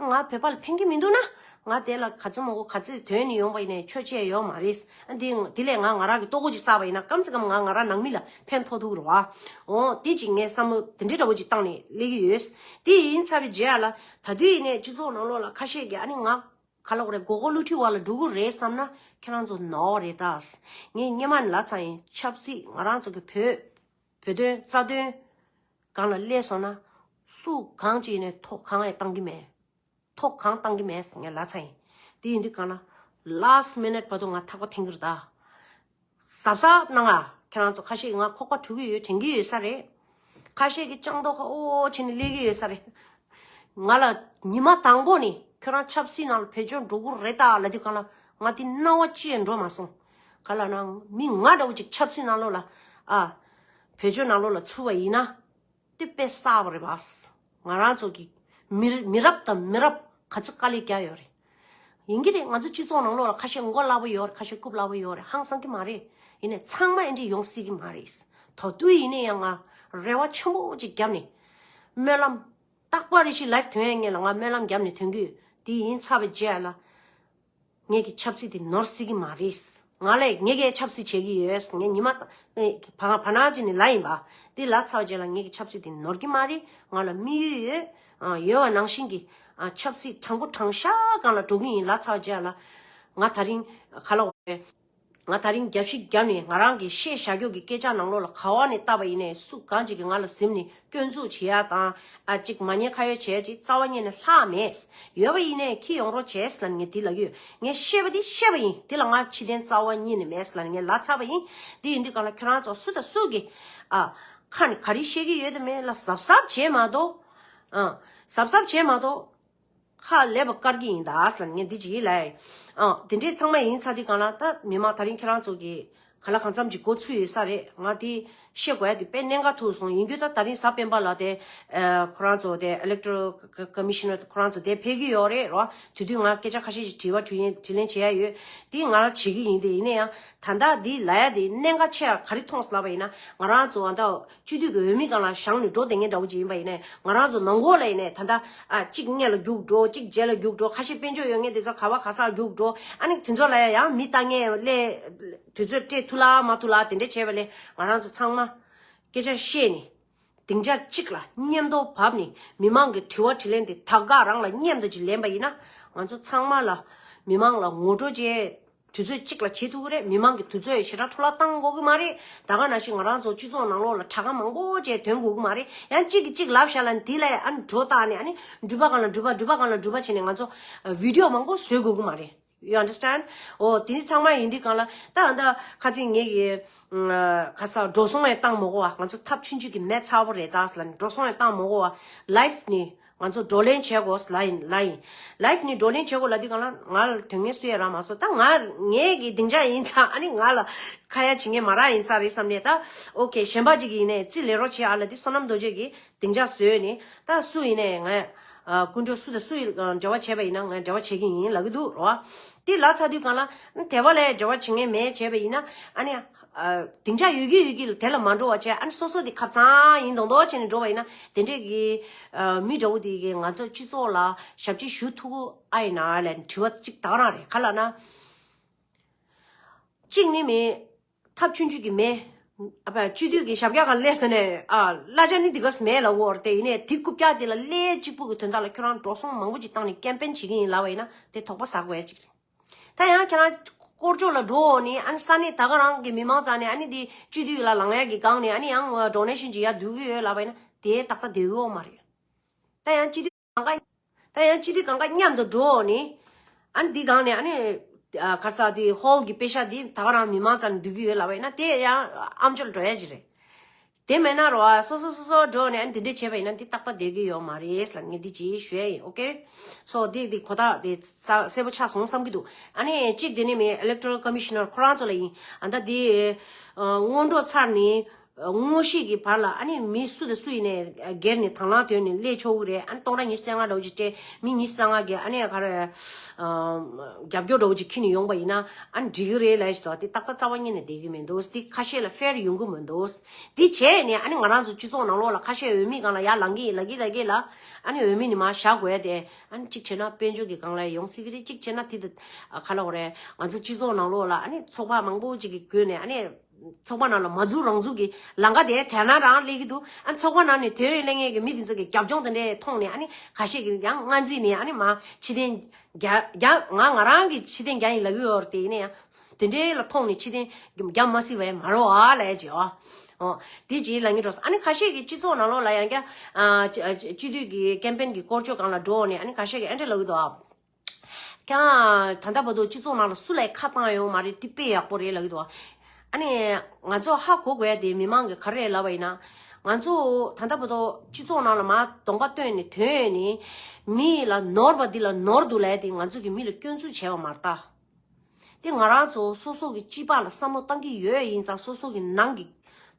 ང་བོད་པ་ལ་ཕན་གྱི་མི་འདུག་ན་ང་དེ་ལ་ག་ཚོད་མང་པོ་ག་ཚོད་དོན་ནི་ཡོང་པ་ཡིན་ནའི་ཆོས་བྱས་ཡོད་མ་རེད། ཨ་འདི་དེ་ལས་ང་ང་རང་གི་ལྟོ་གོས་ཅིག་བསགས་པ་ཡིན་ན་ཀམ་སེ་ཀམ་ང་ང་རང་ནང་མི་ལ་ཕན་ཐོགས་ཐུབ་རེད་བ། འོ་དེ་ཅིག་ངས་བསམ་བློ་དེ་འདྲའི་འདྲ་བོ་ཅིག་བཏང་ནས་སླེབས་ཀྱི་ཡོད། དེ་ཡིན་ཚར་བའི་རྗེས་ལ་ད་དུས་ཡིན་ནའི་སྤྱི་ཚོགས་ནང་ལོགས་ལ་ཁ་ཤས་ཀྱིས་ཨ་ནི་ང་། ག་ལབ་དགོས་རེད། མགོ་སྐོར་བསླུ་བྲིད་བ་ལ་འགྲོ་གི་རེད་བསམ་ན་ཁྱེད་རང་ཚོ་ནོར་རེད་ད། ངས་སྔོན་མ་ནས་ལབ་ཚར་ཡིན། ཆབ་སྲིད་ང་རང་ཚོ་གི་བོད་བོད་དོན་རྩ་དོན་སྒང་ལ་སླེབས་སོང་ན་སུ་གང་ཅིག་ནས་ཐོག་གང་ཡང་བཏང་གི་མེད། ཐོག་གང་བཏང་གི་མེད་ཟེར་ངས་ལབ་ཚར་ཡིན། དེ་ཡིན་དུས་གང་ལ་last minute་བར་དུ་ང་ཐག་པ་འཐེན་གི་རེད་ད། གཟབ་གཟབ་གནང་ཨ། ཁྱེད་རང་ཚོ་ཁ་ཤས་ང་ཁོག་པ་འཁྲུ་གི་ཡོད་དྲན་གི་ཡོད་ས་རེད། ཁ་ཤས་ཀྱིས་སྤྱང་མདོག་ཁ་ཨོ་བྱས་ནས་སླེབས་ཀྱི་ཡོད་ས་རེད། ང་ལ་ཉི་མ་དང་པོ་ནས་ཁྱོད་རང་ཆབ་སྲིད་ནང་ལ་བེད་སྤྱོད་འགྲོ་གི་རེད་ད་ལབ་དུས་གང་ལ་ང་དེ་སྣང་བ་ཅི་ཡང་འགྲོ་མ་སོང་། ག་ལབ་ན་མི་ང་འདྲ་བོ་ཅིག་ཆབ་སྲིད་ནང་ལོགས་ལ་ཨ། བེད་སྤྱོད་ནང་ལོགས་ལ་ཚུད་པ་ཡིན་ན། དེ་དཔེ་གསར་པ་རེད་པ། ང་རང་ཚོ་གི་མི་མི་རབས་དང་མི་རབས་ག་ཚོད་དཀའ་ལས་རྒྱག་ཡོད་རེད། ཡིན་གྱི་རེད། ང་ཚོ་སྤྱི་ཚོགས་ནང་ལོགས་ལ་ཁ་ཤས་མགོ་སླ་པོ་ཡོད་རེད། ཁ་ཤས་རྐུབ་སླ་པོ་ཡོད་རེད། ཧང་སང་གི་མ་རེད། ཡིན་ནའི་ཚང་མ་ཨེ་འདྲ་ཡོང་སྲིད་ཀྱི་མ་རེད། ད་དུང་ཡིན་ནའི་ཡང་ང་རེ་བ་ཆེན་པོ་ཅིག་བརྒྱབ་ནས་སྨོན་ལམ། རྟག་པར་རེ་ཞིག་live་ཐོན་ཡས་ངེད་ལ་ང་སྨོན་ལམ་བརྒྱབ་ནས་ཐོན་གི་ཡོད། དེ་ཡིན་ཚར་བའི་རྗེས་ལ། ངེད་ཀྱི་ཆབ་སྲིད་དེ་ནོར་སྲིད་ཀྱི་མ་རེད། ང་ལས་ངེད་ཀྱིས་ཆབ་སྲིད་བྱེད་ཀྱི་ཡོད། ངས་ཉི་མ་ད་བ་བ་ནང་ཅིག་ནས་ལབ་ཡིན་པ། དེ་ལབ་ཚར་བ་རྗེས་ལ་ངེད་ཀྱི་ཆབ་སྲིད་དེ་ནོར་གྱི་མ་རེད། ང་ལ་དམིགས་ཡུལ་ཡོད། ཨ་ཡོད་པ་ནང་བཞིན་གྱི་ཨ་ཆབ་སྲིད་དྲང་པོ་དྲང་བཞག་སྒང་ལ་འགྲོ་གི་ཡིན་ལབ་ཚར་བ་རྗེས་ལ། ང་ད་རིང་ག་ལ་བ་རེད། ང་ད་རིང་རྒྱབ་ཤིག་བརྒྱབ་ནས་ང་རང་གི་བཤད་བཞག་རྒྱུ་གི་སྐད་ཆ་ནང་ལོགས་ལ་ག་བ་ནས་བལྟས་པ་ཡིན་ནའི་སུ་གང་ཅིག་གིས་ང་ལ་གཟིམ་ནས་སྐྱོན་འཛུགས་བྱེད་ཡ་དང་ཨ་ཅིག་མ་ཉེས་ཁ་གཡོགས་བྱེད་ཡ་ཅིག་རྩ་བ་ཉིད་ནས་ལྷག་མེད། ཡོད་པ་ཡིན་ནའི་འཁྱེར་ཡོང་རོགས་བྱས་ལབ་ནས་ངས་དེ་ལབ་ཀྱི་ཡོད། ངས་བཤད་པ་འདི་བཤད་པ་ཡིན། དེ་ལ་ང་ཕྱི་རྟེན་རྩ་བ་ཉིད་ནས་མེད་ལབ་ནས་ངས་ལབ་ཚར་བ་ཡིན། དེ་ཡིན་དུས་གང་ལ་ཁྱོད་རང་ཚོ་སུ་དང་སུ་གིས་ཨ་ཁ་ནས་ག་རེ་བཤད་ཀྱི་ཡོད་དམ་མེད་ལ་གཟབ་གཟབ་བྱས་མ་གཏོགས། ཨ་གཟབ་གཟབ་བྱས་མ་གཏོགས། ཧ་ལས་པ་དཀར་གྱི་ཡིན་ད་ཟེར་ལ་ངས་འདི་ཅིག་ལབ་ཡིན། ཨ་དེ་འདྲས་ཚང་མ་ཡིན་ཚར་དུས་གང་ལ་ད་མི་མང་ད་རིང་ཁྱེད་རང་ཚོ་གི་ག་ལ་གང་འཚམ་ཅིག་མགོ་ཚོས་ཡོད་ས་རེད། ང་དེ་བཤད་དགོས་ཡ་དེ་དཔེ་གནད་འགག་ཐུག་སོང་། ཡིན་རྒྱུ་ད་ད་རིང་གཟའ་སྤེན་པ་ལ་དེ་ཨ་ཁོ་རང་ཚོ་དེ་Electoral Commissioner་ཁོ་རང་ཚོ་དེ་ཕེབས་ཀྱི་ཡོད་རེད་རོ། དེ་དུས་ང་སྐད་ཆ་ཁ་ཤས་ཤིག་དྲི་བ་དྲིས་ལན་དྲིས་ལན་བྱེད་ཡ་ཡོད། དེ་ང་རང་བྱེད་ཀྱི་ཡིན། དེ་ཡིན་ན་ཡང་ད་ལྟ་འདི་ལབ་ཡ་དེ་གནད་འགག་ཆེ་ཡ་ག་རེ་མཐོང་སོང་ལབ་པ་ཡིན་ན་ང་རང་ཚོ་ཨ་ད། སྤྱི་འཐུས་ཀྱི་འོས་མི་སྒང་ལ་བཞེངས་ནས་འགྲོ་བསྡད་མཁན་འདྲ་བོ་ཅིག་ཡིན་པ་ཡིན་ནའི་ང་རང་ཚོ་ནང་ཁོག་ལ་ཡིན་ནའི་ད་ལྟ་ཨ་གཅིག་སྔོན་ལ་རྒྱུགས་འགྲོ། གཅིག་རྗེས་ལ་རྒྱུགས་འགྲོ། ཁ་ཤས་དཔལ་འབྱོར་ཡོད་མཁན་དེ་ཚོ་ག་བ་ག་སར་རྒྱུགས་འགྲོ། ཨ་ནི་དེ་ཚོ་ལ་ཡང་མི་ལྟ་མཁན་སླེབས། དུས་ཚོད་སྤྲད་ཐུབ་ལ་མ་ཐུབ་ལ་དེ་འདྲས་བྱས་པ་ལས་ང་རང་ཚོ་ཚང་མ་སྐད་ཆ་བཤད་ནས་སྡིངས་ཆ་གཅིག་ལ་མཉམ་དུ་བབས་ནས་མི་མང་གི་དྲི་བ་དྲིས་ལན་དེ་ད་ག་རང་ལ་མཉམ་དུ་ཅིག་ལེན་པ་ཡིན་ན་ང་ཚོ་ཚང་མ་ལ་མི་མང་ལ་ངོ་སྤྲོད་བྱས། དུས་ཚོད་གཅིག་ལ་བྱེད་ཐུབ་ཀྱི་རེད། མི་མང་གི་དུས་ཚོད་ཞེ་དྲག་འཕྲོ་བརླག་བཏང་དགོས་ཀྱི་མ་རེད། ད་ག་ནང་བཞིན་ང་རང་ཚོ་སྤྱི་ཚོགས་ནང་ལོགས་ལ་དྲ་ཁ་མང་པོ་བྱས་འདོན་དགོས་ཀྱི་མ་རེད། ཡང་གཅིག་གིས་གཅིག་ལབ་བཞག་ལ་དེ་ལ་ཨ་ནི་སྒྲོ་བཏགས་ནས་ཨ་ནི་འགྲུལ་པ་སྒང་ལ་འགྲུལ་པ་འགྲུལ་པ་སྒང་ལ་འགྲུལ་པ་བྱས་ནས་ང་ཚོ་བི་ཌི་ཡོ་མང་པོ་བཟོ་དགོས་ཀྱི་མ་རེད། You understand? ཨོ་དེ་ཚང་མ་ཡིན་དུས་སྒང་ལ་ད་ཨ་ད་ཁ་སང་ངེད་ཀྱི་ཁ་སང་འགྲོ་སོང་ཡང་བཏང་མ་དགོས་པ། ང་ཚོ་ཐབས་ཆུང་ཆུང་གི་མེད་ཚར་བ་རེད་ད་ཟེར་ལ་ནི་འགྲོ་སོང་ཡང་བཏང་མ་དགོས་པ། ལའིབ་ནི་ང་ཚོ་བགྲོ་གླེང་བྱེད་དགོས་ལ་ཡིན་ལ་ཡིན། ལའིབ་ནི་བགྲོ་གླེང་བྱེད་དགོས་ལབ་དུས་སྒང་ལ་ང་ལ་དོན་ངན་སུ་ཡང་རག་མ་སོང་། ད་ང་ངེད་ཀྱི་སྡིངས་ཆ་ཡིན་ཙང་ཨ་ནི་ང་ལ་ཁ་ཡ་བྱེད་མཁན་མ་རག་ཡིན་ས་རེད་བསམ་ནས། ད་ཨོ་ཁེ་གཞན་པ་ཅིག་གིས་ཡིན་ནའི་རྩིས་ལེན་རོགས་བྱེད་ཨ་ལ། དེ་བསོད་ནམས་རྡོ་རྗེ་གིས་སྡིངས་ཆ་བཟོས་ནས་ད་སུ་ཡིན་ནའི་ང་ཨ་སྐུ་མགྲོན་སུ་དང་སུ་ཡིས་འབྲེལ་བ་བྱས་པ་ཡིན་ན་ང་འབྲེལ་བ་བྱེད་ཀྱི་ཡིན་ལབ་ཀྱི་འདུག་རོ། དེ་ལབ་ཚར་དུས་སྒང་ལ་དེ་བ་ལས་འབྲེལ་བ་བྱེད་མཁན་མེད་བྱས་པ་ཡིན་ན་ཨ་ནི་ཨ་སྡིངས་ཆ་ཡོད་ཀྱི་ཡོད་ཀྱི་དེ་ལ་མ་འགྲོ་བ་བྱས། ཨ་ནི་སོ་སོ་དེ་ཁ་ཚང་ཡིན་མདོག་མདོག་བྱས་ནས་འགྲོ་བ་ཡིན་ན་དེ་འདྲས་ཀྱི་ཨ་མི་འདྲ་བོ་དེ་གིས་ང་ཚོ་སྤྱི་ཚོགས་ལ་ཞབས་ཕྱི་ཞུ་ཐུབ་ཀྱི་ཨ་ཡིན་ན་ལབ་དྲི་བ་གཅིག་ད་ག་རང་རེད། ག་ལབ་ན། གཅིག་ནི་མེད། ཐབས་ཆུང་ཆུང་གི་མེད། ཨ་ཕ་སྤྱི་འཐུས་ཀྱི་ཞབས་བཀྱག་ག་སླེབས་ཟེར་ནས་ཨ་གླ་ཆ་ནི་འདི་ག་མེད་ལབ་དགོས་རེད་དེ། ཡིན་ནའི་དེ་རྐུབ་བཀྱག་དེ་ལ་སླེབས་གཅིག་པུ་གི་དོན་དག་ལ་ཁྱོད་རང་འགྲོ་སོང་མང་པོ་ཅིག་བཏང་ནས་ཀེམ་པེན་བྱེད་ཀྱི་ཡིན་ལབ་པ་ཡིན་ན་དེ་དོགས་པ་ཟ་དགོས་ཡ་ཅིག་རེད། ད་ཡང་ཁྱེད་རང་སྐོར་ཅོག་ལ་འགྲོ་འོང་ནི་ཨ་ནི་ས་གནས་ད་ག་རང་གི་མི་མང་ཚང་ནས་ཨ་ནི་དེ་སྤྱི་འཐུས་ལ་ལངས་ཡ་གི་སྒང་ནས་ཨ་ནི་ཡང་ཌོ་ནེ་ཤན་བྱེད་ཡ་འདུག་གི་ཡོད་ལབ་པ་ཡིན་ན་དེ་ཏག་ཏག་བསྡད་ཡོད་མ་རེད། ད་ཡང་སྤྱི་འཐུས་གང་ག་ད་ཡང་སྤྱི་འཐུས་གང་ག་མཉམ་དུ་འགྲོ་འོང་ནི། ཨ་ནི་འདི་སྒང་ནས་ཨ་ནི་ཨ་ག་རེ་ཟེར་དེ་ཧོལ་གྱི་པེ་ཤ་འདི་ད་ག་རང་མི་མང་རྩ་ནས་བསྡུ་གི་ཡོད་ལབ་པ་ཡིན་ན་དེ་ཡང་ཨམ་ཅོག་ལ་འགྲོ་ཡ་ཅིག་རེད། དེ་མེད་ན་རོ་ཨ་སོ་སོ་སོ་སོ་འགྲོ་ནས་ཨ་ནི་འདི་འདྲས་བྱས་པ་ཡིན་ན་འདི་ཏག་ཏག་བསྡད་ཀྱི་ཡོད་མ་རེད་ལབ་ངས་འདི་ཅིག་ཞུ་ཡ་ཡིན། ཨོ་ཁེ། སོ་འདི་འདི་གོ་ཐག་འདི་ས་གསལ་པོ་ཆགས་སོང་བསམ་གྱི་འདུག་ཨ་ནི་གཅིག་དེ་ནི་མི་ཨི་ལེག་ཊོ་རལ་ཀོ་མི་ཤི་ནར་ཁོ་རང་ཚོ་ལ་ཡིན། ཨ་ད་འདི་ཨ་སྔོན་འགྲོ་ཚར་ནི། དངོས་གཞི་གི་བར་ལ་ཨ་ནི་མི་སུ་དང་སུ་ཡིན་ནའི་སྒེར་ནས་དང་བླངས་བཏོན་ནས་སླེབས་ཆོག་གི་རེད། ཨ་ནི་སྟོང་ཕྲག་ཉི་ཤུ་རྩ་ལྔ་འདྲ་བོ་ཅིག་སྤྲད་མི་ཉི་ཤུ་རྩ་ལྔ་གིས་ཨ་ནི་ག་རེ་རྒྱབ་སྐྱོར་འདྲ་བོ་ཅིག་ཁྱེར་ནས་ཡོང་པ་ཡིན་ན་ཨ་ནི་འགྲིག་གི་རེད་ལབ་ཞིག་འདུག་དེ་ཏག་ཏག་རྩ་བ་ཉིད་ནས་བསྡད་ཀྱི་མི་འདུག་དེ་ཁ་ཤས་ལ་ཧྥེར་ཡོང་གི་མི་འདུག་དེ་བྱས་ནས་ཨ་ནི་ང་རང་ཚོ་སྤྱི་ཚོགས་ནང་ལོགས་ལ་ཁ་ཤས་འོས་མི་སྒང་ལ་ཡར་ལངས་ཀྱི་ཡིན་ལབ་ཀྱི་ལབ་ཀྱི་ལ་ཨ་ནི་འོས་མི་ནི་མར་བཞག་དགོས་ཡ་དེ་ཨ་ནི་གཅིག་བྱས་ན་དཔལ་འབྱོར་གྱི་སྒང་ལ་ཡོང་སྲིད་ཀྱི་རེད། གཅིག་བྱས་ན་དེ་དང་ག་ལབ་དགོས་རེད། ང་ཚོ་སྤྱི་ཚོགས་ནང་ལོགས་ལ་ཨ་ནི་ཚོགས་པ་མང་པོ་ཅིག་གི་བརྒྱུད་ནས་ཨ་ནི། ཚོགས་པ་ནང་ལ་མ་འཛུལ་རང་འཛུལ་གྱི་ལམ་ཁ་དེ་དེ་ན་རང་སླེབས་ཀྱི་འདུག་ཨ་ཚོགས་པ་ནང་ནས་དོན་ཡོད་སླེབས་མཁན་གྱི་མི་དེ་ཚོ་གི་རྒྱབ་ལྗོངས་དེ་འདྲས་མཐོང་ནས་ཨ་ནི་ཁ་ཤས་ཀྱིས་ཡང་སྔ་རྗེས་ནས་ཨ་ནི་མ་ཕྱིར་འཐེན་རྒྱག་རྒྱག་ང་ང་རང་གིས་ཕྱིར་འཐེན་རྒྱག་ཡིན་ལབ་ཀྱི་ཡོད་རེད་དེ། ཡིན་ན་ཡང་དེ་འདྲའི་ལ་མཐོང་ནས་ཕྱིར་འཐེན་རྒྱག་མ་སྲིད་པ་ཡང་མ་རེད་བ་ལབ་ཡ་ཅིག་ཨ། ཨོ། དེ་ཅིག་ལབ་ངེས་འགྲོ་སོང་། ཨ་ནི་ཁ་ཤས་ཀྱིས་སྤྱི་ཚོགས་ནང་ལོགས་ལ་ཡང་བསྐྱར་ཨ་སྤྱི་སྤྱི་འཐུས་ཀྱི་ཀེམ་པེན་གྱི་སྐོར་སྐྱོད་སྒང་ལ་འགྲོ་ནས་ཨ་ནི་ཁ་ཤས་ཀྱིས་ཨེ་འདྲ་ལབ་ཀྱི་འདུག་ཨ། ཀྱང་ད་ལྟ་བར་དུ་སྤྱི་ཚོགས་ནང་ལ་སུ་ལ་ཁ་བཏང་ཡོད་མ་རེད། དེ་དཔེ་ཡག་པོ་རེད་ལབ་ཀྱི་འདུག་ཨ་ནི་ང་ཚོ་ཧ་གོ་དགོས་ཡ་དེ་མི་མང་གིས་ག་རེ་ལབ་པ་ཡིན་ན། ང་ཚོ་ད་ལྟ་བར་དུ་སྤྱི་ཚོགས་ནང་ལ་མར་གདོང་པ་སྟོན་ནས་ཐོན་ནས་མི་ལ་ནོར་བ་འདི་ལ་ནོར་འདུག་ལབ་ཡ་དེ་ང་ཚོ་གིས་མི་ལ་སྐྱོན་འཛུགས་བྱས་པ་མ་རེད་ད། དེ་ང་རང་ཚོ་སོ་སོ་གི་སྤྱི་པ་ལ་བསམ་བློ་བཏང་གི་ཡོད་ཡིན་ཙང་སོ་སོ་གི་ནང་གི་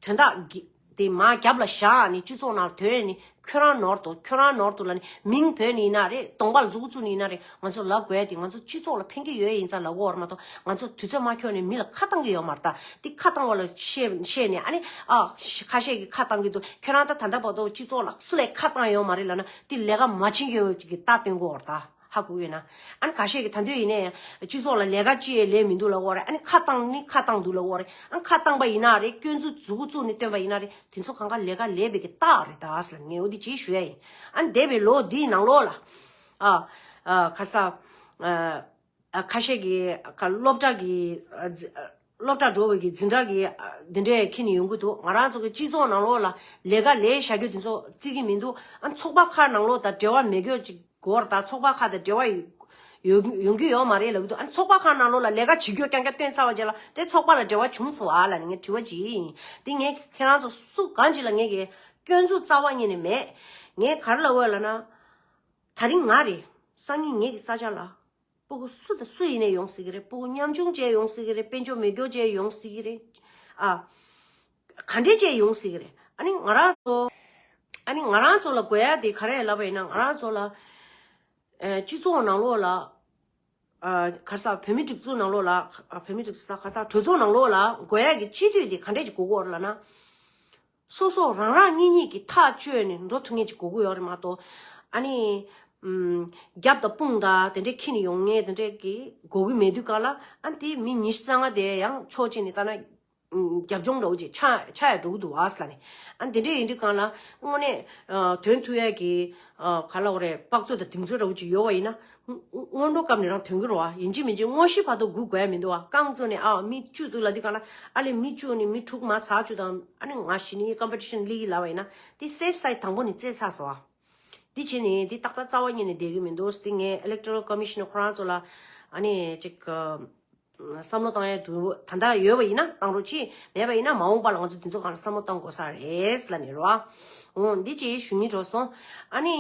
དོན་དག་གི་དེ་མར་རྒྱབ་ལ་བཞག་ནས་སྤྱི་ཚོགས་ནང་ཐོན་ནས་ཁྱོད་རང་ནོར་འདུག་ཁྱོད་རང་ནོར་འདུག་ལབ་ནས་མིང་བོས་ནས་ཡིན་ན་རེད། གདོང་པ་ལ་མཛུབ་གུ་བཙུགས་ནས་ཡིན་ན་རེད། ང་ཚོ་ལབ་དགོས་ཡ་དེ་ང་ཚོ་སྤྱི་ཚོགས་ལ་ཕན་གི་ཡོད་ཡིན་ཙང་ལབ་དགོས་བ་མ་གཏོགས་ང་ཚོ་དུས་ཚོད་མ་འཁྱོལ་ནས་མི་ལ་ཁ་བཏང་གི་ཡོད་མ་རེད་ད། དེ་ཁ་བཏང་བ་ལ་བཤད་བཤད་ནས་ཨ་ནི་ཨ་ཁ་ཤས་ཀྱིས་ཁ་བཏང་གི་འདུག་ཁྱོད་རང་ད་ད་ལྟ་བར་དུ་སྤྱི་ཚོགས་ལ་སུ་ལ་ཁ་བཏང་ཡོད་མ་རེད་ལབ་ན་དེ་ལས་ཀ་མ་བྱེད་མཁན་ཅིག་གི་རྟགས་སྟོན་གི་ཡོད་རེད་ད། ཧ་གོ་གི་ཡོད་ན། ཨ་ནི་ཁ་ཤས་ཀྱིས་ད་འདོད་ཡིན་ནའི་སྤྱི་ཚོགས་ལ་ལས་ཀ་ཅི་ཡང་ལས་མི་འདུག་ལབ་ཀྱི་ཡོད་རེད། ཨ་ནི་ཁ་བཏང་ནི་ཁ་བཏང་འདུག་ལབ་ཀྱི་ཡོད་རེད། ཨ་ནི་ཁ་བཏང་པ་ཡིན་ན་རེད། སྐྱོན་འཛུགས་མཛུབ་གུ་བཙུགས་ནས་སྟོན་པ་ཡིན་ན་རེད། དེ་ཚོ་གང་ག་ལས་ཀ་ལས་པའི་གི་རྟགས་རེད་ད་ཟེར་ལ་ངས་འོ་དེ་ཅིག་ཞུ་ཡ་ཡིན། ཨ་ནི་འདས་པའི་ལོ་འདིའི་ནང་ལོགས་ལ་ཨ་ཨ་ཁ་ས་ཨ་ཨ་ཁ་ཤས་ཀྱིས་ཁ་སློབ་གྲྭ་གི་ཨ་འཛི་ཨ་སློབ་གྲྭ་འགྲོ་བའི་གི་འཛིན་གྲྭ་གི་ཨ་འདི་འདྲས་འཁྱེར་ནས་ཡོང་གི་འདུག་ང་རང་ཚོ་གི་སྤྱི་ཚོགས་ནང་ལོགས་ལ་ལས་ཀ་ལས་བཞག་རྒྱུ་དེ་ཚོ་བརྩི་གི་མི་འདུག་ཨ་ནི་ཚོགས་པ་ཁག་ནང་ལོགས་དང་འབྲེལ་བ་མེད་རྒྱུ་ཅིག་སྐོར་དང་ཚོགས་པ་ཁག་དང་འབྲེལ་བ་ཡོད་ཡོང་གི་ཡོད་མ་རེད་ལབ་ཀྱི་འདུག་ཨ་ནི་ཚོགས་པ་ཁག་ནང་ལོགས་ལ་ལས་ཀ་བྱེད་རྒྱུ་རྐྱང་རྐྱང་བཏོན་ཚར་བ་རྗེས་ལ་དེ་ཚོགས་པ་ལ་འབྲེལ་བ་བྱུང་སོང་ཨ་ལབ་ནས་ངས་དྲི་བ་ཅིག་ཡིན། དེ་ངས་ཁྱེད་རང་ཚོ་སུ་གང་ཅིག་ལ་ངས་ཀྱི་སྐྱོན་འཛུགས་རྩ་བ་ཉིད་ནས་མེད། ངས་ག་རེ་ལབ་འོས་ལབ་ན། ད་རིང་ང་རེད། སང་ཉིན་ངེད་ཀྱི་ས་ཆ་ལ་སྤུ་གུ་སུ་དང་སུ་ཡིན་ནས་ཡོང་སྲིད་ཀྱི་རེད། སྤུ་གུ་ཉམ་ཆུང་བྱས་ཡོང་སྲིད་ཀྱི་རེད། དཔལ་འབྱོར་མེད་རྒྱུ་བྱས་ཡོང་སྲིད་ཀྱི་རེད། ཨ། ག་འདྲས་བྱས་ཡོང་སྲིད་ཀྱི་རེད། ཨ་ནི་ང་རང་ཚོ། ཨ་ནི་ང་རང་ཚོ་ལ་དགོས་ཡ་དེ་ག་རེ་ལབ་པ་ཡིན་ན་ང་རང་ཚོ་ལ། ཨ། སྤྱི་ཚོགས་ནང་ལོགས་ལ། ཨ། ག་རེ་ཟ་བོད་མི་སྒྲིག་འཛུགས་ནང་ལོགས་ལ། ཨ། བོད་མི་སྒྲིག་འཛུགས་ས་ག་རེ་ཟ་གྲོས་ཚོགས་ནང་ལོགས་ལ་དགོས་ཡ་གི་སྤྱི་འཐུས་དེ་ག་འདྲས་ཅིག་དགོས་ཀྱི་ཡོད་རེད་ལབ་ན། སོ་སོ་རང་རང་གཉིས་གཉིས་ཀྱིས་ཐག་གཅོད་ནས་འགྲོ་ཐུབ་མཁན་ཅིག་དགོས་ཀྱི་ཡོད་རེད་མ་གཏོགས། ཨ་ནི། ཨམ། རྒྱབ་དང་དཔུང་དང་དེ་འདྲས་འཁྱེར་ནས་ཡོང་མཁན་དེ་འདྲས་ཀྱི་དགོས་ཀྱི་མེད་དུས་སྒང་ལ་ཨ་ནི་དེ་མི་ཉི་ཤུ་རྩ་ལྔ་དེ་ཡང་ཕྱོགས་གཅིག་ནས་ལྟ་ན། ཨམ། རྒྱབ་ལྗོངས་འདྲ་བོ་ཅིག་ཆགས་ཆགས་ཡ་འགྲོ་གི་འདུག་བ་ཟེར་ལབ་ནས། ཨ་ནི་དེ་འདྲས་ཡིན་དུས་སྒང་ལ་དངོས་གནས། ཨ། དོན་ཐུབ་ཡ་གི། ཨ། ག་ལབ་དགོས་རེད། དཔག་ཚོད་དང་གདེང་ཚོད་འདྲ་བོ་ཅིག་ཡོད་པ་ཡིན་ན། སྔོན་འགྲོ་སྐབས་ནས་རང་ཐོན་གྱི་རེད་བ། ཡིན་གཅིག་མིན་གཅིག་དངོས་གཞི་བར་དུ་སྒུག་དགོས་ཡ་མི་འདུག་བ། རྐང་བཙུགས་ནས་ཨ་མི་བཅུ་འདུག་ལབ་དུས་སྒང་ལ་ཨ་ལས་མི་བཅུ་ནས་མི་དྲུག་མར་ཚར་བཅུག་དང་ཨ་ནི་ང་གཞི་ནས་ཀམ་པི་ཊི་ཤན་སླེབས་ཀྱི་ལབ་པ་ཡིན་ན་དེ་སེབ་སའིཌ་དང་པོ་ནས་བཙལ་ཚར་སོང་བ། འདི་བྱས་ནས་འདི་ཏག་ཏག་རྩ་བ་ཉིད་ནས་བསྡད་ཀྱི་མི་འདུག། འདི་ངས་ཨི་ལེག་ཊོ་རལ་ཀོ་མི་ཤན་ཁོ་རང་ཚོ་ལ་ཨ་ནི་ཅིག་བསམ་བློ་བཏང་ཡ་འདུག། ད་ལྟ་ཡོད་པ་ཡིན་ན་བཏང་རོགས་གྱིས། མེད་པ་ཡིན་ན་མ་འོངས་པ་ལ་ང་ཚོ་འདི་ཚོ་སྒང་ལ་བསམ་བློ་བཏང་དགོས་ས་རེད་ལབ་ནས་རེད་བ། འོ་འདི་ཅིག་ཞུ་སྙིང་བྲོ་སོང་། ཨ་ནི་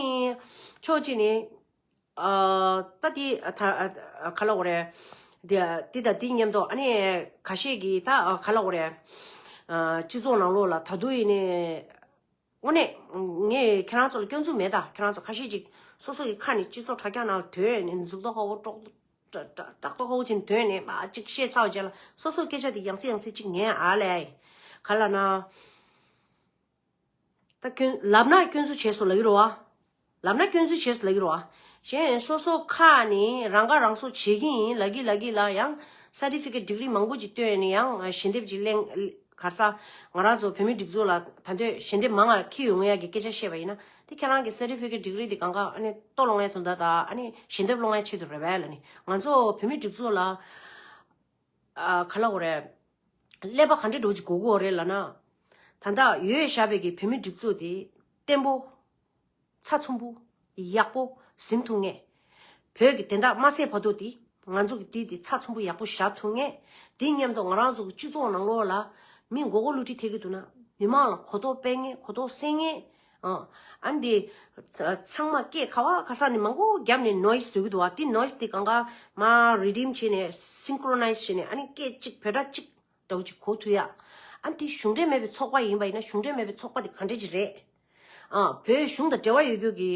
ཕྱོགས་གཅིག་ནས། ཨ་ད་དེ་ད་ཨ་ག་ལབ་དགོས་རེད། དེ་དེ་དང་དེ་མཉམ་དུ་ཨ་ནི་ཁ་ཤས་ཀྱིས་ད་ཨ་ག་ལབ་དགོས་རེད། ཨ་སྤྱི་ཚོགས་ནང་ལོགས་ལ་ད་དུང་ཡིན་ནའི་དངོས་གནས་ངས་ཁྱེད་རང་ཚོ་ལ་སྐྱོན་འཛུགས་མེད། ད་ཁྱེད་རང་ཚོ་ཁ་ཤས་ཅིག་སོ་སོ་ཡི་ཁ་ནས་སྤྱི་ཚོགས་དྲ་རྒྱ་ནང་ལ་དོན་ནས་མཛུབ་ཏོ་ཁ་བོ་ཀྲོག་ཀྲ་ཀྲ་ཀྲག་ཏོ་ཁ་བོ་ཅིག་དོན་ནས་མ་ཅིག་བཤད་ཚར་བ་རྗེས་ལ་སོ་སོ་སྐད་ཆ་དེ་ཡང་སེ་ཡང་སེ་ཅིག་ཉན་ཨ་ལས། ག་ལབ་ན། ད་སྐྱོན་ལབ་ན་སྐྱོན་འཛུགས་བྱས་སོང་ལབ་ཀྱི་རེད་བ། ལབ་ན་སྐྱོན་འཛུགས་བྱས་སོང་ལབ་ཀྱི་རེད་བ། གཞན་སོ་སོ་ཁ་ནས་རང་ཁ་རང་གསོ་བྱེད་ཀྱི་ཡིན་ལབ་ཀྱི་ལབ་ཀྱི་ལ་ཡང་སར་ཊི་ཕི་ཀེཊ་ཌི་གི་རི་མང་པོ་ཅིག་བཏོན་ནས་ཡང་ཞལ་འདེབས་ཅིག་ལེན། ག་རེ་ཟ། ང་རང་ཚོ་བོད་མིའི་སྒྲིག་འཛུགས་ལ་ད་དུང་ཞལ་འདེབས་མང་ང་འཁྱེར་ཡོང་ཡ་གི་སྐད་ཆ་བཤད་པ་ཡིན་ན་དེ་ཁྱེད་རང་གི་སར་ཊི་ཕི་ཀེཊ་ཌི་གི་རི་དེ་གང་ག་ཨ་ནི་ལྟོ་སློང་ཡ་དོན་དག་དང་ཨ་ནི་ཞལ་འདེབས་སློང་ཡ་ཆེད་དུ་རེད་པས་ལབ་ནི། ང་ཚོ་བོད་མིའི་སྒྲིག་འཛུགས་ལ་ཨ་ག་ལབ་དགོས་རེད། ཀླད་པ་ག་འདྲ་འདྲ་བོ་ཅིག་དགོས་ཀྱི་ཡོད་རེད་ལབ་ན། ད་ལྟ་ཡོད་བཞག་པའི་གི་བོད་མི་སྒྲིག་འཛུགས་དེ་བརྟན་པོ། ཚགས་ཚུད་པོ། ཡག་པོ་ཟིན་ཐུབ་མཁན། བོད་ཀྱི་བདེན་མཐའ་མ་གསལ་བར་དུ་དེ་ང་ཚོ་གི་དེ་དེ་ཚགས་ཚུད་པོ་ཡག་པོ་བཞག་ཐུབ་མཁན། དེ་མཉམ་དུ་ང་རང་ཚོ་གི་སྤྱི་ཚོགས་ནང་ལོགས་ལ་མི་མགོ་སྐོར་བསླུ་བྲིད་ཐེབས་ཀྱི་འདུག་ན་མི་མང་ལ་གོ་རྟོགས་སྤེལ་མཁན་གོ་རྟོགས་སད་མཁན། ཨ་ཨ་འདི་ཚང་མ་སྐད་ག་བ་ག་ས་ནས་མང་པོ་བརྒྱབ་ནས་ནོའི་སི་བཟོ་གི་འདུག་བ། དེ་ནོའི་སི་དེ་གང་ག་མ་རི་ཌིམ་བྱས་ནས་སིན་ཀྲོ་ནའི་སི་བྱས་ནས་ཨ་ནི་སྐད་གཅིག་བོད་སྒྲ་གཅིག་འདྲ་བོ་ཅིག་གོ་ཐུབ་ཡ། ཨ་དེ་གཞུང་འབྲེལ་མེད་པའི་ཚོགས་པ་ཡིན་པ་ཡིན་ན་གཞུང་འབྲེལ་མེད་པའི་ཚོགས་པ་དེ་ག་འདྲ་ཅིག་རེད། ཨ་བོད་གཞུང་དང་འབྲེལ་བ་ཡོད་རྒྱུ་གི་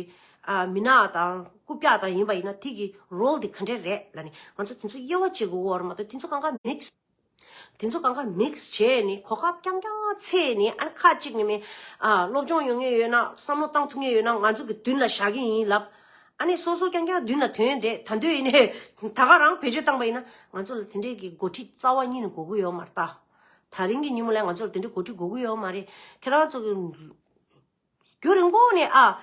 ཨ་མི་སྣ་དང་རྐུབ་བཀྱག་དང་ཡིན་པ་ཡིན་ན་དེ་གི་རོལ་དེ་ག་འདྲ་རེད་ལབ་ནས་ང་ཚོ་དེ་ཚོ་དབྱེ་བ་འབྱེད་དགོས་ཀྱི་ཡོད་རེད་མ་གཏོགས་དེ་ཚོ་གང་ག་མིག་སི། དེ་ཚོ་གང་ག་མིག་སི་བྱས་ནས་གོ་སྐབས་རྐྱང་རྐྱང་འཚོལ་ནས་ཨ་ནི་ཁ་གཅིག་ནས་མི་ཨ་སློབ་སྦྱོང་ཡོད་མཁན་ཡོད་ན་བསམ་བློ་བཏང་ཐུབ་མཁན་ཡོད་ན་ང་ཚོ་གི་མདུན་ལ་བཞག་གི་ཡིན་ལབ། ཨ་ནི་སོ་སོ་རྐྱང་རྐྱང་མདུན་ལ་ཐོན་བསྡད། ད་འདོད་ཡིན་ནས་ད་ག་རང་བེད་སྤྱོད་བཏང་པ་ཡིན་ན་ང་ཚོ་ལ་དེ་འདྲས་ཀྱི་འགོ་ཁྲིད་རྩ་བ་ཉིད་ནས་དགོས་ཀྱི་ཡོད་མ་རེད་ད། ད་རིང་གི་ཉིན་མོ་ལ་ང་ཚོ་ལ་དེ་འདྲས་འགོ་ཁྲིད་དགོས་ཀྱི་ཡོད་མ་རེད། ཁྱེད་རང་ཚོ་གི་རྒྱུན་རིང་པོ་ནས་ཨ།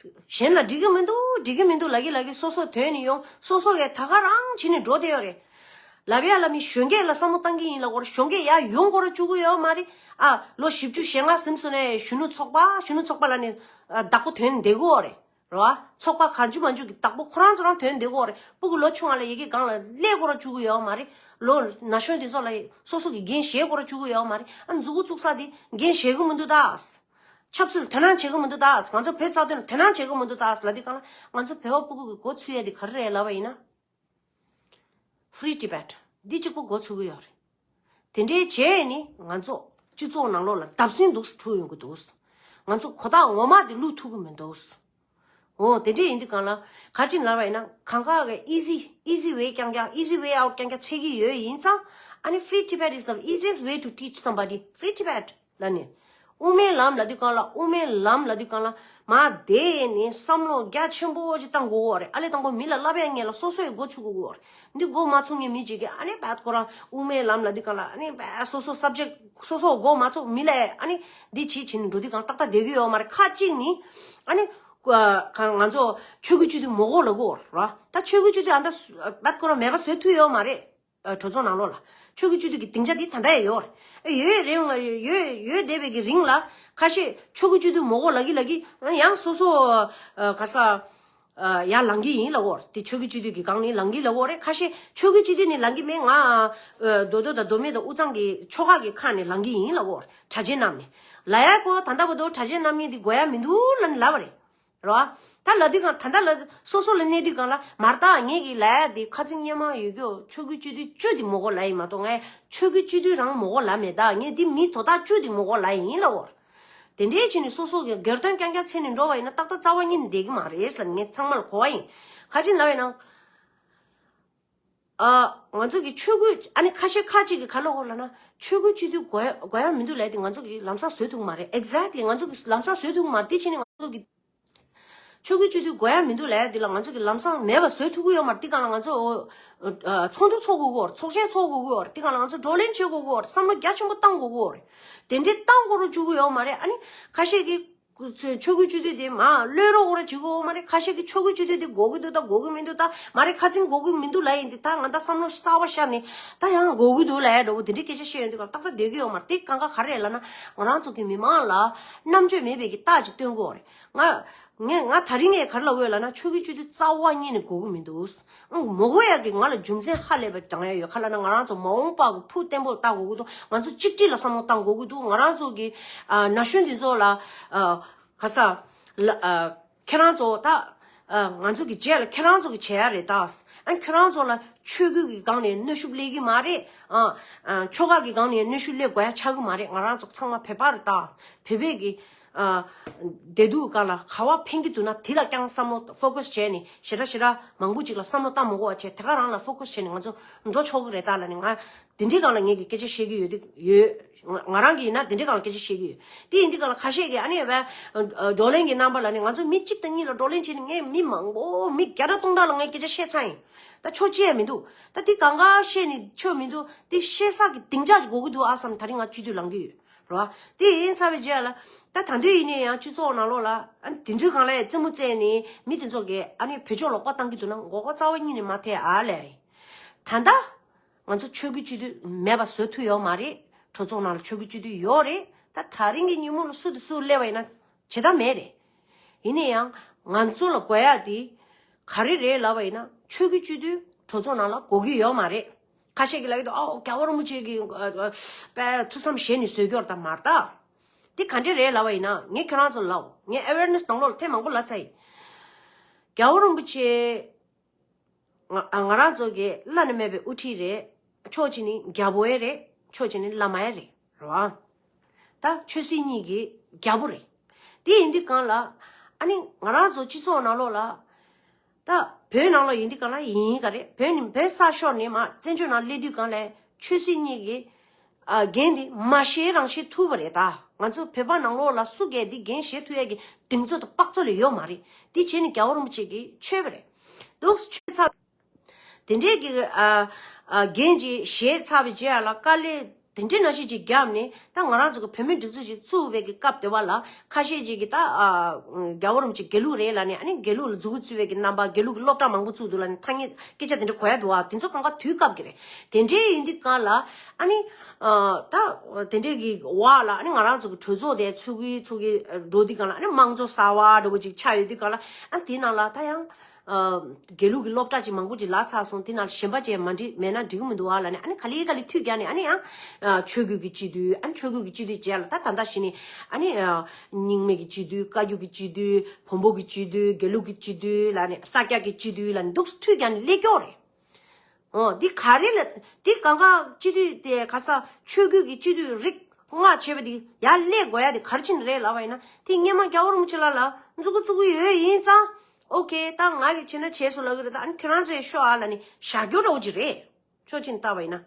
གཞན་ལ་འགྲིག་གི་མི་འདུག་འགྲིག་གི་མི་འདུག་ལབ་ཀྱི་ལབ་ཀྱི་སོ་སོ་ཐོན་ནས་ཡོང་། སོ་སོ་གས་ད་ག་རང་བྱས་ནས་འགྲོ་བསྡད་ཡོད་རེད། ལབ་ཡ་ལབ་མི་གཞོན་སྐྱེས་ལ་བསམ་བློ་བཏང་གི་ཡིན་ལབ་ཀྱི་ཡོད་རེད། གཞོན་སྐྱེས་ཡར་ཡོང་དགོས་ར་བཅུག་གི་ཡོད་མ་རེད། ཨ་ལོ་བཞི་བཅུ་ཞེ་ལྔ་ཟིན་སོང་ནས་གཞོན་ནུ་ཚོགས་པ་གཞོན་ནུ་ཚོགས་པ་ལབ་ནས་ཨ་བདག་པོ་ཐོན་བསྡད་ཀྱི་ཡོད་རེད། རེད་བ། ཚོགས་པ་གང་བྱུང་མང་བྱུང་གི་བདག་པོ་ཁོ་རང་ཚོ་རང་ཐོན་བསྡད་ཀྱི་ཡོད་རེད། སྤུ་གུ་ལོ་ཆུང་བ་ལ་ཡ་གི་སྒང་ལ་སླེབས་དགོས་ར་བཅུག་གི་ཡོད་མ་རེད། ལོ་ན་གཞོན་དེ་ཚོ་ལ་སོ་སོ་གི་འགན་བཞེས་དགོས་ར་བཅུག་གི་ཡོད་མ་རེད། ཨ་མཛུ་གུ་བཙུགས་ས་དེ་འགན་བཞེས་གི་མི་འདུག་ད། ཆབ་སྲིད་ལ་དོ་སྣང་བྱེད་ཀྱི་མི་འདུག་ད། ང་ཚོ་བོད་རྩ་དོན་ལ་དོ་སྣང་བྱེད་ཀྱི་མི་འདུག་ད་ལབ་དུས་སྒང་ལ་ང་ཚོ་བོད་པ་སྤུ་གུ་གི་མགོ་ཚོས་ཡ་དེ་ག་རེ་རེད་ལབ་པ་ཡིན་ན། Free Tibet འདི་གཅིག་པོ་མགོ་ཚོས་ཀྱི་ཡོད་རེད། དེ་འདྲའི་བྱས་ནི་ང་ཚོ་སྤྱི་ཚོགས་ནང་ལོགས་ལ་བརྡབ་གསིག་འདུག་སེ་འཁྲུག་ཡོང་གི་འདུག། ང་ཚོ་གོ་རྟོགས་ངོ་མ་དེ་བླུག་ཐུབ་ཀྱི་མི་འདུག། འོ་དེ་འདྲ་ཡིན་དུས་སྒང་ལ་ག་ཅི་ལབ་པ་ཡིན་ན་གང་ག་གི་easy easy way རྐྱང་རྐྱང་easy way out རྐྱང་རྐྱང་འཚོལ་གྱི་ཡོད་ཡིན་ཙང་། ཨ་ནི་Free Tibet is the easiest way to teach somebody Free Tibet ལབ་ནས། དབུ་མའི་ལམ་ལབ་དུས་སྒང་ལ་དབུ་མའི་ལམ་ལབ་དུས་སྒང་ལ་མ་དེ་ནི་བསམ་བློ་རྒྱ་ཆེན་པོ་ཅིག་བཏང་དགོས་ཀྱི་ཡོད་རེད། ཨ་ལས་དང་པོ་མི་ལ་བསླབ་ཡ་ངེས་ལ་སོ་སོ་ཡི་མགོ་ཚོས་དགོས་ཀྱི་ཡོད་རེད། འདི་མགོ་མ་ཚོས་མཁན་མི་ཅིག་གིས་ཨ་ནི་བད་ཁོ་རང་དབུ་མའི་ལམ་ལབ་དུས་སྒང་ལ་ཨ་ནི་བད་སོ་སོ་subject སོ་སོ་མགོ་མ་ཚོས་མི་ལ་ཨ་ནི་འདི་བྱེད་བྱེད་ནས་འགྲོ་དུས་སྒང་ཏག་ཏག་བསྡད་ཀྱི་ཡོད་མ་རེད། ཁ་ཅིག་ནི་ཨ་ནི་ང་ཚོ་ཆོས་བརྒྱུད་སྤྱི་འཐུས་མི་དགོས་ལབ་ཀྱི་ཡོད་རེད། ད་ཆོས་བརྒྱུད་སྤྱི་འཐུས་ཨ་ད་བད་ཁོ་རང་མེད་པ་བཟོ་ཐུབ་ཡོད་མ་རེད། ཨ་གྲོས་ཚོགས་ནང་ལོགས་ལ་ཆོས་བརྒྱུད་སྤྱི་འཐུས་ཀྱི་སྡིངས་ཆ་འདི་ད་ལྟ་ཡང་ཡོད་རེད། ཡོད་རེད། ཡོད་ཡོད་བསྡད་པའི་གི་རིང་ལ་ཁ་ཤས་ཆོས་བརྒྱུད་སྤྱི་འཐུས་མི་དགོས་ལབ་ཀྱི་ལབ་ཀྱི་ཡང་སོ་སོ་ཨ་ག་ས་ཨ་ཡར་ལངས་ཀྱི་ཡིན་ལབ་ཀྱི་ཡོད་རེད། དེ་ཆོས་བརྒྱུད་སྤྱི་འཐུས་ཀྱི་སྒང་ནས་ལངས་ཀྱི་ལབ་ཀྱི་ཡོད་རེད། ཁ་ཤས་ཆོས་བརྒྱུད་སྤྱི་འཐུས་ནས་ལངས་ཀྱི་མེད། ང་ཨ་མདོ་སྟོད་དང་མདོ་སྨད་དང་དབུས་གཙང་གི་ཆོལ་ཁ་གི་ཁ་ནས་ལངས་ཀྱི་ཡིན་ལབ་ཀྱི་ཡོད་རེད། གྲྭ་ཆས་བསྣམས་ནས་ལབ་ཡ་ཁོ་ད་ལྟ་བར་དུ་གྲྭ་ཆས་བསྣམས་མཁན་འདི་དགོས་ཡ་མི་འདུག་ལབ་ནས་ལབ་པ་རེད། རེད་བ། ད་ལབ་དུས་སྒང་ད་ལྟ་ལ་སོ་སོ་ལ་གནས་དུས་སྒང་ལ་མར་ད་ངེད་ཀྱི་ལབ་ཡ་དེ་ཁ་ཚིག་སྙན་མ་ཡོད་རྒྱུ་ཆོས་བརྒྱུད་སྤྱི་འཐུས་བཅུ་དེ་མི་དགོས་ལབ་ཡིན་མ་གཏོགས་ངས་ཆོས་བརྒྱུད་སྤྱི་འཐུས་རང་མི་དགོས་ལབ་མེད། ད་ངས་འདི་མི་དོ་བདག་བཅུ་དེ་མི་དགོས་ལབ་ཡིན་ལབ་ཡོད་རེད། དེ་འདྲའི་བྱས་ནས་སོ་སོ་གི་སྒེར་དོན་རྐྱང་རྐྱང་འཚོལ་ནས་འགྲོ་བ་ཡིན་ན་ཏག་ཏག་རྩ་བ་ཉིད་ནས་བསྡད་ཀྱི་མ་རེད་ཟེར་ངས་ཚང་མ་ལ་གོ་བ་ཡིན། ག་ཅི་ལབ་ཡིན་ན། ཨ་ང་ཚོ་གི་ཆོས་བརྒྱུད་ཨ་ནི་ཁ་ཤས་ཁ་ཅིག་གིས་ག་ལབ་ཀྱི་ཡོད་ལབ་ན་ཆོས་བརྒྱུད་སྤྱི་འཐུས་དགོས་ཡ་དགོས་ཡ་མི་འདུག་ལབ་དེ་ང་ཚོ་གི་ལམ་སང་བཟོ་ཐུབ་ཀྱི་མ་རེད། Exactly ང་ཚོ་གི་ལམ་སང་བཟོ་ཐུབ་ཀྱི་མ་རེད། དེ་བྱས་ནས་ང་ཚོ་གི་ཆོས་བརྒྱུད་སྤྱི་འཐུས་དགོས་ཡ་མི་འདུག་ལབ་ཡ་དེ་ལ་ང་ཚོ་གི་ལམ་སང་མེད་པ་བཟོ་ཐུབ་ཀྱི་ཡོད་མ་རེད། དེ་སྒང་ལ་ང་ཚོ་ཨ་ཚོགས་འདུ་ཚོགས་དགོས་ཀྱི་ཡོད་རེད། ཚོགས་ཆེན་ཚོགས་དགོས་ཀྱི་ཡོད་རེད། དེ་སྒང་ལ་ང་ཚོ་བགྲོ་གླེང་བྱེད་དགོས་ཀྱི་ཡོད་རེད། བསམ་བློ་རྒྱ་ཆེན་པོ་བཏང་དགོས་ཀྱི་ཡོད་རེད། དེ་འདྲའི་བཏང་དགོས་རུ་བཅུག་གི་ཡོད་མ་རེད། ཨ་ནི་ཁ་ཤས་ཀྱིས་ ཆོས་ཆོས་གོས་སྤྱི་འཐུས་དེ་མ་གློད་རོགས་ར་བྱེད་དགོས་མ་རེད། ཁ་ཤས་ཀྱིས་ཆོས་གོས་སྤྱི་འཐུས་དེ་དགོས་ཀྱི་འདུག་ད་དགོས་ཀྱི་མི་འདུག་ད་མ་རེད། ཁ་ཚིག་དགོས་ཀྱི་མི་འདུག་ལབ་ཡིན་དེ། ད་ང་ད་བསམ་བློ་གསར་པ་ཤར་ནས་ད་ཡང་དགོས་ཀྱི་འདུག་ལབ་ཡ་འདྲ་བོ་དེ་འདྲའི་སྐད་ཆ་བཤད་ཡོང་དུས་ཀ་ཏག་ཏག་བསྡད་ཀྱི་ཡོད་མ་རེད། དེ་གང་ག་ག་རེ་ལབ་ན། ང་རང་ཚོ་གི་མི་མང་ལ་རྣམ་དཔྱོད་མེད་པའི་གི་རྟགས་ཅིག་སྟོན་དགོས་རེད། ང་ངས་ང་ད་རིང་ངས་ག་རེ་ལབ་དགོས་ལབ་ན། ཆོས་གོས་སྤྱི་འཐུས་རྩ་བ་ཉིད་ནས་དགོས་ཀྱི་མི་འདུག་མ་དགོས་ཡ་གི་ང་ལ་རྒྱུ་མཚན་ཧ་ལས་པ་དྲང་ཡ་ཡོད། ག་རེ་ལབ་ན། ང་རང་ཚོ་མ་འོངས་པ་གི་ཕུགས་བརྟན་པོ་བལྟ་དགོས་ཀྱི་འདུག་ང་ཚོ་གཅིག་སྒྲིལ་ལ་བསམ་བློ་བཏང་དགོས་ཀྱི་འདུག་ང་རང་ཚོ་གི་ཨ་ན་གཞོན་འདི་ཚོ་ལ་ཨ་ག་ས་ལ་ཨ་ཁྱེད་རང་ཚོ་ད་ཨ་ང་ཚོ་གི་རྗེས་ལ་ཁྱེད་རང་ཚོ་གི་བྱེད་ཡ་རེད་ད། ཨ་ཁྱེད་རང་ཚོ་ལ་ཆོས་གོས་གི་སྒང་ནས་གནོན་ཤུགས་སླེབས་ཀྱི་མ་རེད། ཨ་ཨ་ཆོལ་ཁ་གི་སྒང་ནས་གནོན་ཤུགས་སླེབས་དགོས་ཡ་ཆགས་ཀྱི་མ་རེད། ང་རང་ཚོ་ཚང་མ་བོད་པ་རེད་ད། བོད་པའི་གི་ཨ་བདེ་སྡུག་སྒང་ལ་ག་བ་ཕན་གྱི་འདུག་ན་དེ་ལ་རྐྱང་བསམ་བློ་ཕོ་ཀ་སི་བྱས་ནས་ཞེ་དྲག་ཞེ་དྲག་མང་པོ་ཅིག་ལ་བསམ་བློ་བཏང་མ་དགོས་པ་བྱས། དེ་ག་རང་ལ་ཕོ་ཀ་སི་བྱས་ནས་ང་ཚོ་འགྲོ་ཆོག་གི་རེད་ད་ལབ་ནས། ང་དེ་འདྲའི་སྒང་ལ་ངས་ཀྱི་སྐད་ཆ་བཤད་ཀྱི་ཡོད་དེ་ཡོད། ང་ང་རང་གིས་ཡིན་ན་དེ་འདྲའི་སྒང་ལ་སྐད་ཆ་བཤད་ཀྱི་ཡོད། དེ་ཡིན་དུས་སྒང་ལ་ཁ་ཤས་ཀྱིས་ཨ་ནི་བས་བགྲོ་གླེང་གི་རྣམ་པ་ལབ་ནས། ང་ཚོ་མི་གཅིག་དང་གཉིས་ལ་བགྲོ་གླེང་བྱས་ནས་ངས་མི་མང་པོ་མི་བརྒྱ་ཕྲག་སྟོང་ཕྲག་ལ་ངས་སྐད་ཆ་བཤད་ཚར་ཡིན། ད་ཆོ་ཅི་ཡང་མི་འདུག་ད་དེ་གང་ག་བཤད་ནས་ཆོ་མི་འདུག་དེ་བཤད་ས་གི་སྡིངས་ཆ་ཅིག་དགོས་ཀྱི་འདུག་ཨ་བསམ། ད་རིང་ང་སྤྱི་འཐུས་ལངས་ཀྱི་ཡོད། རེད་བ། དེ་ཡིན་ཚར་བའི་རྗེས་ལ་ད་ད་དུང་ཡིན་ནའི་ཡང་སྤྱི་ཚོགས་ནང་ལོགས་ལ་ཨ་ནི་དེ་འདྲའི་སྒང་ལ་རྩེད་མོ་རྩེས་ནས་མི་དེ་ཚོ་གིས་ཨ་ནི་བོད་ཕྱོགས་ལོག་པ་བཏང་གི་འདུག་ན་མགོ་སྐོར་རྩ་བ་ཉིད་ནས་མ་ཐེག་ཨ་ལས། ད་ལྟ་ང་ཚོ་ཆོས་གོས་སྤྱི་འཐུས་མེད་པ་བཟོ་ཐུབ་ཡོད་མ་རེད། གྲོས་ཚོགས་ནང་ལ་ཆོས་གོས་སྤྱི་འཐུས་ཡོད་རེད། ད་ད་རིང་གི་ཉིན་མོ་ལ་སུ་དང་སུ་སླེབས་པ་ཡིན་ན་བྱེད་ཐབས་མེད་རེད། ཡིན་ན་ཡང་ང་ཚོ་ལ་དགོས་ཡ་དེ་ག་རེ་རེད་ལབ་པ་ཡིན་ན། ཆོས་གོས་སྤྱི་འཐུས་གྲོས་ཚོགས་ནང་ལ་དགོས་ཀྱི་ཡོད་མ་རེད། ཁ་ཤས་ཀྱིས་ལབ་ཀྱི་འདུག་ཨོ་རྒྱལ་བ་རིན་པོ་ཆེ་གི་ཨ་ཨ་པའི་ཐུགས་བསམ་བཞེས་ནས་བཟོས་ཀྱི་ཡོད་རེད། ད་མ་རེད་ད། དེ་ག་འདྲས་རེད་ལབ་པ་ཡིན་ན། ངས་ཁྱོད་རང་ཚོ་ལ་ངས་ཨེ་ཝེར་ནེ་སི་ནང་ལོགས་ལ་ཐེངས་མང་པོ་ལབ་ཚར་ཡིན། རྒྱལ་བ་རིན་པོ་ཆེ་ང་ང་རང་ཚོ་གི་བླ་ན་མེད་པའི་དབུ་ཁྲིད་རེད། ཕྱོགས་གཅིག་ནི་རྒྱལ་པོ་ཡང་རེད། ཕྱོགས་གཅིག་ནི་བླ་མ་ཡང་རེད། རེད་བ། ད་ཆོས་སྲིད་གཉིས་ཀྱི་རྒྱལ་པོ་རེད། དེ་ཡིན་དུས་སྒང་ལ་ཨ་ནི་ང་རང་ཚོ་སྤྱི་ཚོགས་ནང་ལོགས་ལ། ད་བོད་ནང་ལོགས་ཡིན་དུས་སྒང་ལ་ཡིན་ག་རེད། བོད་ནི་བོད་ས་ཤོར་ནས་མར་བཙན་བྱོལ་ནང་སླེབས་དུས་སྒང་ལ་ཆོས་སྲིད་གཉིས་ཀྱི་ཨ་འགན་དེ་མ་བཞེས་རང་བཞེས་ཐུབ་པ་རེད། ད་ང་ཚོ་བོད་པ་ནང་ལོགས་ལ་སུ་གིས་འདི་འགན་བཞེས་ཐུབ་ཡས་ཀྱི་གདེང་ཚོད་དང་དཔག་ཚོད་ལས་ཡོད་མ་རེད། དེ་བྱས་ནས་རྒྱལ་བ་རིན་པོ་ཆེ་གིས་ཆོད་པ་རེད། འདུག་ཆོད་ཚར། དེ་འདྲས་ཀྱི་ཨ་ཨ་འགན་ཅིག་བཞེས་ཚར་བའི་རྗེས་ལ་དཀའ་ལས་དེ་འདྲས་ནང་བཞིན་ཅིག་བརྒྱབ་ནས། ད་ང་རང་ཚོ་གི་བོད་མིའི་སྒྲིག་འཛུགས་ཅིག་བཙུགས་པའི་གི་སྐབས་དེ་བ་ལ་ཁ་ཤས་ཅིག་གིས་ད་ཨ་རྒྱལ་བ་རིན་པོ་ཆེ་དགེ་ལུགས་རེད་ལབ་ནས། ཨ་ནི་དགེ་ལུགས་ལ་མཛུབ་གུ་བཙུགས་པའི་གི་རྣམ་པ། དགེ་ལུགས་ཀྱི་སློབ་གྲྭ་མང་པོ་བཙུགས་འདུག་ལབ་ནས་ཐ་སྙད་སྐད་ཆ་དེ་འདྲ་གོ་ཡ་འདུག་ཨ། དེ་ཚོ་གང་ག་དུས་སྐབས་ཀྱི་རེད། དེ་འདྲས་ཡིན་དུས་སྒང་ལ་ཨ་ནི་ཨ་ད་དེ་འདྲས་ཀྱི་འོག་ལ་ཨ་ནི་ང་རང་ཚོ་གི་གྲོས་ཚོགས་དེ་ཚུགས་ཀྱི་ཚུགས་ཀྱི་འགྲོ་དུས་སྒང་ལ། ཨ་ནི་དམངས་གཙོ་གསར་བ་འདྲ་བོ་ཅིག་ཆགས་ཡོད་དུས་སྒང་ལ། ཨ་དེ་ནང་ལ་ད་ཡང་ཨ་དགེ་ལུགས་ཀྱི་སློབ་གྲྭ་ཅིག་མང་པོ་ཅིག་ལབ་ཚར་སོང་། དེ་ནང་ལ་གཞན་པ་ཅིག་མ་འགྲིག་མེད་ན་འགྲིག་གི་མི་འདུག་ཨ་ལབ་ནས། ཨ་ནི་ག་ལེ་ག་ལེ་མཐུད་རྒྱག་ནས། ཨ་ནི་ཡང་ཨ་ཆོས་གོས་ཀྱི་སྤྱི་འཐུས། ཨ་ནི་ཆོས་གོས་ཀྱི་སྤྱི་འཐུས་བྱས་ལ་ད་ད་ལྟ་གཞི་ནས་ཨ་ནི་ཨ་རྙིང་མའི་གི་སྤྱི་འཐུས། བཀའ་བརྒྱུད་ཀྱི་སྤྱི་འཐུས། བོན་པོ་གི་སྤྱི་འཐུས། དགེ་ལུགས་ཀྱི་སྤྱི་འཐུས་ལབ་ནས། ས་སྐྱ་གི་སྤྱི་འཐུས་ལབ་ནས་འདུག་མཐུད་རྒྱག་ནས་སླེབས་ཀྱི་ཡོད་རེད། ཨོ་འདི་ག་རེ་ལ། འདི་གང་ག་སྤྱི་འཐུས་དེ་ག་ས་ཆོས་གོས་ཀྱི་སྤྱི་འཐུས་རིགས་ལྔ་བྱས་པ་འདི་ཡར་སླེབས་དགོས་ཡ་དེ་ག་རེ་བྱས་ནས་རེད་ལབ་པ་ཡིན་ན། དེ་སྔོན་མ་རྒྱལ་བ་རིན་པོ་ཆེ་ལགས་ལ་མཛུབ་གུ་བཙུགས་ཀྱི་ཡོད་ཡིན་ཙང་། ཨོ་ཁེ། ད་ང་གིས་བྱས་ན་བྱས་སོང་ལབ་ཀྱི་རེད། ད་ཨ་ནི་ཁྱོད་རང་ཚོས་ཤོག་ཨ་ལབ་ནས་བཞག་རྒྱུ་འདྲ་བོ་ཅིག་རེད། ཕྱོགས་གཅིག་ནས་བལྟས་པ་ཡིན་ན།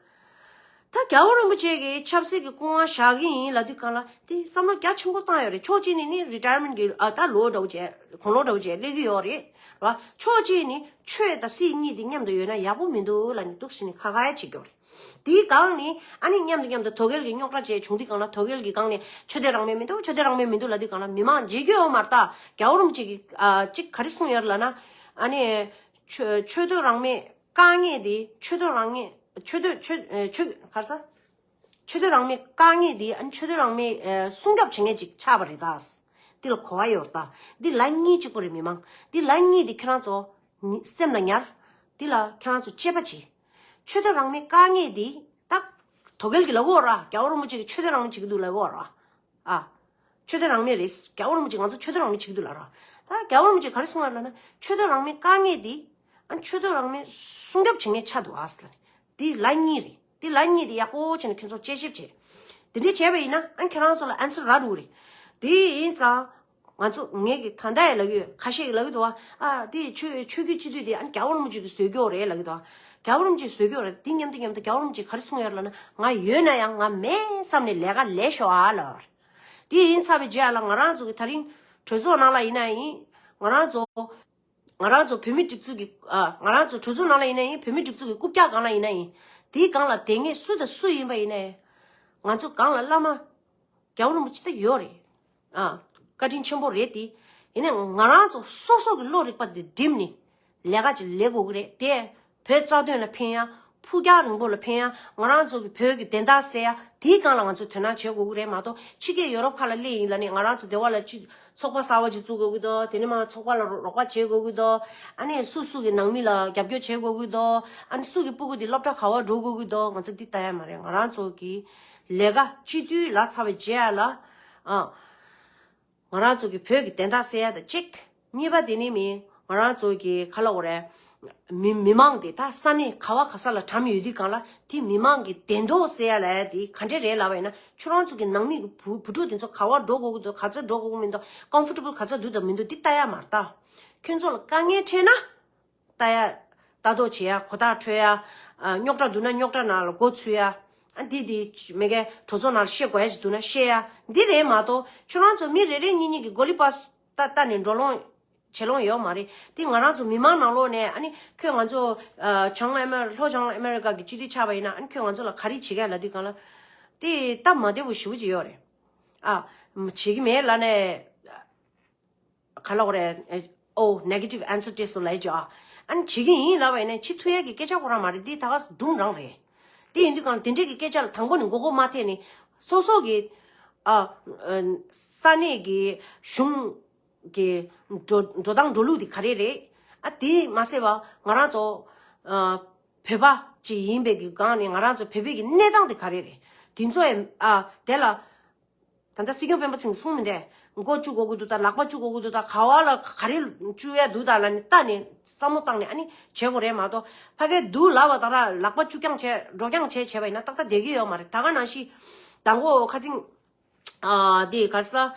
ད་རྒྱལ་བ་རིན་པོ་ཆེ་གིས་ཆབ་སྲིད་ཀྱི་སྐུ་དབང་བཞག་གི་ཡིན་ལབ་དུས་སྒང་ལ་དེ་བསམ་བློ་རྒྱ་ཆེན་པོ་བཏང་ཡོད་རེད། ཕྱོགས་གཅིག་ནས་ནི་རི་ཊ་ཡར་མེན་གྱི་ཨ་ད་ལོ་འདྲ་བོ་བྱས། དགུང་ལོ་འདྲ་བོ་བྱས་སླེབས་ཀྱི་ཡོད་རེད། རེད་བ། ཕྱོགས་གཅིག་ནས་ཆོས་དང་སྲིད་གཉིས་དེ་མཉམ་དུ་ཡོད་ན་ཡག་པོ་མི་འདུག་ལབ་ནས་འདུག་སེ་ནས་ཁ་ཁ་ཡ་བྱེད་ཀྱི་ཡོད་རེད། དེའི་སྒང་ནས་ཨ་ནི་མཉམ་དུ་མཉམ་དུ་དོལ་རྒྱལ་གྱི་རྙོག་དྲ་བཅས་བྱུང་དུས་སྒང་ལ། དོལ་རྒྱལ་གྱི་སྒང་ནས་ཆོས་དད་རང་མོས་མི་འདུག་ཆོས་དད་རང་མོས་མི་འདུག་ལབ་དུས་སྒང་ལ་མི་མང་བརྗེད་ཀྱི་ཡོད་མ་རེད། ད་རྒྱལ་བ་རིན་པོ་ཆེ་གིས་ཨ་གཅིག་ག་རེ་གསུངས་ཡོད་རེད་ལབ་ན། ཨ་ནི་ཆོས་ཆོས་དད་རང་མོས་དཀའ་ངལ་དེ་ཆོས་དད་རང་མོས་ཆོས་དད་ཆོས་ཨ་ཆོས་ག་རེ་ཟ། ཆོས་དད་རང་མོས་དཀའ་ངལ་དེ་ཨ་ནི་ཆོས་དད་རང་མོས་ཨ་སྲུང་སྐྱོབ་བྱེད་མཁན་ཅིག་ཆགས་པ་རེད་ད། འདི་ལ་གོ་བ་ཡོད་ད། འདི་ལན་གཉིས་གཅིག་པོ་རེད། མི་མང་འདི་ལན་གཉིས་དེ་ཁྱེད་རང་ཚོ་ཉི་སེམས་ལ་ཉར། འདི་ལ་ཁྱེད་རང་ཚོ་དཔྱད་པ་བྱེད། ཆོས་དད་རང་མོས་དཀའ་ངལ་དེ་ད་དོལ་རྒྱལ་གྱིས་ལབ་ཀྱི་ཡོད་རེད། རྒྱལ་བ་རིན་པོ་ཆེ་གིས་ཆོས་དད་རང་མོས་བྱེད་ཀྱི་འདུག་ལབ་ཀྱི་ཡོད་རེད། ཨ། ཆོས་དད་རང་མོས་རེད། རྒྱལ་བ་རིན་པོ་ཆེ་ང་ཚོ་ཆོས་དད་རང་མོས་བྱེད་ཀྱི་འདུག་ལབ་ར། ད་རྒྱལ་བ་རིན་པོ་ཆེ་ག་རེ་གསུངས་ཡོད་ལབ་ན། ཆོས་དད་རང་མོས་དཀའ་ངལ་འདི་ཨ་ཆོས་དད་རང་མོས་སྲུང་སྐྱོབ་བྱེད་མཁན་ཆགས་འདུག་ཨ་ཟེར་ལབ་ནས། འདི་ལན་གཉིས་རེད། འདི་ལན་གཉིས་འདི་ཡག་པོ་བྱས་ནས་ཁྱེད་ཚོ་དཔྱད་ཞིབ་བྱེད། འདི་འདྲས་བྱས་པ་ཡིན་ན་ཨ་ཁྱེད་རང་ཚོ་ལ་ཨན་སར་རག་འགྲོ་གི་རེད། དེ་ཡིན་ཙང་ང་ཚོ་ངས་ཀྱི་ད་ལྟ་ཡང་ལབ་ཀྱི་ཡོད། ཁ་ཤས་ཀྱིས་ལབ་ཀྱི་འདུག་ཨ། ཨ་དེ་ཆོས་ཆོས་བརྒྱུད་སྤྱི་འཐུས་དེ་ཨ་རྒྱལ་བ་རིན་པོ་ཆེ་གིས་བཟོས་ཀྱི་ཡོད་རེད་ལབ་ཀྱི་འདུག་ཨ། རྒྱལ་བ་རིན་པོ་ཆེས་བཟོས་ཀྱི་ཡོད་རེད། དེ་མཉམ་དུ་མཉམ་དུ་རྒྱལ་བ་རིན་པོ་ཆེས་ག་རེ་གསུངས་ཡོད་ལབ་ན། ང་ཡོད་ན་ཡང་ང་མེད་བསམ་ནས་ལས་ཀ་ལས་ཤོག་ཨ་ལབ། དེ་ཡིན་ཚར་བའི་རྗེས་ལ་ང་རང་ཚོ་གི་ད་རིང་གྲོས་ཚོགས་ནང་ལ་ཡིན་ན་ཡིན། ང་རང་ཚོ་ང་རང་ཚོ་བོད་མི་སྒྲིག་འཛུགས་ཀྱི་ཨ་ང་རང་ཚོ་གྲོས་ཚོགས་ནང་ལ་ཡིན་ན་ཡིན། བོད་མི་སྒྲིག་འཛུགས་ཀྱི་རྐུབ་བཀྱག་སྒང་ལ་ཡིན་ན་ཡིན། དེའི་སྒང་ལ་བསྡད་མཁན་སུ་དང་སུ་ཡིན་པ་ཡིན་ན་ཡང་། ང་ཚོ་སྒང་ལ་བླ་མ་རྒྱལ་བ་རིན་པོ་ཆེ་ད་ཡོད་རེད། ཨ། བཀའ་དྲིན་ཆེན་པོ་རེད་དེ། ཡིན་ནའི་ང་རང་ཚོ་སོ་སོ་གི་བློ་རིག་པ་དེ་སྒྲིམ་ནས་ལས་ཀ་ཅིག་ལས་དགོས་ཀྱི་རེད་དེ། བོད་རྩ་དོན་ལ་ཕན་ཡ། ཕུགས་རྒྱང་རིང་པོ་ལ་ཕན་ཡ། ང་རང་ཚོ་གི་བོད་ཀྱི་བདེན་མཐའ་གསལ་ཡ་དེའི་སྒང་ལ་ང་ཚོས་དོ་སྣང་བྱེད་དགོས་ཀྱི་རེད་མ་གཏོགས། ཕྱི་རྒྱལ་ཡོ་རོབ་ཁག་ལ་སླེབས་ཡིན་ལབ་ནས་ང་རང་ཚོ་སྡེ་བ་ལ་ཅིག་ཚོགས་པ་གསར་བ་ཅིག་བཙུགས་དགོས་ཀྱི་འདུག་དེ་ནས་མ་ཚོགས་པ་ལ་རོགས་པ་བྱེད་དགོས་ཀྱི་འདུག་ཨ་ནི་སུ་སུ་གི་ནང་མི་ལ་རྒྱབ་སྐྱོར་བྱེད་དགོས་ཀྱི་འདུག་ཨ་ནི་སུ་གི་སྤུ་གུ་དེ་སློབ་གྲྭ་ག་བ་འགྲོ་དགོས་ཀྱི་འདུག་ང་ཚོ་འདི་ལྟ་ཡ་མ་རེད། ང་རང་ཚོ་གི་ལས་ཀ་སྤྱི་འཐུས་ལ་ཚ་བའི་རྗེས་ལ། ཨ། ང་རང་ཚོ་གི་བོད་ཀྱི་བདེན་མཐའ་གསལ་ཡ་དང་གཅིག་གཉིས་པ་དེ་ནི་མི་ང་རང་ཚོ་གི་ག་ལ་འོ་རེད། མི་མི་མང་དེ་ད་ས་གནས་ག་བ་ག་ས་ལ་གྲམ་ཡོད་དུས་གང་ལ་དེ་མི་མང་གི་བདེན་མཐའ་གསལ་ཡ་ལ་དེ་ག་འདྲ་རེད་ལབ་པ་ཡིན་ན། ཁྱོད་རང་ཚོ་གི་ནང་མི་གི་བུ་བུ་ཕྲུག་དེ་ཚོ་ག་བ་འགྲོ་དགོས་ཀྱི་འདུག་ག་ཚོད་འགྲོ་དགོས་ཀྱི་མི་འདུག་ཀོམ་ཕོར་ཊེ་བལ་ག་ཚོད་འདུག་དང་མི་འདུག་འདི་ལྟ་ཡ་མ་རེད་ད། ཁྱོད་ཚོ་ལ་དཀའ་ངལ་འཕྲད་ན། ལྟ་ཡ། ལྟ་རྟོག་བྱེད་ཡ། གོ་ཐག་འཕྲོད་ཡ། ཨ། རྙོག་དྲ་འདུག་ན་རྙོག་དྲ་ནང་ལ་མགོ་ཚུད་ཡ། ཨ། འདི་འདི་མི་གའི་གྲོས་ཚོགས་ནང་ལ་བཤད་དགོས་ཡ་ཅིག་འདུག་ན་བཤད་ཡ། འདི་རེད་མ་གཏོགས་ཁྱོད་རང་ཚོ་མི་རེ་རེ་གཉིས་གཉིས་ཀྱི་གོ་ལི་པ་ལྟ་ལྟ་ནས་འགྲོ་ལོང་བྱེད་ལོང་ཡོད་མ་རེད། འདི་ང་རང་ཚོ་མི་མང་ནང་ལོགས་ནས། ཨ་ནི་ཁྱོད་ང་ཚོ་ཨ། བྱང་ཨ་མེ། ལྷོ་བྱང་ཨ་མེ་རི་ཀ་གི་སྤྱི་འཐུས་ཆགས་པ་ཡིན་ན། ཨ་ནི་ཁྱོད་ང་ཚོ་ལ་ག་རེ་བྱེད་ག་ལབ་དུས་གང་ལ། དེ་སྟབས་མ་བདེ་བོ་ཞེ་པོ་ཅིག་ཡོད་རེད། ཨ། བྱེད་ཀྱི་མེད་ལབ་ནས། ག་ལབ་དགོས་རེད། ཨོ། ནེ་གེ་ཊིབ་ཨན་སར་སྤྲད་སོང་ལབ་ཀྱི་ཨ། ཨ་ནི་བྱེད་ཀྱི་ཡིན་ལབ་པ་ཡིན་ན་བྱེད་ཐུབ་ཡ་གི་སྐད་ཆ་ཁོ་རང་མ་རེད། འདི་ད་ག་སྒྲུང་རང་རེད། དེ་ཡིན་དུས་གང་དེ་འདྲས་ཀྱི་སྐད་ཆ་ལ་དང་པོ་ནས་མགོ་སྐོར་མ་ཐེབས་ནས། སོ་སོ་གི་ཨ། ས་གནས་ཀྱི་གཞུང་གི་འགྲོ་འགྲོ་སྟངས་འགྲོ་ལུགས་དེ་ག་རེ་རེད། ཨ། དེ་མ་ཟད་པ་ང་རང་ཚོ་ཨ། བོད་པ་ཅིག་ཡིན་པའི་གི་སྒང་ནས་ང་རང་ཚོ་བོད་པའི་གི་གནས་སྟངས་དེ་ག་རེ་རེད། དེ་ཚོ་ཨ། དེ་ལ། ད་ལྟ་སྲིད་སྐྱོང་སྤེན་པ་ཚེ་རིང་གསུངས་མི་འདུག་མགོ་བཅུག་དགོས་ཀྱི་འདུག་ད་ལག་པ་བཅུག་དགོས་ཀྱི་འདུག་ད་ག་བ་ལ་ག་རེ་བཅུག་ཡ་འདུག་ད་ལབ་ནས་ལྟ་ནས་བསམ་བློ་བཏང་ནས། ཨ་ནི་བྱེད་དགོས་རེད་མ་གཏོགས། ཕ་གིར་འདུག་ལབ་པ་དང་ར་ལག་པ་བཅུག་རྐྱང་བྱས་འགྲོ་རྐྱང་བྱས་བྱས་པ་ཡིན་ན་ཏག་ཏག་བསྡད་ཀྱི་ཡོད་མ་རེད། ད་ག་ནང་བཞིན་མདང་དགོང་ཁ་སང་ཨ། དེ་ག་རེ་ཟེར།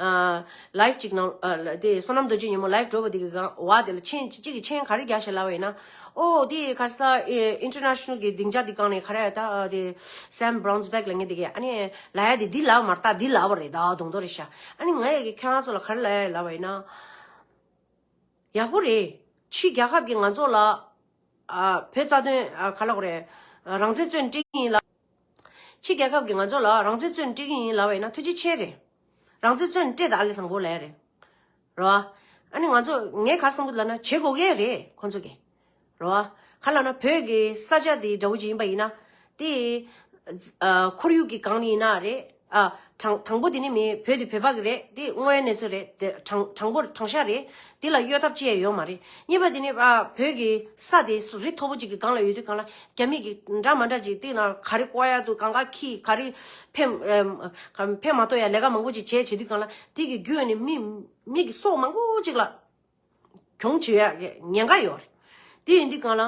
ཨ། ལའིབ་ཅིག་ནང་། ཨ། དེ་བསོད་ནམས་རྡོ་རྗེ་ཉིན་མོ་ལའིབ་འགྲོ་བ་དེ་གི་སྒང་བ་དེ་ལ་མཆན་གཅིག་གི་མཆན་ག་རེ་རྒྱག་ཤག་ལབ་པ་ཡིན་ན། ཨོ། དེ་ག་རེ་ཟེར། ཨེ། ཨིན་ཊར་ནེ་ཤ་ནལ་གི་སྡིངས་ཆ་དེ་སྒང་ནས་ག་རེ་ད། ཨ། དེ་སེམ་བྷ་རོན་སི་བྷེག་ལབ་མཁན་དེ་གིས་ཨ་ནི་ལབ་ཡ་དེ་འདི་ལབ་མ་རེད་ད། འདི་ལབ་པ་རེད་ད། དོན་དག་རེད་ཤག་ཨ་ནི་ང་ཡི་གི་ཁྱེད་རང་ཚོ་ལ་ག་རེ་ལབ་ཡ་ལབ་པ་ཡིན་ན། ཡག་པོ་རེད། ཕྱི་རྒྱལ་ཁབ་ཀྱིས་ང་ཚོ་ལ། ཨ། བོད་རྩ་དོན། ཨ། ག་ལབ་དགོས་རེད། རང་བཙན་རྩོད་ནས་སྤྲད་ཀྱི་ཡིན་ལབ། ཕྱི་རྒྱལ་ཁབ་ཀྱིས་ང་ཚོ་ལ་རང་བཙན་རྩོད་ནས་སྤྲད་ཀྱི་ཡིན་ལབ་པ་ཡིན་ན་ཐུགས་རྗེ་ཆེ་རེད། རང་བཙན་རྩོད་ནས་སྤྲད་ད་ཨ་ལས་དང་པོ་ལབ་ཡ་རེད། རེད་བ། ཨ་ནི་ང་ཚོ། ངས་ག་རེ་བསམ་གྱི་འདུག་ལབ་ན་བྱེད་དགོས་ཀྱི་རེད་ཁོང་ཚོ་གིས། རེད་བ། ག་ལབ་ན་བོད་ཀྱི་ས་ཆ་དེ་འདྲ་བོ་ཅིག་ཡིན་པ་ཡིན་ན། དེ། ཨ། ཁོར་ཡུག་གི་སྒང་ནས་ཡིན་ན་རེད། ཨ། དང་དང་པོ་དེ་ནི་མི་བོད་དེ་བོད་པ་གི་རེད། དེ་དངོས་ཡོད་གནས་ཚུལ་རེད། དེ་དྲང་དྲང་པོ་དྲང་བཞག་རེད། དེ་ལ་གཡོ་ཐབས་ཅི་ཡང་ཡོད་མ་རེད། གཉིས་པ་དེ་ནི། ཨ། བོད་ཀྱི་ས་དེ་རི་མཐོ་པོ་ཅིག་གི་སྒང་ལ་ཡོད་དུས་སྒང་ལ་རྒྱ་མི་གི་འདྲ་མ་འདྲ་ཅིག་དེ་ན་ག་རེ་བཀོག་ཡ་འདུག་གང་ག་ཁྱི་ག་རེ་ཕན། ཨམ། ཕན་མ་ཐོགས་ཡ་ལས་ཀ་མང་པོ་ཅིག་བྱས་བྱེད་དུས་སྒང་ལ་དེ་གི་བརྒྱུད་ནས་མི་མི་གི་སྲོག་མང་པོ་ཅིག་ལ་གྱོང་བྱེད་ཡ་ཉེན་ཁ་ཡོད་རེད། དེ་ཡིན་དུས་སྒང་ལ།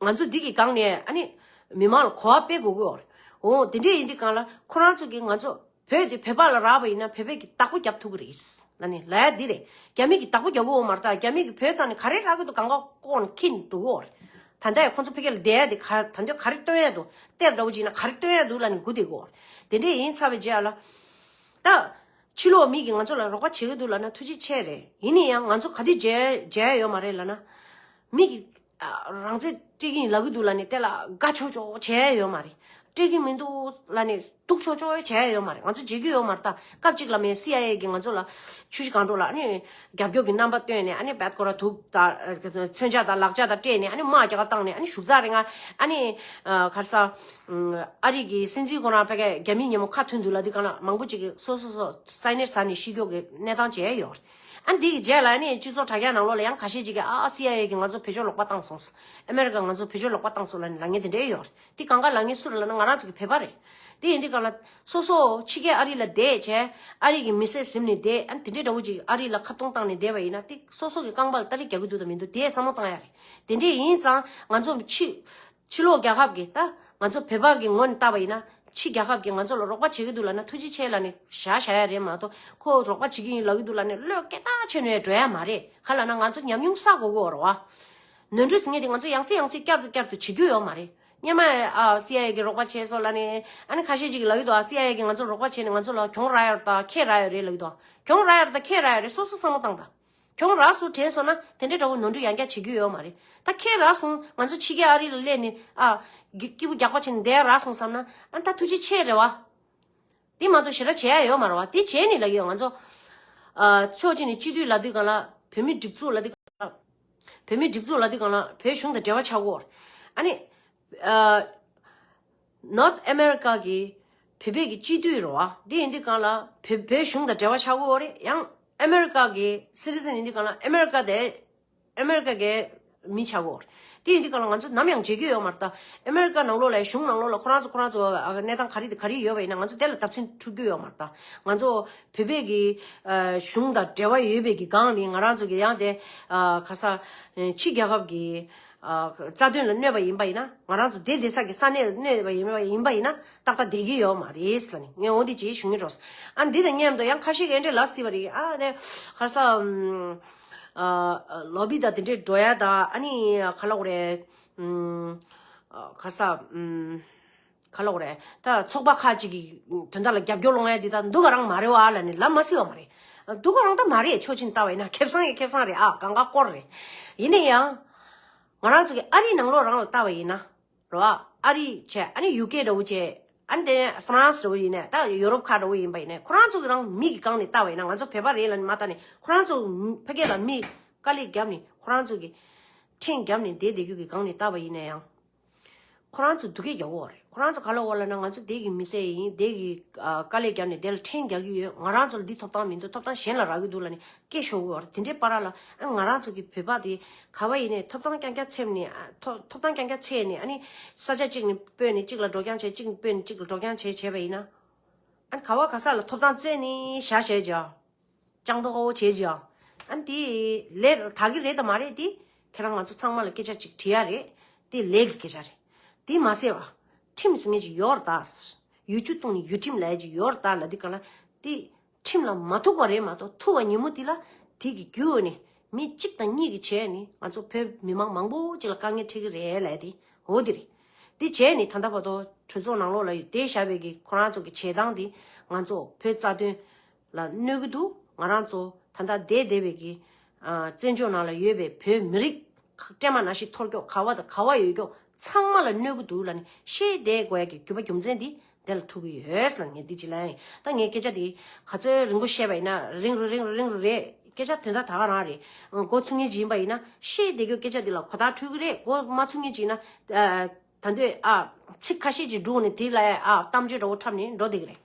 ང་ཚོ་འདི་གི་སྒང་ནས་ཨ་ནི་མི་མང་ལ་གོ་བ་སྤེལ་དགོས་ཀྱི་ཡོད་རེད། འོ། དེ་འདྲས་ཡིན་དུས་སྒང་ལ་ཁོ་རང་ཚོ་གིས་ང་ཚོ་བོད་དེ་བོད་པ་ལ་རག་པ་ཡིན་ན་བོད་པས་ཀྱི་བདག་པོ་རྒྱབ་ཐུབ་ཀྱི་རེད་ལབ་ནས་ལབ་ཡ་འདི་རེད། རྒྱ་མི་གིས་བདག་པོ་རྒྱབ་ཀྱི་ཡོད་མ་རེད་ད། རྒྱ་མི་གིས་བོད་ཚང་ནས་ག་རེ་རག་གི་འདུག་གང་ག་བཀོག་ནས་ཁྱེར་ནས་འགྲོ་གི་ཡོད་རེད། ད་ལྟ་ཡང་ཁོ་ཚོ་ཕ་གི་ལ་བསྡད་ཡ་དེ་ག་ད་འདོད་ག་རེ་སྟོན་ཡ་འདུག་གཏེར་འདྲ་བོ་ཅིག་ན་ག་རེ་སྟོན་ཡ་འདུག་ལབ་ནས་སྒུག་བསྡད་ཀྱི་ཡོད་རེད། དེ་འདྲས་ཡིན་ཚར་བའི་རྗེས་ལ། ད། ཕྱི་ལོགས་མི་གིས་ང་ཚོ་ལ་རོགས་པ་བྱེད་ཀྱི་འདུག་ལབ་ན་ཐུགས་རྗེ་ཆེ་རེད། ཡིན་ན་ཡང་ང་ཚོ་ག་དུས་བརྗེད་བརྗེད་ཡ་ཡོད་མ་རེད་ལབ་ན། མི་གིས། ཨ། རང་བཙན་སྤྲད་ཀྱི་ཡིན་ལབ་ཀྱི་འདུག་ལབ་ནས་དེ་ལ་དགའ་ཆོག་ཆོག་བྱས་ཡ་ཡོད་མ་རེད། སྤྲད་ཀྱི་མི་འདུག་ལབ་ནས་སྡུག་ཆོག་ཆོག་བྱས་ཡ་ཡོད་མ་རེད། ང་ཚོ་བརྗེད་ཀྱི་ཡོད་མ་རེད་ད། སྐབས་གཅིག་ལ་མེད་སི་ཨའི་ཨེ་གིས་ང་ཚོ་ལ་ཆུ་བཞི་སྒང་དྲུག་ལ་ཨ་ནི་རྒྱབ་སྐྱོར་གྱི་རྣམ་པ་བཏོན་ནས། ཨ་ནི་བད་ཁོ་ར་དུག་དང་མཚོན་ཆ་དང་ལག་ཆ་དང་སྤྲད་ནས། ཨ་ནི་དམག་རྒྱག་ག་བཏང་ནས། ཨ་ནི་བཞུགས་ཚར་རེ་ང་ཨ་ནི། ཨ། ག་རེ་ཟ། ཨ་རི་གི་སྲིད་འཛིན་ཁོ་རང་ཕ་གི་རྒྱ་མིའི་ཉིན་མོ་ཁ་མཐུན་འདུག་ལབ་དུས་སྒང་ལ་མང་པོ་ཅིག་གིས་སོ་སོ་སོ་སའི་ནེར་ཟ་ནས་ཤི་རྒྱུ་གི་གནས་སྟངས་བྱས་ཡོད་རེད། ཨ། འདི་གི་རྗེས་ལ་ཨ་ནི་སྤྱི་ཚོགས་དྲ་རྒྱ་ནང་ལོགས་ལ་ཡང་ཁ་ཤས་ཅིག་གིས། ཨ། ཨ། སི་ཨའི་ཨེ་གིས་ང་ཚོ་བེད་སྤྱོད་ལོག་པ་བཏང་སོང་། ཨ་མེ་རི་ཀས་ང་ཚོ་བེད་སྤྱོད་ལོག་པ་བཏང་སོང་ལབ་ནས་ལབ་མཁན་དེ་འདྲས་ཡོད་རེད། འདི་གང་ག་ལབ་མཁན་སུ་རེད་ལབ་ན། ང་རང་ཚོ་གི་བོད་པ་རེད། དེ་ཡིན་དུས་སྒང་ལ་སོ་སོ་ཕྱི་རྒྱལ་ཨ་རི་ལ་བསྡད་བྱས། ཨ་རི་གི་མི་སེར་ཟིན་ནས་བསྡད། ཨ། དེ་འདྲས་འདྲ་བོ་ཅིག་ཨ་རི་ལ་ཁ་གཏོང་བཏང་ནས་བསྡད་པ་ཡིན་ན། དེ་སོ་སོ་གི་རྐང་པ་ལ་སྟ་རེ་རྒྱག་གི་འདུག་དང་མི་འདུག་དེ་བསམ་བློ་བཏང་ཡ་རེད། དེ་འདྲས་ཡིན་ཙང་ང་ཚོ་ཕྱི་ཕྱི་ལོགས་རྒྱལ་ཁབ་ཀྱིས། ད་ང་ཚོ་བོད་པ་གི་ངོས་ནས་བལྟས་པ་ཡིན་ན། ཕྱི་རྒྱལ་ཁབ་ཀྱིས་ང་ཚོ་ལ་རོགས་པ་བྱེད་ཀྱི་འདུག་ལབ་ན་ཐུགས་རྗེ་ཆེ་ལབ་ནས་བཞག་བཞག་ཡ་རེད་མ་གཏོགས། ཁོ་རོགས་པ་བྱེད་ཀྱི་ཡིན་ལབ་ཀྱི་འདུག་ལབ་ནས་བློས་སྐད་གཏོང་བྱས་ནས་འགྲོ་ཡ་མ་རེད། ག་ལབ་ན་ང་ཚོ་ཉམས་མྱོང་བསགས་དགོས་ཀྱི་ཡོད་རེད་བ། ནོར་འཁྲུལ་ཟེར་མཁན་དེ་ང་ཚོ་ཡང་སེ་ཡང་སེ་བསྐྱར་དུ་བསྐྱར་དུ་བྱེད་རྒྱུ་ཡོད་མ་རེད། སྔོན་མ། ཨ། སི་ཨའི་ཨེ་གིས་རོགས་པ་བྱས་སོང་ལབ་ནས། ཨ་ནི་ཁ་ཤས་ཅིག་གིས་ལབ་ཀྱི་འདུག་ཨ། སི་ཨའི་ཨེ་གིས་ང་ཚོར་རོགས་པ་བྱས་ནས་ང་ཚོ་ལ་གྱོང་རག་ཡོད་རེད་ད། ཁེ་རག་ཡོད་རེད་ལབ་ཀྱི་འདུག་གྱོང་རག་ཡོད་རེད་ད། ཁེ་རག་ཡོད་རེད། སོ་སོ་བསམ་བློ་བཏང་དང་། གྱོང་རག་སོང་དྲན་སོང་ན་དེ་འདྲའི་འདྲ་བོ་ནོར་འཁྲུལ་ཡང་བསྐྱར་བྱེད་རྒྱུ་ཡོད་མ་རེད། ད་ཁེ་རག་སོང་། ང་ཚོ་ཕྱི་རྒྱལ་ཨ་རི་ལ་སླེབས་ནས། ཨ། སྐྱིད་པོ་རྒྱག་པ་བྱས་ནས་བསྡད་རག་སོང་བསམ་ན། ཨ། ད་ཐུགས་རྗེ་ཆེ་རེད་བ། དེ་མ་གཏོགས་ཞེ་དྲག་བྱེད་ཡ་ཡོད་མ་རེད་བ། དེ་བྱས་ནས་ལབ་ཀྱི་ཡོད། ང་ཚོ་ ཨ་ཕྱོགས་གཅིག་ནས་སྤྱི་འཐུས་ལབ་དུས་སྒང་ལ་བོད་མི་སྒྲིག་འཛུགས་ལབ་དུས་སྒང་ལ། བོད་མི་སྒྲིག་འཛུགས་ལབ་དུས་སྒང་ལ་བོད་གཞུང་དང་འབྲེལ་བ་ཆགས་ཀྱི་ཡོད་རེད། ཨ་ནི་ཨ་North America གི་བོད་པའི་གི་སྤྱི་འཐུས་རེད་བ། འདི་ཡིན་དུས་སྒང་ལ་བོད་བོད་གཞུང་དང་འབྲེལ་བ་ཆགས་ཀྱི་ཡོད་རེད། ཡང་ཨ་མེ་རི་ཀ་གི་citizen ཡིན་དུས་སྒང་ལ་ཨ་མེ་རི་ཀ་དེ་ཨ་མེ་རི་ཀ་གི་མི་ཆགས་ཀྱི་ཡོད་རེད། དེ་ཡིན་དུས་སྒང་ལ་ང་ཚོ་ནམ་ཡང་བརྗེད་ཀྱི་ཡོད་མ་རེད་ད། ཨ་མེ་རི་ཀ་ནང་ལོགས་ལ་གཞུང་ནང་ལོགས་ལ་ཁོ་རང་ཚོ་ཁོ་རང་ཚོ་གནས་སྟངས་ག་རེ་དེ་ག་རེ་ཡོད་པ་ཡིན་ན་ང་ཚོ་དེ་ལ་བརྡབ་གསིག་འཁྲུག་རྒྱུ་ཡོད་མ་རེད་ད། ང་ཚོ་བོད་པའི་གི་གཞུང་དང་འབྲེལ་བ་ཡོད་པའི་གི་སྒང་ནས་ང་རང་ཚོ་གི་ཡང་དེ་ག་ས་ཕྱི་རྒྱལ་ཁབ་གི་རྩ་དོན་ལ་གནོད་པ་ཡིན་པ་ཡིན་ན། ང་རང་ཚོ་བསྡད་བསྡད་ས་གི་ས་གནས་ལ་གནོད་པ་ཡིན་པ་ཡིན་པ་ཡིན་ན་ཏག་ཏག་བསྡད་ཀྱི་ཡོད་མ་རེད་ལབ་ནས་ངས་འོ་འདི་ཅིག་ཞུ་སྙིང་འདོད། ཨ་འདི་དང་མཉམ་དུ་ཡང་ཁ་ཤས་ཀྱིས་འདྲ་ལབ་སྲིད་པ་རེད། ཨ་ནས་ག་ས་ལོ་བི་དང་དེ་འདྲས་འགྲོ་ཡ་དང་ཨ་ནི་ག་ལབ་དགོས་རེད། ག་ས་ག་ལབ་དགོས་རེད། ད་ཚོགས་པ་ཁག་ཅིག་གི་དོན་དག་ལ་རྒྱབ་སྐྱོར་སློང་ཡ་འདི་ད་འདུག་ག་རང་མ་རེད་བ་ལབ་ནས་ལབ་མ་སྲིད་པ་མ་རེད། འདུག་ག་རང་ད་མ་རེད། ཕྱོགས་གཅིག་ནས་བལྟས་པ་ཡིན་ན་ཁེ་བཟང་ཡི་ཁེ་བཟང་རེད། ཨ་གང་ག་སྐོར་རེད། ཡིན་ན་ཡང་། ང་རང་ཚོ་གི་ཨ་རིའི་ནང་ལོགས་རང་ལ་བལྟས་པ་ཡིན་ན། རེད་བ། ཨ་རི་བྱས། ཨ་ནི་ཡུ་ཀེ་འདྲ་བོ་བྱས། ཨ་ནི་དེ་ནས་ཧྥ་རན་སི་འདྲ་བོ་ཡིན་ནས། ད་ཡོ་རོབ་ཁག་འདྲ་བོ་ཡིན་པ་ཡིན་ནས། ཁོ་རང་ཚོ་གི་རང་མི་གི་སྒང་ནས་བལྟས་པ་ཡིན་ན། ང་ཚོ་བོད་པ་རེད་ལབ་ནས་མ་བལྟས་ནས། ཁོ་རང་ཚོ་ཕ་གི་ལ་མི་དཀའ་ལས་བརྒྱབ་ནས། ཁོ་རང་ཚོ་གི་ཁྲིམས་བརྒྱབ་ནས་བསྡད་བསྡད་རྒྱུ་གི་སྒང་ནས་བལྟས་པ་ཡིན་ན་ཡང་། ཁོ་རང་ཚོ་སྡུག་སྐད་རྒྱག་གི་ཡོད་རེད། ཁོ་རང་ཚོ་ག་ལབ་ཡོད་ལབ་ན། ང་ཚོ་དེ་གི་མི་སེར་ཡིན། དེ་གི་ཨ་དཀའ་ལས་བརྒྱབ་ནས་དེ་ལ་ཁྲིམས་རྒྱག་གི་ཡོད། ང་རང་ཚོ་ལ་འདི་ཐོབ་ཐང་མི་འདུག། ཐོབ་ཐང་གཞན་ལ་རག་གི་འདུག་ལབ་ནས་སྐད་ཤོར་གི་ཡོད་རེད། དེ་འདྲའི་བར་ལ་ཨ་ང་རང་ཚོ་གི་བོད་པ་དེ་ག་བ་ཡིན་ནས་ཐོབ་ཐང་རྐྱང་རྐྱང་འཚེམ་ནས། ཨ་ཐོབ་ཐོབ་ཐང་རྐྱང་རྐྱང་འཚེམ་ནས། ཨ་ནི་ས་ཆ་གཅིག་ནས་སྤོས་ནས་གཅིག་ལ་འགྲོ་རྐྱང་བྱས། གཅིག་ནས་སྤོས་ནས་གཅིག་ལ་འགྲོ་རྐྱང་བྱས་བྱས་པ་ཡིན་ན། ཨ་ནི་ག་བ་ག་ས་ལ་ཐོབ་ཐང་བཙལ་ནས་བཞག་བྱས་ཀྱང་། ཅང་ཏོག་ཨོ་བྱས་ཀྱང་། ཨ་ནི་དེ་ལས་དག་གི་རེད་དམ་མ་རེད་དེ། ཁྱེད་རང་ང་ཚོ་ཚང་མ་ལ་སྐད་ཆ་གཅིག་དྲི་ཡ་རེད། དེ་ལས་ཀྱི་སྐད་ཆ་རེད། དེ་མ་ཟད་བ། ཁྲིམས་ཟེར་མཁན་ཅིག་ཡོད་རེད་ད། ཡུལ་ཆུ་བཏུང་ནས་ཡུལ་ཁྲིམས་ལབ་ཡ་ཅིག་ཡོད་རེད་ད་ལབ་དུས་སྒང་ལ། དེ་ཁྲིམས་ལ་མ་ཐུག་པ་རེད་མ་གཏོགས། ཐུག་པ་ཉིན་མོ་དེ་ལ་དེ་གི་རྒྱུ་ནས་མི་གཅིག་དང་གཉིས་ཀྱིས་བྱས་ནས་ང་ཚོ་བོད་མི་མང་མང་པོ་ཅིག་ལ་དཀའ་ངལ་འཕྲད་ཀྱི་རེད་ལབ་ཡ་དེ་འོ་དེ་རེད། དེ་བྱས་ནས་ད་ལྟ་བར་དུ་གྲོས་ཚོགས་ནང་ལོགས་ལ་བསྡད་བཞག་པའི་གི་ཁོ་རང་ཚོ་གི་བྱེད་སྟངས་དེ་ང་ཚོ་བོད་རྩ་དོན་ལ་གནོད་ཀྱི་འདུག། ང་རང་ཚོ་ད་ལྟ་བསྡད་བསྡད་པའི་གི་ཨ་བཙན་བྱོལ་ནང་ལ་ཡོད་པའི་བོད་མི་རིགས་ཀྲེ་མ་ནང་བཞིན་ཐོར་ཀྱོག་ག་བ་དང་ག་བ་ཡོད་ཀྱོག་ཚང་མ་ལ་གནོད་ཀྱི་འདུག་ལབ་ནས་བཤད་བསྡད་དགོས་ཡ་གི་རྒྱུ་བ་རྒྱུ་མཚན་དེ་དེ་ལ་ཐུག་གི་ཡོད་ལབ་ངས་འདི་ཅི་ལབ་ཡིན། ད་ངས་སྐད་ཆ་དེ་ག་ཚོད་རིང་པོ་བཤད་པ་ཡིན་ན། རིང་རུ་རིང་རུ་རིང་རུ་རེད། སྐད་ཆ་དོན་དག་ད་ག་རང་རེད། མགོ་ཚོས་མཁན་ཅིག་ཡིན་པ་ཡིན་ན་བཤད་བསྡད་རྒྱུ་སྐད་ཆ་འདི་ལ་གོ་བརྡ་འཕྲོད་ཀྱི་རེད། མགོ་མ་ཚོས་མཁན་ཅིག་ཡིན་ན། ཨ་ད་འདོད་ཨ་ཚིག་ཁ་ཤས་ཅིག་བསྒྲུགས་ནས་དེ་ལ་ཨ་གཏམ་བརྗོད་འདྲ་བོ་འཁྲབ་ནས་འགྲོ་བསྡད་ཀྱི་རེད།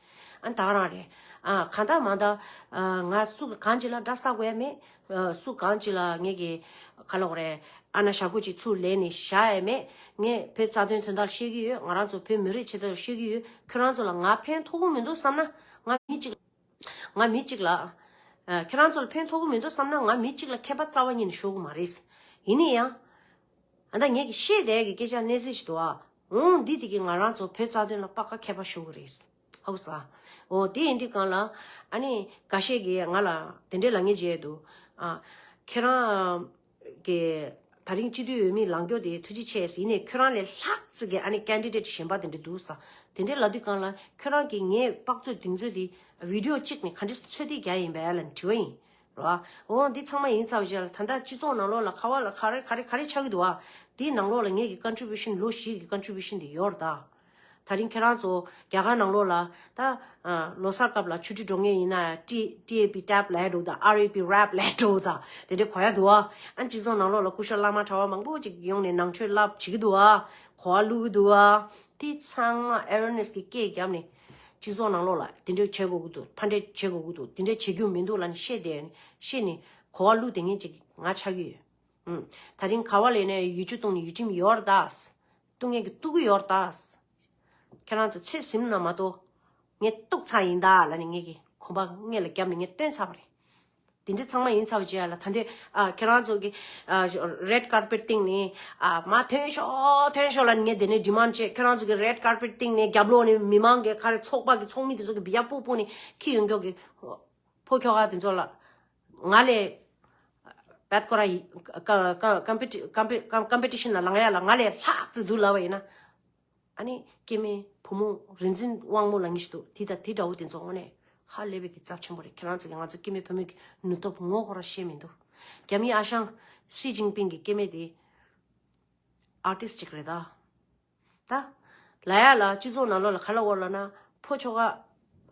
ཨ་ད་ག་རང་རེད། ཨ་གང་ལྟར་མང་ལྟར་ཨ་ང་སུ་གང་ཅིག་ལ་འདྲ་ཟ་དགོས་ཡ་མེད། ཨ་སུ་གང་ཅིག་ལ་ངེད་ཀྱི་ག་ལབ་དགོས་རེད། ཨ་ན་ཞ་གོ་ཅིག་ཚུར་ལེན་ནས་བཞག་ཡ་མེད། ངས་བོད་རྩ་དོན་དོན་དག་བཤད་ཀྱི་ཡོད། ང་རང་ཚོ་བོད་མི་རིགས་ཆེད་དུ་བཤད་ཀྱི་ཡོད། ཁྱོད་རང་ཚོ་ལ་ང་ཕན་ཐོགས་ཀྱི་མི་འདུག་བསམ་ན། ང་མི་གཅིག་ང་མི་གཅིག་ལ། ཨ་ཁྱེད་རང་ཚོ་ལ་ཕན་ཐོགས་ཀྱི་མི་འདུག་བསམ་ན། ང་མི་གཅིག་ལ་ཁྱད་པར་རྩ་བ་ཉིད་ནས་ཤོར་གྱི་མ་རེད། ཡིན་ན་ཡང་། ཨ་ད་ངས་ཀྱི་བཤད་བསྡད་ཀྱི་སྐད་ཆ་གནས་ཚུལ་ཞིག་འདུག་ཨ། འོང་འདི་དེ་གིས་ང་རང་ཚོ་བོད་རྩ་དོན་ལ་པ་ཀ་ཁྱད་པར་ཤོར་གྱི་རེད། ཧ་གོ་སོང་། འོ་དེ་ཡིན་དུས་སྒང་ལ། ཨ་ནི་འགའ་ཤས་ཀྱིས་ང་ལ་དེ་འདྲའི་ལབ་མཁན་བྱས་འདུག། ཨ་ཁྱེད་རང་གི་ད་རིང་སྤྱི་འཐུས་འོས་མི་ལངས་རྒྱུ་དེ་ཐུགས་རྗེ་ཆེ་ཟེར། ཡིན་ནའི་ཁྱོད་རང་ལས་ལྷག་ཙམ་གྱི་ཨ་ནི་ཀེན་ཌི་ཌེཊ་གཞན་པ་དེ་འདྲ་འདུག་ཟེར། དེ་འདྲའི་ལབ་དུས་སྒང་ལ། ཁྱོད་རང་གིས་ངས་དཔག་ཚོད་གདེང་ཚོད་དེ་བི་ཌི་ཡོ་གཅིག་ནས་ག་འདྲ་ཚོད་ཐིག་རྒྱག་ཡིན་པས་ལབ་དྲི་བ་ཡིན། རེད་བ། འོ་འདི་ཚང་མ་ཡིན་ཚར་བ་ཞིག་ལ། ད་ལྟ་སྤྱི་ཚོགས་ནང་ལོགས་ལ་ག་བ་ལ་ག་རེ་ག་རེ་ག་རེ་ཆགས་ཀྱི་འདུག་བ། འདིའི་ནང་ལོགས་ལ་ངེད་ཀྱི་ཀོན་ཊི་བིའུ་ཤན། ལོ་བཞི་གི་ཀོན་ཊི་བིའུ་ཤན་དེ་ཡོད་རེད་ད། ད་རིང་ཁྱེད་རང་ཚོ་རྒྱ་གར་ནང་ལོགས་ལ་ད་ཨ་ལོ་གསར་སྐབས་ལ་ཆུ་ཊི་འགྲོ་མཁན་ཡིན་ན། ཊི་ཊི་ཨེ་པི་ཊེབ་ལབ་འགྲོ་ད། ཨར་ཨེ་པི་རེབ་ལབ་འགྲོ་ད། དེ་འདྲ་གོ་ཡ་འདུག་བ། ཨ་སྤྱི་ཚོགས་ནང་ལོགས་ལ་སྐུ་ཞབས་བླ་མ་གྲྭ་པ་མང་པོ་ཅིག་ཡོང་ནས་ནང་ཆོས་བསླབ་བྱེད་ཀྱི་འདུག་བ། གོ་བ་བླུག་གི་འདུག་བ། དེ་ཚང་མ་ཨེ་ཝེར་ནེ་སི་གི་སྐད་བརྒྱབ་ནས། སྤྱི་ཚོགས་ནང་ལོགས་ལ་དེ་འདྲ་བྱེད་དགོས་ཀྱི་འདུག། ཕར་འདྲ་བྱེད་དགོས་ཀྱི་འདུག། དེ་འདྲ་བྱེད་རྒྱུ་མི་འདུག་ལབ་ནས་བཤད་བསྡད་ནས། བཤད་ནས་གོ་བ་བླུག་བསྡད་མཁན་ཅིག་ང་ཆགས་ཀྱི་ཡོད། ཨུམ། ད་རིང་ག་བ་ལ་ཡིན་ནའི་ཡུལ་ཆུ་བཏུང་ནས་ཡུལ་ཁྲིམས་ཡོད་རེད་ད། གཏུག་མཁན་གྱིས་གཏུག་གི་ཡོད་རེད་ད། ཁྱེད་རང་ཚོ་ཚོད་ཟིན་ན་མ་གཏོགས། ངས་གཏུག་ཚར་ཡིན་ད་ལབ་ནས་ངེད་ཀྱི་གོམ་པ་སྔོན་ལ་བརྒྱབ་ནས་ངས་སྟོན་ཚར་བ་རེད། དེ་འདྲ་ཚང་མ་ཡིན་ཚར་བ་བྱས་ལ། ད་འདི་ཨ་ཁྱེད་རང་ཚོ་གི་ཨ་རེད་ཀར་པེཊ་སྟེང་ནས་ཨ་མར་ཐོན་ཤོག། ཐོན་ཤོག་ལབ་ནས་ངས་དེ་ནས་ཌི་མཱནཌ་བྱས། ཁྱེད་རང་ཚོ་གི་རེད་ཀར་པེཊ་སྟེང་ནས་རྒྱབ་ལོགས་ནས་མི་མང་གི་ག་རེ་ཚོགས་པ་གི་ཚོགས་མི་དེ་ཚོ་གི་བི་ཡ་སྤུ་སྤུ་ནས་འཁྱེར་ཡོང་མཁན་གྱི་ཕོ་ཁྱོ་ག་དེ་ཚོ་ལ། ང་ལས་བད་ཁོ་ར་ཡི་ཀ་ཀ་ཀམ་པི་ཊི་ཀམ་པི་ཀམ་ཀམ་པི་ཊི་ཤན་ལ་ལངས་ཡ་ལ་ང་ལས་ལྷག་ཙམ་འདུག་ལབ་པ་ཡིན་ན། ཨ་ནི་སྐྱེ་དམན་བུ་མོ་རིག་འཛིན་དབང་མོ་ལབ་མཁན་ཞིག་འདུག། དེ་དང་དེ་འདྲ་བོ་དེ་ཚོ་དངོས་གནས་ཧ་ལས་པའི་གི་ཚབས་ཆེན་པོ་རེད། ཁྱེད་རང་ཚོ་གིས་ང་ཚོ་སྐྱེ་དམན་བུ་མོ་གི་ནུས་སྟོབས་ངོ་ཧོ་ར་ཤེས་མི་འདུག། རྒྱ་མིའི་ཨ་ཞང་ཞི་ཅིན་ཕིང་གི་སྐྱེ་དམན་དེ་ཨར་ཊིསཊ་ཅིག་རེད་ད། ད་ལབ་ཡ་ལ་སྤྱི་ཚོགས་ནང་ལོགས་ལ་ག་ལབ་དགོས་ལབ་ན། ཕོ་ཁྱོ་ག་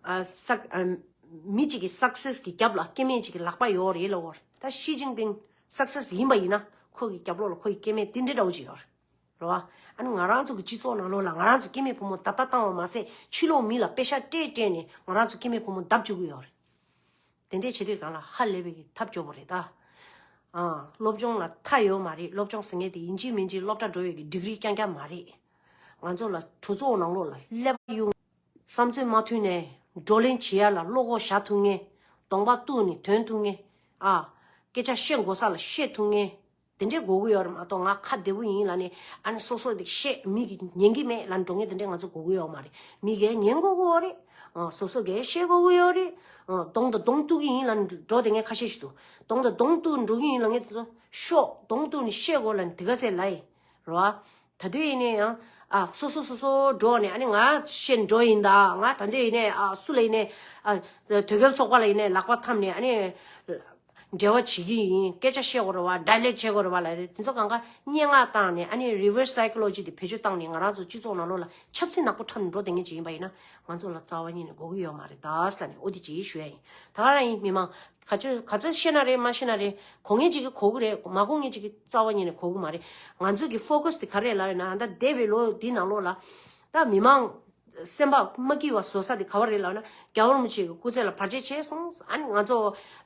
ཨ་ས་ཨ་ མི་གཅིག་གི་སག་སེས་ཀྱི་རྒྱབ་ལ་སྐྱེ་དམན་གཅིག་གི་ལག་པ་ཡོད་རེད་ལབ་ཡོད་རེད། ད་ཞི་ཅིན་ཕིང་སག་སེས་ཡིན་པ་ཡིན་ན་ཁོ་གི་རྒྱབ་ལོགས་ལ་ཁོ་ཡི་སྐྱེ་དམན་དེ་འདྲའི་འདྲ་བོ་ཅིག་ཡོད་རེད། རེད་བ། ཨ་ནི་ང་རང་ཚོ་གི་སྤྱི་ཚོགས་ནང་ལོགས་ལ་ང་རང་ཚོ་སྐྱེ་དམན་ཕོ་མོ་བརྡབ་བརྡབ་བཏང་བ་མ་ཟད་ཕྱི་ལོགས་མི་ལ་པེ་ཤག་སྤྲད་སྤྲད་ནས་ང་རང་ཚོ་སྐྱེ་དམན་ཕོ་མོ་བརྡབ་བཅུག་གི་ཡོད་རེད། དེ་འདྲས་བྱེད་དུས་སྒང་ལ་ཧ་ལས་པའི་གི་ཐབས་སྐྱོ་པོ་རེད་ད། ཨ། སློབ་སྦྱོང་ལ་མཐའ་ཡོད་མ་རེད། སློབ་སྦྱོང་ཟེར་མཁན་དེ་ཡིན་གཅིག་མིན་གཅིག་སློབ་གྲྭ་འགྲོ་བའི་གི་ཌིག་རི་རྐྱང་རྐྱང་མ་རེད། ང་ཚོ་ལ་གྲོས་ཚོགས་ནང་ལོགས་ལ་ཀླད་པ་གཡུག་བསམ་ཚུལ་མ་མཐུན་ནས་བགྲོ་གླེང་བྱེད་ཡ་ལ་བློ་ཁོག་བཞག་ཐུབ་མཁན། གདོང་པ་གཏུགས་ནས་ཐོན་ཐུབ་མཁན། ཨ། སྐད་ཆ་བཤད་དགོས་ས་ལ་བཤད་ཐུབ་མཁན། དེ་འདྲའི་དགོས་ཀྱི་ཡོད་རེད་མ་གཏོགས། ང་ཁ་བདེ་པོ་ཡིན་ལབ་ནས་ཨ་ནི་སོ་སོ་དེ་བཤད་མི་གི་ཉན་གི་མེད་ལབ་འགྲོ་མཁན་དེ་འདྲའི་ང་ཚོ་དགོས་ཀྱི་ཡོད་མ་རེད། མི་གིས་ཉན་དགོས་ཀྱི་ཡོད་རེད། ཨ། སོ་སོ་གིས་བཤད་དགོས་ཀྱི་ཡོད་རེད། ཨ། གདོང་དང་གདོང་གཏུག་གི་ཡིན་ལབ་འགྲོ་དེ་ངས་ཁ་ཤས་ཤིག་འདུག་གདོང་དང་གདོང་གཏུག་འགྲོ་གི་ཡིན་ལབ་མཁན་དེ་ཚོ་ཤོག་གདོང་གཏུག་ནས་བཤད་དགོས་ལབ་ནས་དེ་ག་ཚད་ལབ་ཡིན། རེད་བ། ད་དུང་ཡིན་ནའི་ཡང་། ཨ། སོ་སོ་སོ་སོ་འགྲོ་ནས་ཨ་ནི་ང་བཤད་འགྲོ་ཡིན་ད། ང་ད་དུང་ཡིན་ནའི། ཨ། སུ་ལ་ཡིན་ནའི། ཨ། དོལ་རྒྱལ་ཚོགས་པ་ལ་ཡིན་ནའི་ལག་པ་འཐམས་ནས་ཨ་ནི་འབྲེལ་བ་བྱེད་ཀྱི་ཡིན། སྐད་ཆ་བཤད་དགོས་རེད་བ། ཌའི་ལེག་བྱེད་དགོས་རེད་བ་ལབ་དེ་ཚོ་གང་ག་སྙན་ངག་བཏང་ནས་ཨ་ནི་རི་ཝར་སི་སའི་ཀོ་ལོ་ཇི་དེ་བེད་སྤྱོད་བཏང་ནས་ང་རང་ཚོ་སྤྱི་ཚོགས་ནང་ལོགས་ལ་ཆབ་སྲིད་ནག་པོ་འཁྲབ་ནས་འགྲོ་བསྡད་མཁན་ཅིག་ཡིན་པ་ཡིན་ན་ང་ཚོ་ལ་རྩ་བ་ཉིད་ནས་དགོས་ཀྱི་ཡོད་མ་རེད་ད་ཟེར་ནས་འོ་དེ་ཅིག་ཞུ་ཡ་ཡིན། ད་ག་རང་ཡིན་མི་མང་། ག་ཚོད་ག་ཚོད་ཤེས་ན་རེད། མ་ཤེས་ན་རེད། གོ་མཁན་ཅིག་གིས་གོ་གི་རེད། མ་གོ་མཁན་ཅིག་གིས་རྩ་བ་ཉིད་ནས་གོ་གི་མ་རེད། ང་ཚོ་གི་ཕོ་ཀ་སི་དེ་ག་རེ་ལབ་ཡོད་ན། ད་འདས་པའི་ལོ་འདི་ནང་ལོགས་ལ་ད་མི་མང་སེམས་པ་མ་སྐྱིད་པ་བཟོ་ས་དེ་ག་བ་རེད་ལབ་ན། རྒྱལ་བ་རིན་པོ་ཆེ་གི་སྐུ་ཚེ་ལ་བར་ཆད་བྱས་སོང་། ཨ་ནི་ང་ཚོ་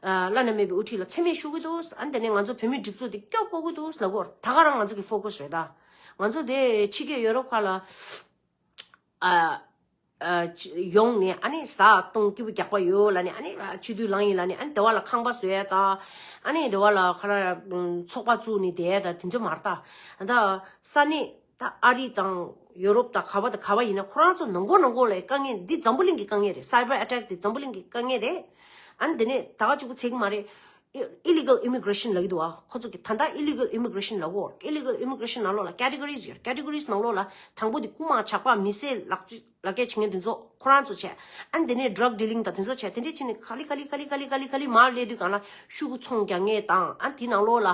ཨ་བླ་ན་མེད་པའི་དབུ་ཁྲིད་ལ་མཚན་སྨད་ཞུ་གི་འདུག་ཨ་ནི་དེ་ནས་ང་ཚོ་བོད་མིའི་སྒྲིག་འཛུགས་དེ་སྐྱོབ་དགོས་ཀྱི་འདུག་ལབ་ཀྱི་ཡོད་རེད། ད་ག་རང་ང་ཚོ་གི་ཕོ་ཀ་སི་རེད་ད། ང་ཚོ་དེ་ཕྱི་རྒྱལ་ཡོ་རོབ་ཁག་ལ། ཨ། ཨ། ཅི། ཡོང་ནས་ཨ་ནི་བཟའ་བཏུང་སྐྱིད་པོ་རྒྱག་པ་ཡོད་ལབ་ནས། ཨ་ནི་སྤྱི་འཐུས་ལངས་ཡིན་ལབ་ནས། ཨ་ནི་དེ་བ་ལ་ཁང་པ་བཟོ་ཡ་དང་། ཨ་ནི་དེ་བ་ལ་ཁ་ར་ཚོགས་པ་བཙུགས་ནས་བསྡད་ཡ་དང་དེ་ཚོ་མ་རེད་ད། ད་ས་གནས་ད་ཨ་རི་དང་ཡོ་རོབ་དང་ག་བ་དང་ག་བ་ཡིན་ན་ཁོ་རང་ཚོ་ནང་སྒོ་ནང་སྒོ་ལ་དཀའ་ངལ་འདི་འཛམ་བུ་གླིང་གི་དཀའ་ངལ་རེད། སའི་བར་ཨ་ཊེག་དེ་འཛམ་བུ་གླིང་གི་དཀའ་ངལ་རེད། ཨ་ནི་དེ་ནས་ད་ག་གཅིག་པུ་ཚད་ཀྱི་མ་རེད། ཨི་ལི་གལ་ཨི་མི་གྷི་རེ་ཤན་ལབ་ཀྱི་འདུག་བ། ཁོ་ཚོ་གི་ད་ལྟ་ཨི་ལི་གལ་ཨི་མི་གྷི་རེ་ཤན་ལབ་གོ། ཨི་ལི་གལ་ཨི་མི་གྷི་རེ་ཤན་ནང་ལོགས་ལ་ཀེ་ཊི་གོ་རིས་ཡོད། ཀེ་ཊི་གོ་རིས་ནང་ལོགས་ལ་དང་པོ་དེ་རྐུ་མ་ཇག་པ་མི་བསད་ལག་ལག་འཁྱེར་བྱེད་མཁན་དེ་ཚོ་ཁོ་རང་ཚོ་བྱས། ཨ་ནི་དེ་ནས་ཌྲག་ཌི་ལིང་དང་དེ་ཚོ་བྱས། དེ་འདྲས་བྱས་ནས་ག་ལེ་ག་ལེ་ག་ལེ་ག་ལེ་ག་ལེ་མར་སླེབས་དུས་སྒང་ལ་ཤོག་གུ་ཚོང་རྒྱག་མཁན་དང་། ཨ་ནི་དེ་ནང་ལོགས་ལ་ཨ་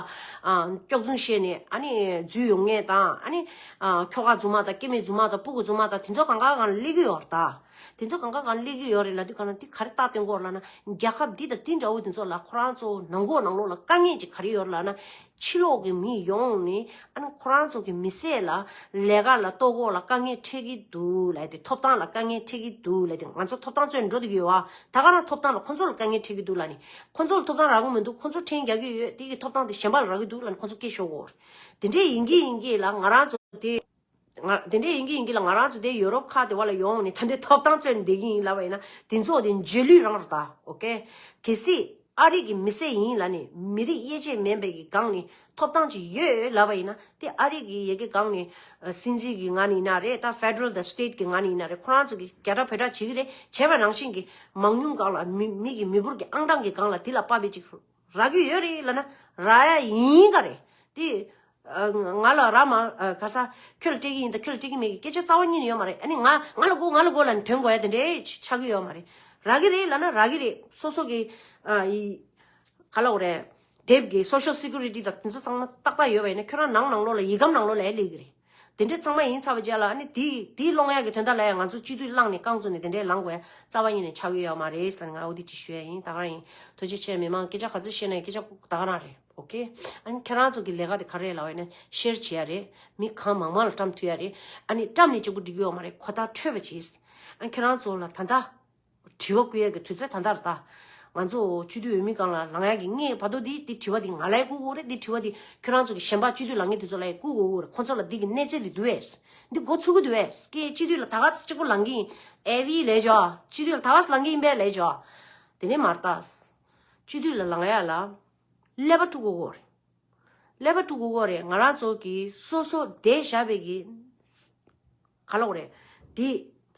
སྐྱག་རྫུན་བཤད་ནས་ཨ་ནི་འཛུལ་ཡོང་མཁན་དང་། ཨ་ནི་ཨ་ཁྱོ་ག་རྫུན་མ་དང་སྐྱེ་དམན་རྫུན་མ་དང་སྤུ་གུ་རྫུན་མ་དང་དེ་ཚོ་གང་ག་སྒང་ལ་སླེབས་ཀྱི་ཡོད་རེད་ད། དེ་ཚོ་གང་ག་སྒང་སླེབས་ཀྱི་ཡོད་རེད་ལབ་དུས་སྒང་ལ་འདི་ག་རེ་རྟགས་སྟོན་གྱི་ཡོད་རེད་ལབ་ན། རྒྱལ་ཁབ་འདི་དང་འདི་འདྲ་བོ་དེ་ཚོ་ལ་ཁོ་རང་ཚོ་ནང་སྒོ་ནང་ལོགས་ལ་དཀའ་ངལ་ཅིག་ག་རེ་ཡོད་རེད་ལབ་ན། ཕྱི་ལོགས་ཀྱི་མི་ཡོང་ནས་ཨ་ནི་ཁོ་རང་ཚོ་གི་མི་སེར་ལ་ལས་ཀ་ལ་གཏོད་སྒོ་ལ་དཀའ་ངལ་འཕྲད་ཀྱི་འདུག་ལབ་དེ། ཐོབ་ཐང་ལ་དཀའ་ངལ་འཕྲད་ཀྱི་འདུག་ལབ་དེ། ང་ཚོ་ཐོབ་ཐང་རྩོད་འགྲོ་བསྡད་ཀྱི་ཡོད་ཨ། ད་ག་རང་ཐོབ་ཐང་ལ་ཁོ་ཚོ་ལ་དཀའ་ངལ་འཕྲད་ཀྱི་འདུག་ལབ་ནས། ཁོ་ཚོ་ལ་ཐོབ་ཐང་རག་གི་མི་འདུག་ཁོ་ཚོ་འཐེན་རྒྱག་གི་ཡོད། དེ་གི་ཐོབ་ཐང་དེ་གཞན་པ་ལ་རག་གི་འདུག་ལབ་ནས་ཁོ་ཚོ་སྐད་ཤོར་གོ། དེ་འདྲས་ཡིན་གྱི་ཡིན་གྱི་ལ་ང་རང་ཚོ་དེ། ང་དེ་འདྲས་ཡིན་གྱི་ཡིན་གྱི་ལ་ང་རང་ཚོ་དེ་ཡོ་རོབ་ཁག་དེ་བ་ལ་ཡོང་ནས་ད་འདི་ཐོབ་ཐང་རྩོད་ནས་བསྡད་ཀྱི་ཡིན་ལབ་པ་ཡིན་ན། དེ་ཚོ་དེ་འཇོལ་ལུས་རང་རེད་ད། ཨོ་ཀེ། གལ་སྲིད་ཨ་རི་གི་མི་སེར་ཡིན་ལབ་ནས་མི་རིགས་དབྱེ་འབྱེད་མེད་པའི་གི་སྒང་ནས་ཐོབ་ཐང་ཅིག་ཡོད་ལབ་པ་ཡིན་ན། དེ་ཨ་རི་གི་ཡ་གི་སྒང་ནས་ཨ་སྲིད་འཛིན་གི་ངང་ནས་ཡིན་ན་རེད། ད་ཕེ་ཌ་རལ་དང་སི་ཊེཊ་གི་ངང་ནས་ཡིན་ན་རེད། ཁོ་རང་ཚོ་གི་རྒྱ་ཕྲག་བོད་ཕྲག་བྱེད་ཀྱི་རེད། བྱས་པ་ནང་བཞིན་གི་མང་ཉུང་སྒང་ལ་མི་མི་གི་མི་འབོར་གི་ཨང་གྲངས་གི་སྒང་ལ་དེ་ལ་དཔག་པའི་ཅིག་རག་གི་ཡོད་རེད་ལབ་ན་རག་ཡ་ཡིན་ག་རེད། དེ་ཨ་ང་ལ་རག་མ་ཨ་ག་ས་ཁྱོད་ལ་སྤྲད་ཀྱི་ཡིན་ད་ཁྱོད་ལ་སྤྲད་ཀྱི་མེད་ཀྱི་སྐད་ཆ་རྩ་བ་ཉིད་ནས་ཡོད་མ་རེད། ཨ་ནི་ང་ང་ལ་དགོས་ང་ལ་དགོས་ལབ་ནས་དོན་གོ་ཡ་དེ་འདྲས་ཆགས་ཀྱི་ཡོད་མ་རེད། རག་གི་རེད་ལབ་ན་རག་གི་རེད། སོ་སོ་གི་ཨ་ཡི་ག་ལབ་དགོས་རེད། དེབ་ཀྱི་སོ་ཤལ་སི་ཀུ་རི་ཊི་དང་དེ་ཚོ་ཚང་མ་ཏག་ཏག་ཡོད་པ་ཡིན་ན་ཁྱོད་རང་ནང་ནང་ལོགས་ལ་ཡི་གམ་ནང་ལོགས་ལ་ཡ་སླེབས་ཀྱི་རེད། དེ་འདྲས་ཚང་མ་ཡིན་ཚར་བ་རྗེས་ལ་ཨ་ནི་དེ་དེ་སློང་ཡག་གི་དོན་དག་ལ་ཡ་ང་ཚོ་སྤྱི་འཐུས་བླངས་ནས་རྐང་བཙུགས་ནས་དེ་འདྲས་ལངས་དགོས་ཡ་རྩ་བ་ཉིད་ནས་ཆགས་ཀྱི་ཡོད་མ་རེད་ཟེར་ནས་ང་འོ་དེ་ཅིག་ཞུ་ཡ་ཡིན། ད་ག་རང་ཡིན། ཐུགས་རྗེ་ཆེ། མི་མང་སྐད་ཆ་ག་ཚོད་བཤད་ན་སྐད་ཆ་ད་ག་རང་རེད། ཨོ་ཀེ། ཨ་ནི་ཁྱེད་རང་ཚོ་གི་ལས་ཀ་དེ་ག་རེ་ལབ་ཡིན་ན་ཤེར་བྱེད་ཡ་རེད། མི་གང་མང་མང་ལ་བཀྲམ་མཐུད་ཡ་རེད། ཨ་ནི་བཀྲམ་ནས་གཅིག་པུ་འགྲིག་གི་ཡོད་མ་རེད། གོ་བརྡ་འཕྲོད་པ་བྱེད། ཨ་ནི་ཁྱེད་རང་ཚོ་ལ་ད་ལྟ་དྲི་བ་བསྐུལ་ཡ་གི་དུས་ཚོད་ད་ལྟ་རེད་ད། ང་ཚོ་སྤྱི་འཐུས་འོས་མི་སྒང་ལ་ལངས་ཡ་གི་ངས་བར་དོ་འདི་འདི་དྲི་བ་འདི་ང་ལ་ཡ་བསྐུར་དགོས་རེད། འདི་དྲི་བ་འདི་ཁྱེད་རང་ཚོ་གི་གཞན་པ་སྤྱི་འཐུས་ལངས་མཁན་དེ་ཚོ་ལ་ཡ་བསྐུར་དགོས་རེད། ཁོང་ཚོ་ལ་འདི་གི་གནས་ཚད་འདི་འདུག་གས། འདི་འགོ་ཚུགས་ཀྱི་འདུག་གས། ཀྱེ་སྤྱི་འཐུས་ལ་ད་ག་ས་གཅིག་པོ་ལངས་ཀྱི་ཡིན། ཨེ་བི་ལས་ཇོ། སྤྱི་འཐུས་ལ་ད་ག་ས་ལངས་ཀྱི་ཡིན་པས་ལས་ཇོ། དེ་ནས་མར་ལྟ། སྤྱི་འཐུས་ལ་ལངས་ཡ་ལ་ཀླད་པ་དཀྲུག་དགོས་རེད། ཀླད་པ་དཀྲུག་དགོས་རེད། ང་རང་ཚོ་གི་སོ་སོ་བསྡད་བཞག་པའི་གི་ག་ལབ་དགོས་རེད། དེ་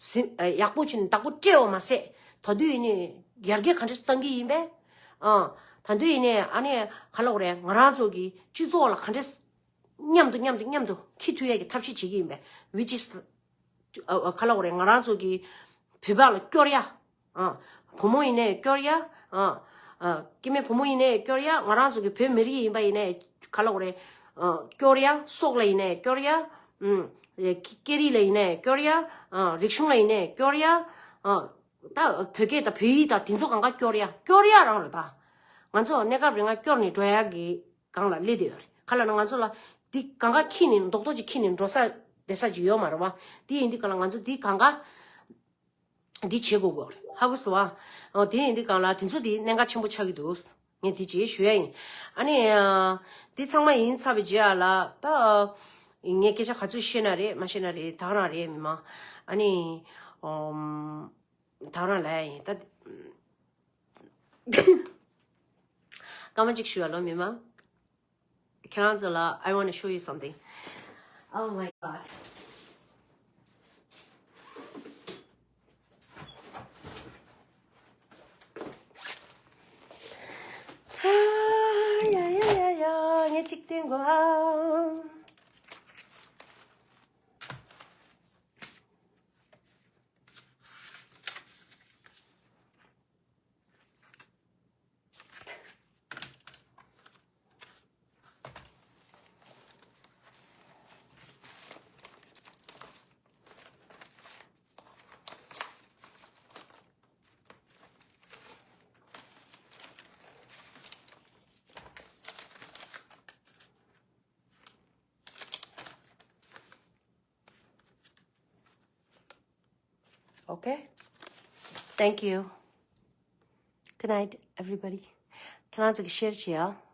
ཟིན་ཡག་པོ་བྱས་ནས་བདག་པོ་སྤྲད་པ་མ་ཟད་ད་དུང་ཡིན་ནའི་ཡར་རྒྱས་ག་འདྲས་བཏང་གི་ཡིན་པས། ཨ། ད་དུང་ཡིན་ནའི་ཨ་ནི་ག་ལབ་དགོས་རེད། ང་རང་ཚོ་གི་སྤྱི་ཚོགས་ལ་ག་འདྲས་མཉམ་དུ་མཉམ་དུ་མཉམ་དུ་འཁྱེར་ཐུབ་ཡས་ཀྱི་ཐབས་ཤེས་བྱེད་ཀྱི་ཡིན་པས། which is ཨ་ཨ་ག་ལབ་དགོས་རེད། ང་རང་ཚོ་གི་བོད་པ་ལ་སྐྱོར་ཡ། ཨ། བུ་མོ་ཡིན་ནའི་སྐྱོར་ཡ། ཨ། ཨ། སྐྱེ་དམན་བུ་མོ་ཡིན་ནའི་སྐྱོར་ཡ། ང་རང་ཚོ་གི་བོད་མི་རིགས་ཡིན་པ་ཡིན་ནའི་ག་ལབ་དགོས་རེད། ཨ། སྐྱོར་ཡ། སྲོག་ལ་ཡིན་ནའི་སྐྱོར་ཡ། ཨུམ། སྐད་རིགས་ལ་ཡིན་ནའི་སྐྱོར་ཡ། ཨ། རིག་གཞུང་ལ་ཡིན་ནའི་སྐྱོར་ཡ། ཨ། ད་བོད་སྐད་དང་བོད་ཡིག་དང་དེ་ཚོ་གང་ག་སྐྱོར་ཡ་སྐྱོར་ཡ་རང་རེད་ད། ང་ཚོ་གནས་སྐབས་རིང་ང་སྐྱོར་ནས་འགྲོ་ཡ་གི་སྒང་ལ་སླེབས་བསྡད་ཡོད་རེད། ག་ལ་ན་ང་ཚོ་ལ་འདི་གང་ག་ཁྱི་ནས་རྡོག་རྡོག་ཅིག་ཁྱི་ནས་འགྲོ་ས་བསྡད་ས་ཅིག་ཡོད་མ་རེད་བ། དེ་ཡིན་དུས་ག་ལ་ང་ཚོ་འདི་གང་ག་འདི་བྱེད་དགོས་གོ། ཧ་གོ་སོང་བ། ཨོ་དེ་ཡིན་དུས་གང་ལ་དེ་ཚོ་དེ་གནད་འགག་ཆེན་པོ་ཆགས་ཀྱི་འདུག། ངས་དེ་ཅིག་ཞུ་ཡ་ཡིན། ཨ་ནི་ཨ། དེ་ཚང་མ་ཡིན་ཚར་བའི་རྗེས་ལ་ད། ངས་སྐད་ཆ་ག་ཚོད་བཤད་ན་རེད་མ་བཤད་ན་རེད་ད་ག་རང་རེད་མི་མང་། ཨ་ནི། ཨོམ། ད་ག་རང་ལ་ཡ་ཡིན་ད། སྐར་མ་གཅིག་ཞུ་ཡ་ལོ་མི་མང་། ཁྱེད་རང་ཚོ་ལ། I want to show you something. Oh my god. ཡ་ཡ་ཡ་ཡ། ངས་གཅིག་སྟོན་དགོས་ཨ། Okay. Thank you. Good night, everybody. ཁྱེད་རང་ཚོ་གི་ཤེར་བྱེད་ཡ།